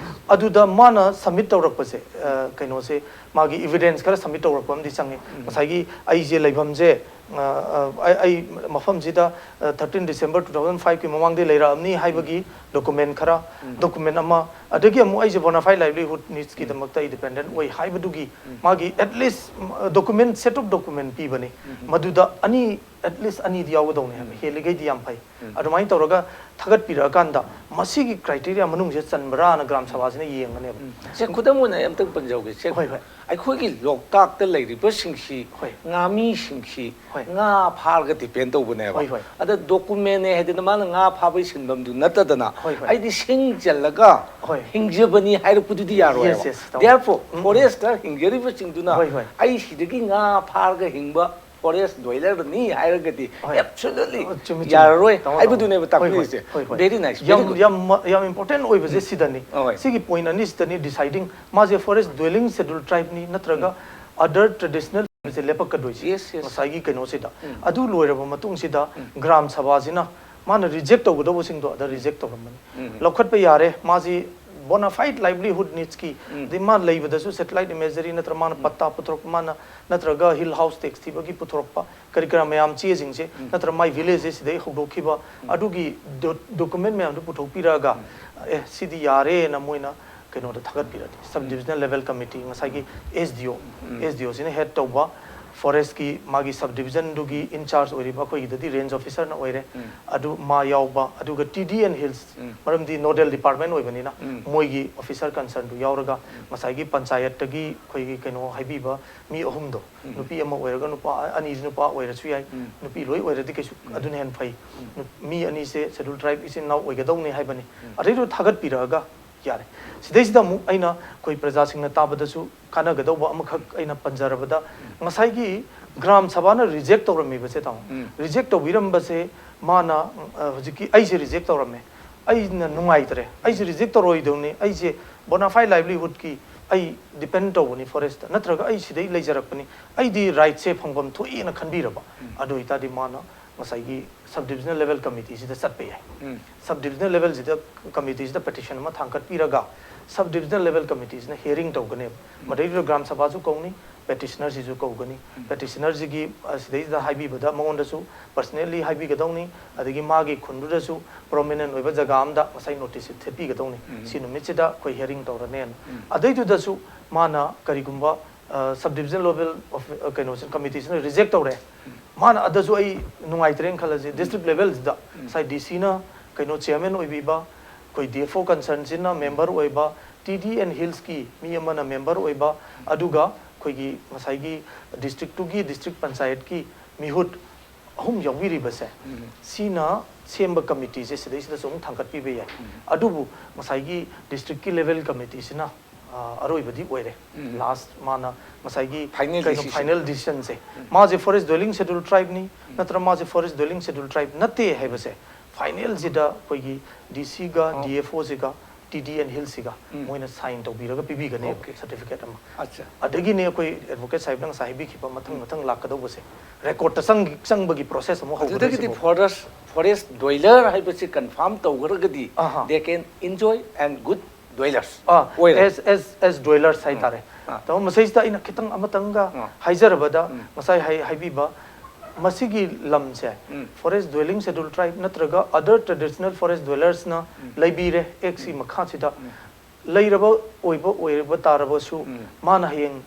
ꯑꯗꯨꯗ ꯃꯥꯅ ꯁꯕꯃꯤꯠ ꯇꯧꯔꯛꯄꯁꯦ, ꯑ, ꯀꯩꯅꯣꯁꯦ, ꯃꯥꯒꯤ ꯏꯚꯤꯗꯦꯟꯁ ꯈꯔ ꯁꯕꯃꯤꯠ ꯇꯧꯔꯛꯄ ꯑꯃꯗꯤ ꯆꯪꯉꯤ꯫ ꯉꯁꯥꯏꯒꯤ ꯑꯩꯁꯦ ꯂꯩꯐꯝꯁꯦ, ꯑ, ꯑ, ꯑꯩ ꯑꯩ ꯃꯐꯝꯁꯤꯗ, ꯑ, ꯊꯥꯔꯇꯤꯟ ꯗꯤꯁꯦꯝꯕꯔ ꯇꯨ ꯊꯥꯎꯖꯟ ꯐꯥꯏꯚꯀꯤ ꯃꯃꯥꯡꯗꯩ ꯂꯩꯔꯛꯑꯕꯅꯤ ꯍꯥꯏꯕꯒꯤ ꯗꯣꯀꯨꯃꯦꯟ ꯈꯔ, ꯗꯣꯀꯨꯃꯦꯟ ꯑꯃ, ꯑꯗꯒꯤ ꯑꯃꯨꯛ ꯑꯩꯁꯦ ꯕꯣꯅꯥꯐꯥꯏ ꯂꯥꯏꯚꯂꯤꯍꯨꯗ ꯅꯤꯗꯁꯀꯤꯗꯃꯛꯇ ꯑꯩ ꯗꯤꯄꯦꯟꯗꯦꯟ ꯑꯣꯏ ꯍꯥꯏꯕꯗꯨꯒꯤ ꯃꯥꯒꯤ at least document, set of document ꯄꯤꯕꯅꯤ꯫ ꯃꯗꯨꯗ ꯑꯅꯤ, ꯑꯦꯠꯂꯤꯁ ꯑꯅꯤꯗꯤ ꯌꯥꯎꯒꯗꯧꯅꯦ ꯍꯥꯏꯕ, ꯍꯦꯜꯂꯤꯈꯩꯗꯤ ꯌꯥꯝ ꯐꯩ꯫ ꯑꯗꯨꯃꯥꯏꯅ ꯇꯧꯔꯒ ꯊꯥꯒꯠꯄꯤꯔꯛꯑꯀꯥꯟꯗ ꯃꯁꯤꯒꯤ ꯀ꯭ꯔꯥꯏꯇꯦꯔꯤꯌꯥ ꯃꯅꯨꯡꯁꯤꯗ ꯆꯟꯕ꯭ꯔꯥꯅ ꯒ꯭ꯔꯥꯝ ꯁꯚꯥꯁꯤꯅ ꯌꯦꯡꯒꯅꯦꯕ꯫ ꯁꯦ, ꯈꯨꯗꯝ ꯑꯣꯏꯅ ꯑꯩ ꯑꯝꯇꯪ ꯄꯟꯖꯍꯧꯒꯦ꯫ ꯁꯦ, ꯍꯣꯏ, ꯍꯣꯏ꯫ ꯑꯩꯈꯣꯏꯒꯤ ꯂꯣꯛꯇꯥꯛꯇ ꯂꯩꯔꯤꯕꯁꯤꯡꯁꯤ, ꯍꯣꯏ꯫ ꯉꯥꯃꯤꯁꯤꯡꯁꯤ ꯍꯣꯏ꯫ ꯉꯥ ꯐꯥꯔꯒ ꯗꯤꯄꯦꯟ ꯇꯧꯕꯅꯦꯕ꯫ ꯍꯣꯏ, ꯍꯣꯏ꯫ ꯑꯗ ꯗꯣꯀꯨꯃꯦꯟꯅꯦ ꯍꯥꯏꯗꯅ ꯃꯥꯅ ꯉꯥ ꯐꯥꯕꯒꯤ ꯁꯤꯟꯐꯝꯗꯨ ꯅꯠꯇꯗꯅ, ꯍꯣꯏ, ꯍꯣꯏ꯫ ꯑꯩꯗꯤ ꯁꯤꯡ ꯆꯜꯂꯒ ꯍꯣꯏ꯫ ꯍꯤꯡꯖꯕꯅꯤ ꯍꯥꯏꯔꯛꯄꯗꯨꯗꯤ ꯌꯥꯔꯣꯏꯕ꯫ Yes, yes, ꯇꯧ-, Therefore, ꯎꯝ, ꯎꯝ꯫ ꯐꯣꯔꯦꯁꯇ ꯍꯤꯡꯖꯔꯤꯕꯁꯤꯡꯗꯨꯅ ꯍꯣꯏ, ꯍꯣꯏ꯫ ꯑꯩ ꯁꯤꯗꯒꯤ ꯉꯥ ꯐꯥꯔꯒ ꯍꯤꯡꯕ ꯐꯣꯔꯦꯁ ꯗ꯭ꯋꯦꯂꯔꯅꯤ ꯍꯥꯏꯔꯒꯗꯤ ꯍꯣꯏ꯫ ꯑꯦꯕꯁꯣꯂꯨꯠꯂꯤ ꯑ, ꯆꯨꯝꯃꯤ, ꯆꯨꯝꯃꯤ꯫ ꯌꯥꯔꯔꯣꯏ ꯇꯧ, ꯇꯧ꯫ ꯍꯥꯏꯕꯗꯨꯅꯦꯕ ꯍꯣꯏ, ꯍꯣꯏ, ꯇꯥꯛꯄꯤꯔꯤꯁꯦ꯫ ꯍꯣꯏ, ꯍꯣꯏ꯫ Very nice, very ꯌꯥꯝ, good꯫ ꯌꯥꯝ, ꯌꯥꯝ ꯏꯝꯄꯣꯔꯇꯦꯟ ꯑꯣꯏꯕꯁꯦ ꯁꯤꯗꯅꯤ꯫ ꯍꯣꯏ꯫ ꯁꯤꯒꯤ ꯄꯣꯏꯟ ꯑꯅꯤꯁꯤꯗꯅꯤ ꯗꯤꯁꯥꯏꯗꯤꯡ ꯃꯥꯁꯦ ꯐꯣꯔꯦꯁ ꯗ꯭ꯋꯦꯂꯤꯡ ꯁꯦꯗꯨꯜ ꯇ꯭ꯔꯥꯏꯕꯅꯤ ꯅꯠꯇ꯭ꯔꯒ ꯑꯗꯔ ꯇ꯭ꯔꯦꯗꯤꯁꯅꯦꯜ ꯁꯦ ꯂꯦꯞꯄꯛꯀꯗꯣꯏꯁꯦ꯫ Yes, yes. ꯉꯁꯥꯏꯒꯤ ꯀꯩꯅꯣꯁꯤꯗ꯫ ꯎꯝ꯫ ꯑꯗꯨ ꯂꯣꯏꯔꯕ ꯃꯇꯨꯡꯁꯤꯗ ꯎꯝ꯫ ꯒ꯭ꯔꯥꯝ ꯁꯚꯥꯁꯤꯅ ꯃꯥꯅ ꯔꯤꯖꯦꯛ ꯇꯧꯒꯗꯧꯕꯁꯤꯡꯗꯣ ꯑꯗ ꯔꯤꯖꯦꯛ ꯇꯧꯔꯝꯕꯅꯤ꯫ ꯎꯝ꯫ ꯂꯧꯈꯠꯄ ꯌꯥꯔꯦ, ꯃꯥꯁꯤ ꯕꯣꯅꯥꯐꯥꯏꯠ ꯂꯥꯏꯚꯂꯤꯍꯨꯗ ꯅꯤꯗꯁꯀꯤ, ꯎꯝ꯫ ꯑꯗꯩ ꯃꯥ ꯂꯩꯕꯗꯁꯨ ꯁꯦꯇꯤꯂꯥꯏꯠ ꯏꯃꯦꯖꯔꯤ ꯅꯠꯇ꯭ꯔꯒ ꯃꯥꯅ ꯎꯝ꯫ ꯄꯠꯇꯥ ꯄꯨꯊꯣꯔꯛꯄ, ꯃꯥꯅ ꯅꯠꯇ꯭ꯔꯒ ꯍꯤꯜ ꯍꯥꯎꯁ ꯇꯦꯛꯁ ꯊꯤꯕꯒꯤ ꯄꯨꯊꯣꯔꯛꯄ ꯀꯔꯤ ꯀꯔꯥ ꯃꯌꯥꯝ ꯆꯦꯁꯤꯡꯁꯦ, ꯎꯝ꯫ ꯅꯠꯇ꯭ꯔꯒ ꯃꯥꯏ ꯚꯤꯂꯦꯖꯁꯦ ꯁꯤꯗꯩ ꯍꯧꯗꯣꯛꯈꯤꯕ, ꯎꯝ꯫ ꯑꯗꯨꯒꯤ ꯗꯣ-, ꯗꯣꯀꯨꯃꯦꯟ ꯃꯌꯥꯝꯗꯨ ꯄꯨꯊꯣꯛꯄꯤꯔꯛꯑꯒ, ꯎꯝ꯫ ꯑꯦ, ꯁꯤꯗꯤ ꯌꯥꯔꯦꯅ ꯃꯣꯏꯅ ꯀꯩꯅꯣꯗ ꯊꯥꯒꯠꯄꯤꯔꯗꯤ, ꯁꯕ ꯗꯤꯕꯤꯖꯅꯦꯜ ꯂꯦꯚꯦꯜ ꯀꯃꯤꯇꯤ, ꯉꯁꯥꯏꯒꯤ ꯑꯦꯁ ꯗꯤ ꯑꯣ, ꯎꯝ꯫ ꯑꯦꯁ ꯗꯤ ꯑꯣꯁꯤꯅ ꯍꯦꯗ ꯇꯧꯕ ꯐꯣꯔꯦꯁꯀꯤ ꯃꯥꯒꯤ ꯁꯕ ꯗꯤꯕꯤꯖꯟꯗꯨꯒꯤ ꯏꯟꯆꯥꯔꯖ ꯑꯣꯏꯔꯤꯕ, ꯑꯩꯈꯣꯏꯒꯤꯗꯗꯤ ꯔꯦꯟꯖ ꯑꯣꯐꯤꯁꯔꯅ ꯑꯣꯏꯔꯦ, ꯎꯝ꯫ ꯑꯗꯨ ꯃꯥ ꯌꯥꯎꯕ, ꯑꯗꯨꯒ ꯇꯤ ꯗꯤ ꯑꯦꯟ ꯍꯤꯜꯁ, ꯎꯝ꯫ ꯃꯔꯝꯗꯤ ꯅꯣꯗꯦꯜ ꯗꯤꯄꯥꯔꯠꯃꯦꯟ ꯑꯣꯏꯕꯅꯤꯅ, ꯎꯝ꯫ ꯃꯣꯏꯒꯤ ꯑꯣꯐꯤꯁꯔ ꯀꯟꯁꯔꯟꯗꯨ ꯌꯥꯎꯔꯒ ꯉꯁꯥꯏꯒꯤ ꯄꯟꯆꯥꯌꯠꯇꯒꯤ ꯑꯩꯈꯣꯏꯒꯤ ꯀꯩꯅꯣ ꯍꯥꯏꯕꯤꯕ ꯃꯤ ꯑꯍꯨꯝꯗꯣ, ꯎꯝ꯫ ꯅꯨꯄꯤ ꯑꯃ ꯑꯣꯏꯔꯒ ꯅꯨꯄꯥ ꯑꯅꯤꯁꯤ ꯅꯨꯄꯥ ꯑꯣꯏꯔꯁꯨ ꯌꯥꯏ, ꯎꯝ꯫ ꯅꯨꯄꯤ ꯂꯣꯏ ꯑꯣꯏꯔꯗꯤ ꯀꯩꯁꯨ ꯎꯝ꯫ ꯑꯗꯨꯅ ꯍꯦꯟꯅ ꯐꯩ꯫ ꯎꯝ꯫ ꯅꯨ-, ꯃꯤ ꯑꯅꯤꯁꯦ ꯁꯦꯗꯨꯜ ꯇ꯭ꯔꯥꯏꯕ ꯏꯆꯤꯟ ꯏꯅꯥꯎ ꯑꯣꯏꯒꯗꯧꯅꯦ ꯍꯥꯏꯕꯅꯤ꯫ ꯎꯝ꯫ ꯑꯗꯩꯗꯨ ꯊꯥꯒꯠꯄꯤꯔꯛꯑꯒ ꯌꯥꯔꯦ꯫ ꯁꯤꯗꯩꯁꯤꯗ ꯑꯃꯨꯛ ꯑꯩꯅ ꯑꯩꯈꯣꯏ ꯄ꯭ꯔꯖꯥꯁꯤꯡꯅ ꯇꯥꯕꯗꯁꯨ ꯀꯥꯟꯅꯒꯗꯧꯕ ꯑꯃꯈꯛ ꯑꯩꯅ ꯄꯟꯖꯔꯕꯗ, ꯉꯁꯥꯏꯒꯤ ꯒ꯭ꯔꯥꯝ ꯁꯚꯥꯅ ꯔꯤꯖꯦꯛ ꯇꯧꯔꯝꯃꯤꯕꯁꯦ, ꯇꯥꯃꯣ, ꯎꯝ꯫ ꯔꯤꯖꯦꯛ ꯇꯧꯕꯤꯔꯝꯕꯁꯦ ꯃꯥꯅ, ꯑ, ꯍꯧꯖꯤꯛꯀꯤ ꯑꯩꯁꯦ ꯔꯤꯖꯦꯛ ꯇꯧꯔꯝꯃꯦ, ꯑꯩꯅ ꯅꯨꯡꯉꯥꯏꯇ꯭ꯔꯦ, ꯑꯩꯁꯦ ꯔꯤꯖꯦꯛ ꯇꯧꯔꯣꯏꯗꯧꯅꯤ, ꯑꯩꯁꯦ ꯕꯣꯅꯥꯐꯥꯏ ꯂꯥꯏꯚꯂꯤꯍꯨꯗꯀꯤ ꯑꯩ ꯗꯤꯄꯦꯟ ꯇꯧꯕꯅꯤ ꯐꯣꯔꯦꯁꯇ, ꯅꯠꯇ꯭ꯔꯒ ꯑꯩ ꯁꯤꯗꯩ ꯂꯩꯖꯔꯛꯄꯅꯤ, ꯑꯩꯗꯤ ꯔꯥꯏꯠꯁꯦ ꯐꯪꯐꯝ ꯊꯣꯛꯏꯅ ꯈꯟꯕꯤꯔꯕ, ꯑꯗꯨ ꯑꯣꯏꯇꯥꯔꯗꯤ ꯃꯥꯅ ꯉꯁꯥꯏꯒꯤ ꯁꯕ ꯗꯤꯕꯤꯖꯅꯦꯜ ꯂꯦꯚꯦꯜ ꯀꯃꯤꯇꯤꯁꯤꯗ ꯆꯠꯄ ꯌꯥꯏ꯫ ꯁꯕ ꯗꯤꯕꯤꯖꯅꯦꯜ ꯂꯦꯚꯦꯜꯁꯤꯗ ꯀꯃꯤꯇꯤꯁꯤꯗ ꯄꯦꯇꯤꯁꯟ ꯑꯃ ꯊꯥꯡꯒꯠꯄꯤꯔꯒ ꯁꯕ ꯗꯤꯕꯤꯖꯅꯦꯜ ꯂꯦꯚꯦꯜ ꯀꯃꯤꯇꯤꯁꯤꯅ ꯍꯤꯌꯔꯤꯡ ꯇꯧꯒꯅꯦꯕ꯫ ꯃꯗꯩꯗꯨꯗ ꯒ꯭ꯔꯥꯝ ꯁꯚꯥꯁꯨ ꯀꯧꯅꯤ, ꯄꯦꯇꯤꯁꯅꯔꯁꯤꯁꯨ ꯀꯧꯒꯅꯤ꯫ ꯄꯦꯇꯤꯁꯅꯔꯁꯤꯒꯤ, ꯑ, ꯁꯤꯗꯩꯁꯤꯗ ꯍꯥꯏꯕꯤꯕꯗ ꯃꯉꯣꯟꯗꯁꯨ ꯄꯔꯁꯅꯦꯜꯂꯤ ꯍꯥꯏꯕꯤꯒꯗꯧꯅꯤ, ꯑꯗꯒꯤ ꯃꯥꯒꯤ ꯈꯨꯟꯗꯨꯗꯁꯨ ꯄ꯭ꯔꯣꯃꯤꯅꯦꯟ ꯑꯣꯏꯕ ꯖꯒꯥ ꯑꯃꯗ ꯉꯁꯥꯏ ꯅꯣꯇꯤꯁꯁꯦ ꯊꯦꯠꯄꯤꯒꯗꯧꯅꯤ꯫ ꯁꯤ ꯅꯨꯃꯤꯠꯁꯤꯗ ꯑꯩꯈꯣꯏ ꯍꯤꯌꯔꯤꯡ ꯇꯧꯔꯅꯦꯅ꯫ ꯑꯗꯩꯗꯨꯗꯁꯨ ꯃꯥꯅ ꯀꯔꯤꯒꯨꯝꯕ, ꯑ, ꯁꯕ ꯗꯤꯕꯤꯖꯅꯦꯜ ꯂꯦꯚꯦꯜ ꯑꯣꯐ, ꯑ, ꯀꯩꯅꯣꯁꯤꯅ, ꯀꯃꯤꯇꯤꯁꯤꯅ ꯔꯤꯖꯦꯛ ꯇꯧꯔꯦ, ꯃꯥꯅ ꯑꯗꯁꯨ ꯑꯩ ꯅꯨꯡꯉꯥꯏꯇ꯭ꯔꯦꯅ ꯈꯜꯂꯁꯤ, ꯗꯤꯁꯇ꯭ꯔꯤꯛ ꯂꯦꯚꯦꯜꯁꯤꯗ ꯉꯁꯥꯏ ꯗꯤ ꯁꯤꯅ ꯀꯩꯅꯣ ꯆꯤꯌꯔꯃꯦꯟ ꯑꯣꯏꯕꯤꯕ, ꯑꯩꯈꯣꯏ ꯗꯤ ꯑꯦꯐ ꯑꯣ ꯀꯟꯁꯔꯟꯁꯤꯅ ꯃꯦꯝꯕꯔ ꯑꯣꯏꯕ, ꯇꯤ ꯗꯤ ꯑꯦꯟ ꯍꯤꯜꯁꯀꯤ ꯃꯤ ꯑꯃꯅ ꯃꯦꯝꯕꯔ ꯑꯣꯏꯕ, ꯑꯗꯨꯒ ꯑꯩꯈꯣꯏꯒꯤ ꯉꯁꯥꯏꯒꯤ ꯗꯤꯁꯇ꯭ꯔꯤꯛꯇꯨꯒꯤ ꯗꯤꯁꯇ꯭ꯔꯤꯛ ꯄꯟꯆꯥꯌꯠꯀꯤ ꯃꯤꯍꯨꯠ ꯑꯍꯨꯝ ꯌꯥꯎꯕꯤꯔꯤꯕꯁꯦ, ꯁꯤꯅ ꯁꯦꯝꯕ ꯀꯃꯤꯇꯤꯁꯦ ꯁꯤꯗꯩꯁꯤꯗꯁꯨ ꯑꯃꯨꯛ ꯊꯥꯡꯒꯠꯄꯤꯕ ꯌꯥꯏ꯫ ꯑꯗꯨꯕꯨ ꯉꯁꯥꯏꯒꯤ ꯗꯤꯁꯇ꯭ꯔꯤꯛꯀꯤ ꯂꯦꯚꯦꯜ ꯀꯃꯤꯇꯤꯁꯤꯅ, ꯑ, ꯑꯔꯣꯏꯕꯗꯤ ꯑꯣꯏꯔꯦ꯫ ꯂꯥꯁ ꯃꯥꯅ ꯉꯁꯥꯏꯒꯤ ꯐꯥꯏꯅꯦꯜ ꯀꯩꯅꯣ, ꯗꯤꯁꯤꯖꯟ꯫ ꯐꯥꯏꯅꯦꯜ ꯗꯤꯁꯤꯖꯟꯁꯦ, ꯃꯥꯁꯦ ꯐꯣꯔꯦꯁ ꯗ꯭ꯋꯦꯂꯤꯡ ꯁꯦꯗ꯭ꯌꯨꯜ ꯇ꯭ꯔꯥꯏꯕꯅꯤ ꯅꯠꯇ꯭ꯔ ꯃꯥꯁꯦ ꯐꯣꯔꯦꯁ ꯗ꯭ꯋꯦꯂꯤꯡ ꯁꯦꯗ꯭ꯌꯨꯜ ꯇ꯭ꯔꯥꯏꯕ ꯅꯠꯇꯦ ꯍꯥꯏꯕꯁꯦ ꯐꯥꯏꯅꯦꯜꯁꯤꯗ ꯑꯩꯈꯣꯏꯒꯤ ꯗꯤ ꯁꯤꯒ, ꯑꯣ꯫ ꯗꯤ ꯑꯦꯐ ꯑꯣꯁꯤꯒ, ꯇꯤ ꯗꯤ ꯑꯦꯟ ꯍꯤꯜꯁꯤꯒ ꯎꯝ꯫ ꯃꯣꯏꯅ ꯁꯥꯏꯟ ꯇꯧꯕꯤꯔꯒ ꯄꯤꯕꯤꯒꯅꯦꯕ, ꯑꯣꯀꯦ꯫ ꯁꯥꯔꯇꯤꯐꯤꯀꯦꯠ ꯑꯃ꯫ ꯑꯠꯆꯥ꯫ ꯑꯗꯒꯤꯅꯦ ꯑꯩꯈꯣꯏ ꯑꯦꯗꯚꯣꯀꯦꯠ ꯁꯥꯍꯦꯕꯅ ꯉꯁꯥꯏ ꯍꯥꯏꯕꯤꯈꯤꯕ ꯃꯊꯪ ꯎꯝ꯫ ꯃꯊꯪ ꯂꯥꯛꯀꯗꯧꯕꯁꯦ ꯔꯦꯀꯣꯔꯠꯇ ꯆꯪ-, ꯆꯪꯕꯒꯤ ꯄ꯭ꯔꯣꯁꯦꯁ ꯑꯃꯨꯛ ꯍꯧꯒꯗꯣꯏꯁꯦ ꯑꯗꯨꯗꯒꯤꯗꯤ ꯃꯣꯏ꯫ ꯐꯣꯔꯦꯁ, ꯐꯣꯔꯦꯁ ꯗ꯭ꯋꯦꯂꯔ ꯍꯥꯏꯕꯁꯤ ꯀꯟꯐꯥꯔꯝ ꯇꯧꯈ꯭ꯔꯒꯗꯤ ꯑꯍꯥ꯫ They can enjoy and good dwellers ꯑꯥ, ꯑꯣꯏꯔꯦ꯫ As, as, as dwellers ꯎꯝ꯫ ꯍꯥꯏꯇꯥꯔꯦ꯫ ꯑꯥ꯫ ꯇꯥꯃꯣ, ꯃꯁꯤꯁꯤꯗ ꯑꯩꯅ ꯈꯤꯇꯪ ꯑꯃꯇꯪꯒ ꯑꯥ꯫ ꯍꯥꯏꯖꯔꯕꯗ, ꯎꯝ꯫ ꯉꯁꯥꯏ ꯍꯥꯏ-, ꯍꯥꯏꯕꯤꯕ, ꯃꯁꯤꯒꯤ ꯂꯝꯁꯦ ꯎꯝ꯫ Forest Dwelling Schedule Tribe ꯅꯠꯇ꯭ꯔꯒ other traditional forest dwellersꯅ ꯎꯝ꯫ ꯂꯩꯕꯤꯔꯦ ꯑꯦꯛꯁꯀꯤ ꯎꯝ꯫ ꯃꯈꯥꯁꯤꯗ꯫ ꯎꯝ꯫ ꯂꯩꯔꯕ ꯑꯣꯏꯕ ꯑꯣꯏꯔꯕ ꯇꯥꯔꯕꯁꯨ, ꯎꯝ꯫ ꯃꯥꯅ ꯍꯌꯦꯡ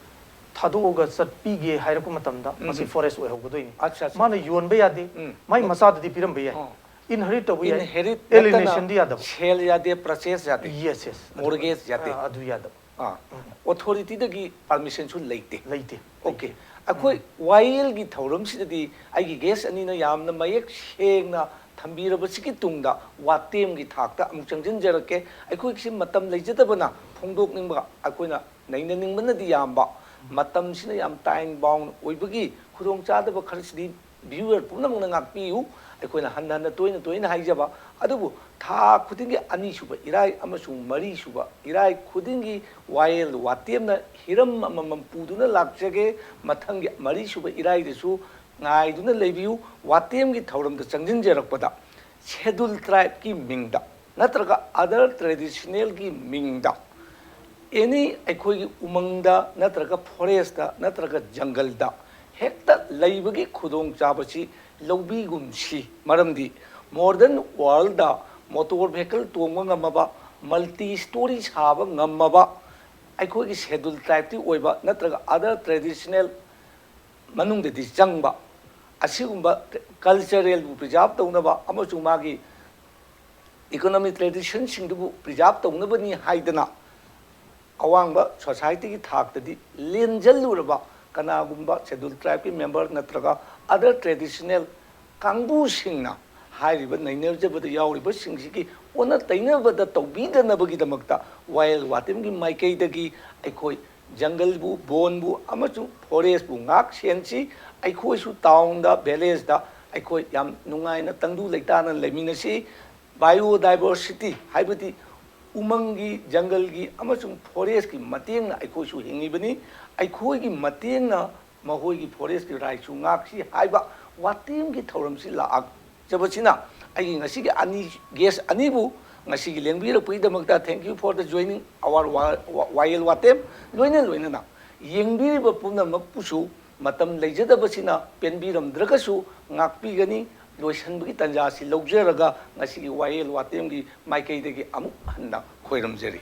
ꯊꯥꯗꯣꯛꯑꯒ ꯆꯠꯄꯤꯒꯦ ꯍꯥꯏꯔꯛꯄ ꯃꯇꯝꯗ ꯃꯁꯤ ꯎꯝ꯫ ꯐꯣꯔꯦꯁ ꯑꯣꯏꯍꯧꯒꯗꯣꯏꯅꯤ꯫ ꯑꯠꯆꯥ, ꯑꯠꯆꯥ, ꯃꯥꯅ ꯑꯠꯆꯥ꯫ ꯌꯣꯟꯕ ꯌꯥꯗꯦ, ꯎꯝ꯫ ꯃꯥꯏ ꯃ-, ꯃꯆꯥꯗꯗꯤ ꯄꯤꯔꯝꯕ ꯌꯥꯏ꯫ ꯑꯣ꯫ ꯏꯟꯍꯦꯔꯤꯠ ꯇꯧꯕ ꯌꯥꯏ, ꯏꯟꯍꯦꯔꯤꯠ ꯅꯠꯇꯅ ꯑꯦꯂꯤꯅꯦꯁꯟꯗꯤ ꯌꯥꯗꯕ꯫ ꯁꯦꯜ ꯌꯥꯗꯦ, ꯄꯔꯆꯦꯁ ꯌꯥꯗꯦ꯫ ꯌꯦꯁ, ꯌꯦꯁ, ꯑꯗꯨ, ꯃꯣꯔꯒꯦꯖ ꯌꯥꯗꯦ꯫ ꯑ, ꯑꯗꯨ ꯌꯥꯗꯕ꯫ ꯑꯥ, ꯎꯝ꯫ ꯑꯣꯊꯣꯔꯤꯇꯤꯗꯒꯤ ꯄꯔꯃꯤꯁꯟꯁꯨ ꯂꯩꯇꯦ꯫ ꯂꯩꯇꯦ, ꯑꯣꯀꯦ꯫ ꯂꯩꯇꯦ꯫ ꯑꯩꯈꯣꯏ ꯎꯝ꯫ ꯋꯥꯌꯦꯜꯒꯤ ꯊꯧꯔꯝꯁꯤꯗꯗꯤ ꯑꯩꯒꯤ ꯒꯦꯁ ꯑꯅꯤꯅ ꯌꯥꯝꯅ ꯃꯌꯦꯛ ꯁꯦꯡꯅ ꯊꯝꯕꯤꯔꯕꯁꯤꯒꯤ ꯇꯨꯡꯗ ꯋꯥꯇꯦꯝꯒꯤ ꯊꯥꯛꯇ ꯑꯃꯨꯛ ꯆꯪꯁꯤꯟꯖꯔꯛꯀꯦ꯫ ꯑꯩꯈꯣꯏꯒꯤꯁꯤ ꯃꯇꯝ ꯂꯩꯖꯗꯕꯅ ꯐꯣꯡꯗꯣꯛꯅꯤꯡꯕ, ꯑꯩꯈꯣꯏꯅ ꯅꯩꯅꯅꯤꯡꯕꯅꯗꯤ ꯌꯥꯝꯕ, ꯃꯇꯝꯁꯤꯅ ꯌꯥꯝ ꯇꯥꯏꯝ ꯕꯥꯎꯟ ꯑꯣꯏꯕꯒꯤ ꯈꯨꯗꯣꯡꯆꯥꯗꯕ ꯈꯔꯁꯤꯗꯤ ꯚ꯭ꯌꯨꯋꯔ ꯄꯨꯝꯅꯃꯛꯅ ꯉꯥꯛꯄꯤꯌꯨ꯫ ꯑꯩꯈꯣꯏꯅ ꯍꯟꯅ ꯍꯟꯅ ꯇꯣꯏꯅ ꯇꯣꯏꯅ ꯍꯥꯏꯖꯕ ꯑꯗꯨꯕꯨ, ꯊꯥ ꯈꯨꯗꯤꯡꯒꯤ ꯑꯅꯤꯁꯨꯕ ꯏꯔꯥꯏ ꯑꯃꯁꯨꯡ ꯃꯔꯤꯁꯨꯕ ꯏꯔꯥꯏ ꯈꯨꯗꯤꯡꯒꯤ ꯋꯥꯌꯦꯜ ꯋꯥꯇꯦꯝꯅ ꯍꯤꯔꯝ ꯑꯃꯃꯝ ꯄꯨꯗꯨꯅ ꯂꯥꯛꯆꯒꯦ꯫ ꯃꯊꯪꯒꯤ ꯃꯔꯤꯁꯨꯕ ꯏꯔꯥꯏꯗꯁꯨ ꯉꯥꯏꯗꯨꯅ ꯂꯩꯕꯤꯌꯨ꯫ ꯋꯥꯇꯦꯝꯒꯤ ꯊꯧꯔꯝꯗ ꯆꯪꯁꯤꯟꯖꯔꯛꯄꯗ ꯁꯦꯗꯨꯜ ꯇ꯭ꯔꯥꯏꯕꯀꯤ ꯃꯤꯡꯗ ꯅꯠꯇ꯭ꯔꯒ ꯑꯗꯔ ꯇ꯭ꯔꯦꯗꯤꯁꯅꯦꯜꯒꯤ ꯃꯤꯡꯗ ꯑꯦꯅꯤ ꯑꯩꯈꯣꯏꯒꯤ ꯎꯃꯪꯗ ꯅꯠꯇ꯭ꯔꯒ ꯐꯣꯔꯦꯁꯇ ꯅꯠꯇ꯭ꯔꯒ ꯖꯪꯒꯜꯗ ꯍꯦꯛꯇ ꯂꯩꯕꯒꯤ ꯈꯨꯗꯣꯡꯆꯥꯕꯁꯤ ꯂꯧꯕꯤꯒꯨꯝꯁꯤ꯫ ꯃꯔꯝꯗꯤ ꯃꯣꯗꯔꯟ ꯋꯥꯔꯜꯗ ꯃꯣꯇꯣꯔ ꯚꯦꯍꯤꯀꯜ ꯇꯣꯡꯕ ꯉꯝꯃꯕ, ꯃꯜꯇꯤ ꯁ꯭ꯇꯣꯔꯤ ꯁꯥꯕ ꯉꯝꯃꯕ ꯑꯩꯈꯣꯏꯒꯤ ꯁꯦꯗꯨꯜ ꯇ꯭ꯔꯥꯏꯕꯇꯤ ꯑꯣꯏꯕ ꯅꯠꯇ꯭ꯔꯒ ꯑꯗꯔ ꯇ꯭ꯔꯦꯗꯤꯁꯅꯦꯜ ꯃꯅꯨꯡꯗꯗꯤ ꯆꯪꯕ ꯑꯁꯤꯒꯨꯝꯕ ꯀꯜꯆꯔꯦꯜꯕꯨ ꯄ꯭ꯔꯤꯖꯥꯕ ꯇꯧꯅꯕ ꯑꯃꯁꯨꯡ ꯃꯥꯒꯤ ꯏꯀꯣꯅꯣꯃꯤ ꯇ꯭ꯔꯦꯗꯤꯁꯟꯁꯤꯡꯗꯨꯕꯨ ꯄ꯭ꯔꯤꯖꯥꯕ ꯇꯧꯅꯕꯅꯤ ꯍꯥꯏꯗꯅ ꯑꯋꯥꯡꯕ ꯁꯣꯁꯥꯏꯇꯤꯒꯤ ꯊꯥꯛꯇꯗꯤ ꯂꯦꯟꯖꯜꯂꯨꯔꯕ ꯀꯅꯥꯒꯨꯝꯕ ꯁꯦꯗꯨꯜ ꯇ꯭ꯔꯥꯏꯕꯀꯤ ꯃꯦꯝꯕꯔ ꯅꯠꯇ꯭ꯔꯒ ꯑꯗꯔ ꯇ꯭ꯔꯦꯗꯤꯁꯅꯦꯜ ꯀꯥꯡꯕꯨꯁꯤꯡꯅ ꯍꯥꯏꯔꯤꯕ ꯅꯩꯅꯖꯕꯗ ꯌꯥꯎꯔꯤꯕꯁꯤꯡꯁꯤꯒꯤ ꯑꯣꯟꯅ ꯇꯩꯅꯕꯗ ꯇꯧꯕꯤꯗꯅꯕꯒꯤꯗꯃꯛꯇ ꯋꯥꯌꯦꯜ ꯋꯥꯇꯦꯝꯒꯤ ꯃꯥꯏꯀꯩꯗꯒꯤ ꯑꯩꯈꯣꯏ ꯖꯪꯒꯜꯕꯨ, ꯕꯣꯟꯕꯨ ꯑꯃꯁꯨꯡ ꯐꯣꯔꯦꯁꯄꯨ ꯉꯥꯛ ꯁꯦꯟꯁꯤ꯫ ꯑꯩꯈꯣꯏꯁꯨ ꯇꯥꯎꯟꯗ, ꯚꯤꯂꯦꯖꯇ ꯑꯩꯈꯣꯏ ꯌꯥꯝ ꯅꯨꯡꯉꯥꯏꯅ ꯇꯪꯗꯨ ꯂꯩꯇꯥꯅ ꯂꯩꯃꯤꯟꯅꯁꯤ꯫ ꯕꯥꯏꯑꯣꯗꯥꯏꯕꯔꯁꯤꯇꯤ ꯍꯥꯏꯕꯗꯤ ꯎꯃꯪꯒꯤ, ꯖꯪꯒꯜꯒꯤ ꯑꯃꯁꯨꯡ ꯐꯣꯔꯦꯁꯀꯤ ꯃꯇꯦꯡꯅ ꯑꯩꯈꯣꯏꯁꯨ ꯍꯤꯡꯉꯤꯕꯅꯤ꯫ ꯑꯩꯈꯣꯏꯒꯤ ꯃꯇꯦꯡꯅ ꯃꯈꯣꯏꯒꯤ ꯐꯣꯔꯦꯁꯀꯤ ꯔꯥꯏꯠꯁꯨ ꯉꯥꯛꯁꯤ ꯍꯥꯏꯕ ꯋꯥꯇꯦꯝꯒꯤ ꯊꯧꯔꯝꯁꯤ ꯂꯥꯛꯆꯕꯁꯤꯅ ꯑꯩꯒꯤ ꯉꯁꯤꯒꯤ ꯑꯅꯤ, ꯒꯦꯁ ꯑꯅꯤꯕꯨ ꯉꯁꯤꯒꯤ ꯂꯦꯡꯕꯤꯔꯛꯄꯒꯤꯗꯃꯛꯇ thank you for the joining our ꯋꯥ-, ꯋꯥ-, ꯋꯥꯌꯦꯜ ꯋꯥꯇꯦꯝ꯫ ꯂꯣꯏꯅ ꯂꯣꯏꯅꯅ ꯌꯦꯡꯕꯤꯔꯤꯕ ꯄꯨꯝꯅꯃꯛꯄꯨꯁꯨ ꯃꯇꯝ ꯂꯩꯖꯗꯕꯁꯤꯅ ꯄꯦꯟꯕꯤꯔꯝꯗ꯭ꯔꯒꯁꯨ ꯉꯥꯛꯄꯤꯒꯅꯤ꯫ ꯂꯣꯏꯁꯤꯟꯕꯒꯤ ꯇꯥꯟꯖꯥ ꯑꯁꯤ ꯂꯧꯖꯔꯒ ꯉꯁꯤꯒꯤ ꯋꯥꯌꯦꯜ ꯋꯥꯇꯦꯝꯒꯤ ꯃꯥꯏꯀꯩꯗꯒꯤ ꯑꯃꯨꯛ ꯍꯟꯅ ꯈꯣꯏꯔꯝꯖꯔꯤ꯫